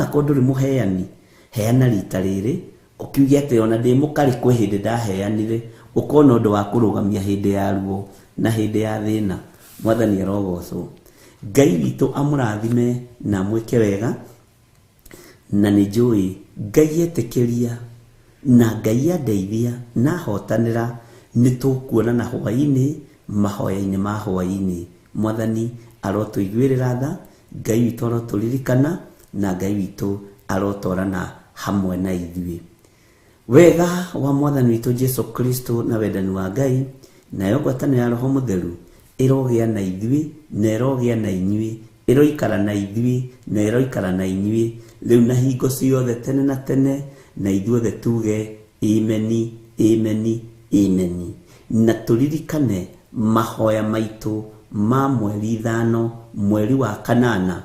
akorwo ndũrĩ mũheani, heana rita rĩrĩ ũkiuge atĩ ona ndĩ mũkari kwĩ hĩndĩ ndaheanire, ũkona ũndũ wa kũrũgamia hĩndĩ ya ruo na hĩndĩ ya thĩna. Mwathani arogocwo. Ngai witũ amũrathime na amwĩke wega, na nĩ njũĩ Ngai etĩkĩria na Ngai andeithia na ahotanĩra, nĩ tũkuonana hwaĩ-inĩ mahoya-inĩ ma hwaĩ-inĩ. Mwathani arotũiguĩrĩra tha, Ngai witũ arotũririkana, na Ngai witũ arotwarana hamwe na ithuĩ. Wega wa Mwathani witũ Jesu Kristo na wendani wa Ngai nayo ngwatanĩro ya Roho Mũtheru ĩrogĩa na ithuĩ na ĩrogĩa na inyuĩ, ĩroikara na ithuĩ na ĩroikara na inyuĩ rĩu na hingo ciothe tene na tene, na ithuothe tuge ameni, ameni, ameni. Na tũririkane mahoya maitũ ma mweri 5 mweri wa 8.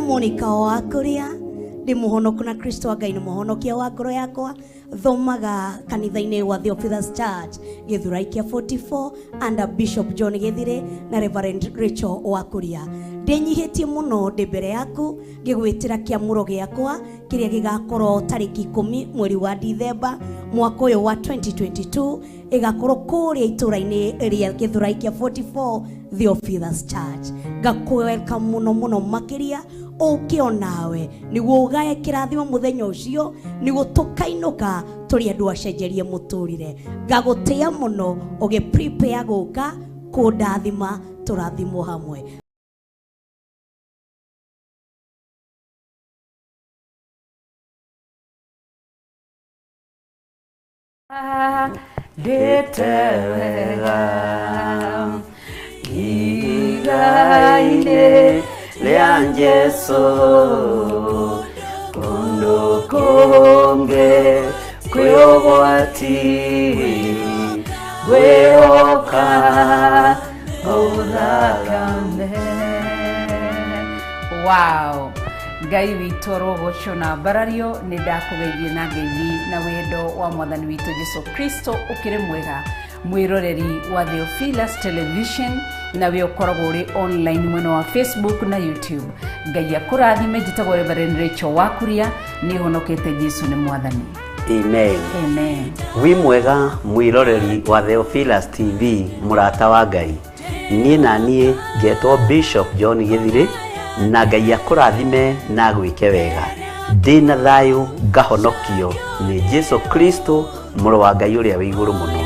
Monica wa kuria ndi muhonoku na Kristo wa Ngai ni muhonokia wa ngoro yakwa. Thomaga kanitha-inĩ wa Theophilus Church Githurai kia 44 under Bishop John Githire na Reverend Rachel wa kuria. Ndĩnyihĩtie mũno ndĩ mbere yaku ngĩgwĩtĩra kĩamũro gĩakwa kĩrĩa gĩgakorwo tarĩki 10 mweri wa Dithemba mwaka ũyũ wa 2022, ĩgakorwo kũrĩa itũra-inĩ rĩa Githurai kia 44 Theophilus Church. Ngakũ welcome mũno mũno makĩria ũke onawe nĩguo ũgae kĩrathimo mũthenya ũcio, nĩguo tũkainũka tũrĩ andũ acenjerie mũtũrĩre. Ngagũtĩa mũno ũgĩ prepare gũka kũndathima, tũrathimwo hamwe. Ndĩte wega igai-inĩ rĩa Jesũ, kũndũ kũngĩ kwĩ ũgwati, ngwĩhoka ũthakame. Wow, Ngai witũ arogocwo na mbarario. Nĩ ndakũgeithie na ngeithi na wendo wa Mwathani witũ Jesu Kristo. Ũkĩrĩ mwega mwĩroreri wa Theophilus Television, na we ũkoragwo ũrĩ online mwena wa Facebook na YouTube. Ngai akũrathime. Njĩtagwo Reverend Rachel Wakuria, nĩ honokete Jesu nĩ Mwathani. Amen. Amen. Wĩ mwega mwĩroreri wa Theophilus TV, mũrata wa Ngai. Niĩ na niĩ ngetwo Bishop John Gĩthirĩ, na Ngai akũrathime na agwĩke wega. Ndĩna thayũ ngahonokio nĩ Jesu Kristo, mũrũ wa Ngai ũrĩa wĩ igũrũ mũno.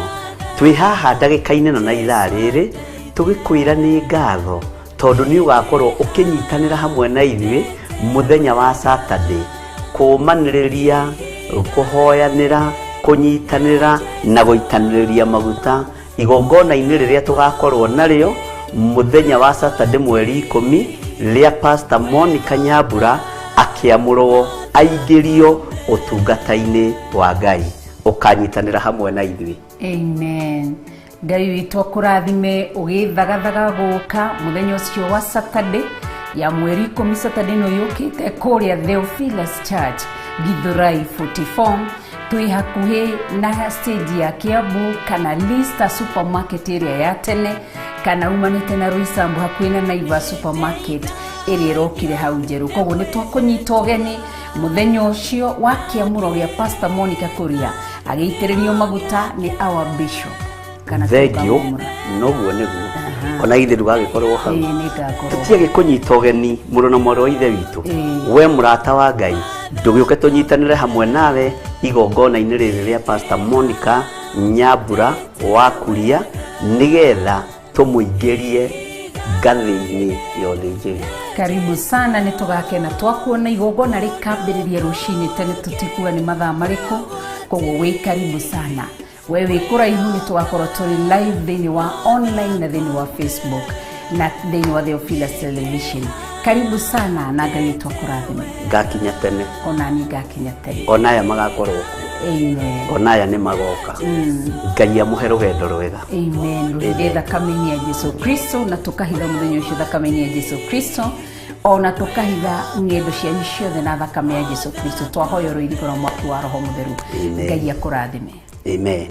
Twĩ haha ndagĩka-inĩ ĩno na ithaa rĩrĩ tũgĩkwĩra nĩ ngatho tondũ nĩ ũgakorwo ũkĩnyitanĩra hamwe na ithuĩ mũthenya wa Saturday, kũũmanĩrĩria, kũhoyanĩra, kũnyitanĩra na gũitanĩrĩria maguta igongona-inĩ rĩrĩa tũgakorwo narĩo mũthenya wa Saturday mweri 10 rĩa Pastor Monica Nyambura akĩamũrwo aingĩrio ũtungata-inĩ wa Ngai. Ũkanyitanĩra hamwe na ithuĩ. Amen. Ngai witũ akũrathime ũgĩthagathaga gũka mũthenya ũcio wa Saturday ya mweri 10, Saturday ĩno yũkĩte kũrĩa Theophilus Church Githurai 44, twĩ hakuhĩ na stage ya Kiambu kana Lista supermarket ĩrĩa ya tene, kana umanĩte na Roysambu hakuhĩ na Naivas supermarket ĩrĩa ĩrokire hau njerũ. Koguo nĩ twakũnyita ũgeni mũthenya ũcio wa kĩamũro gĩa Pastor Monica Kuria agĩitĩrĩrio maguta nĩ our bishop. Kana Thengio, tũkamũra. noguo nĩguo. Ona ithe ndũgagĩkorwo hau. Ĩĩ, nĩngakorwo. Tũtiage kũnyita ũgeni mũrũ na mwarĩ wa ithe witũ. Ĩĩ. We mũrata wa Ngai, ndũgĩũke tũnyitanĩre hamwe nawe igongona-inĩ rĩrĩ rĩa Pastor Monica Nyambura wa Kuria, nĩgetha tũmũingĩrie ngathĩ-inĩ ya ũthĩnjĩri. Karibu sana, nĩ tũgakena twakuona igongona rĩkambĩrĩria rũcinĩ tene, tũtikuga nĩ mathaa marĩkũ, koguo wĩ karibu sana. We wĩ kũraihu nĩ tũgakorwo tũrĩ live thĩinĩ wa online na thĩinĩ wa Facebook na thĩinĩ wa Theophilus Television. Karibu sana na Ngai witũ akũrathime. Ngakinya tene. Ona niĩ ngakinya tene. Ona aya magakorwo kuo. Amen. Ona aya nĩ magoka. Ngai amũhe rũgendo rwega. Amen. Rũhithe thakame-inĩ ya Jesu Kristo, na tũkahitha mũthenya ũcio thakame-inĩ ya Jesu Kristo, ona tũkahitha ng'endo cianyu ciothe na thakame ya Jesu Kristo. Twahoya rũirigo rwa mwaki wa Roho Mũtheru. Amen. Ngai akũrathime. Amen.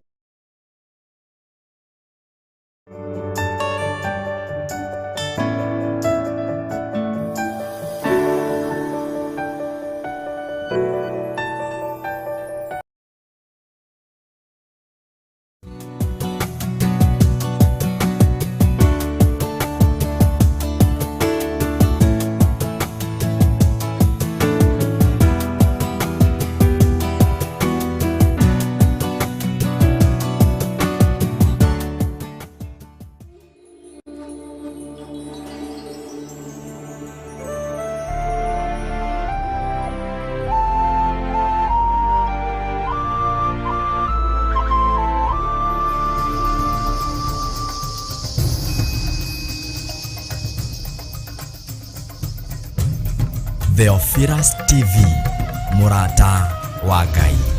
Theophilus TV, mũrata wa Ngai.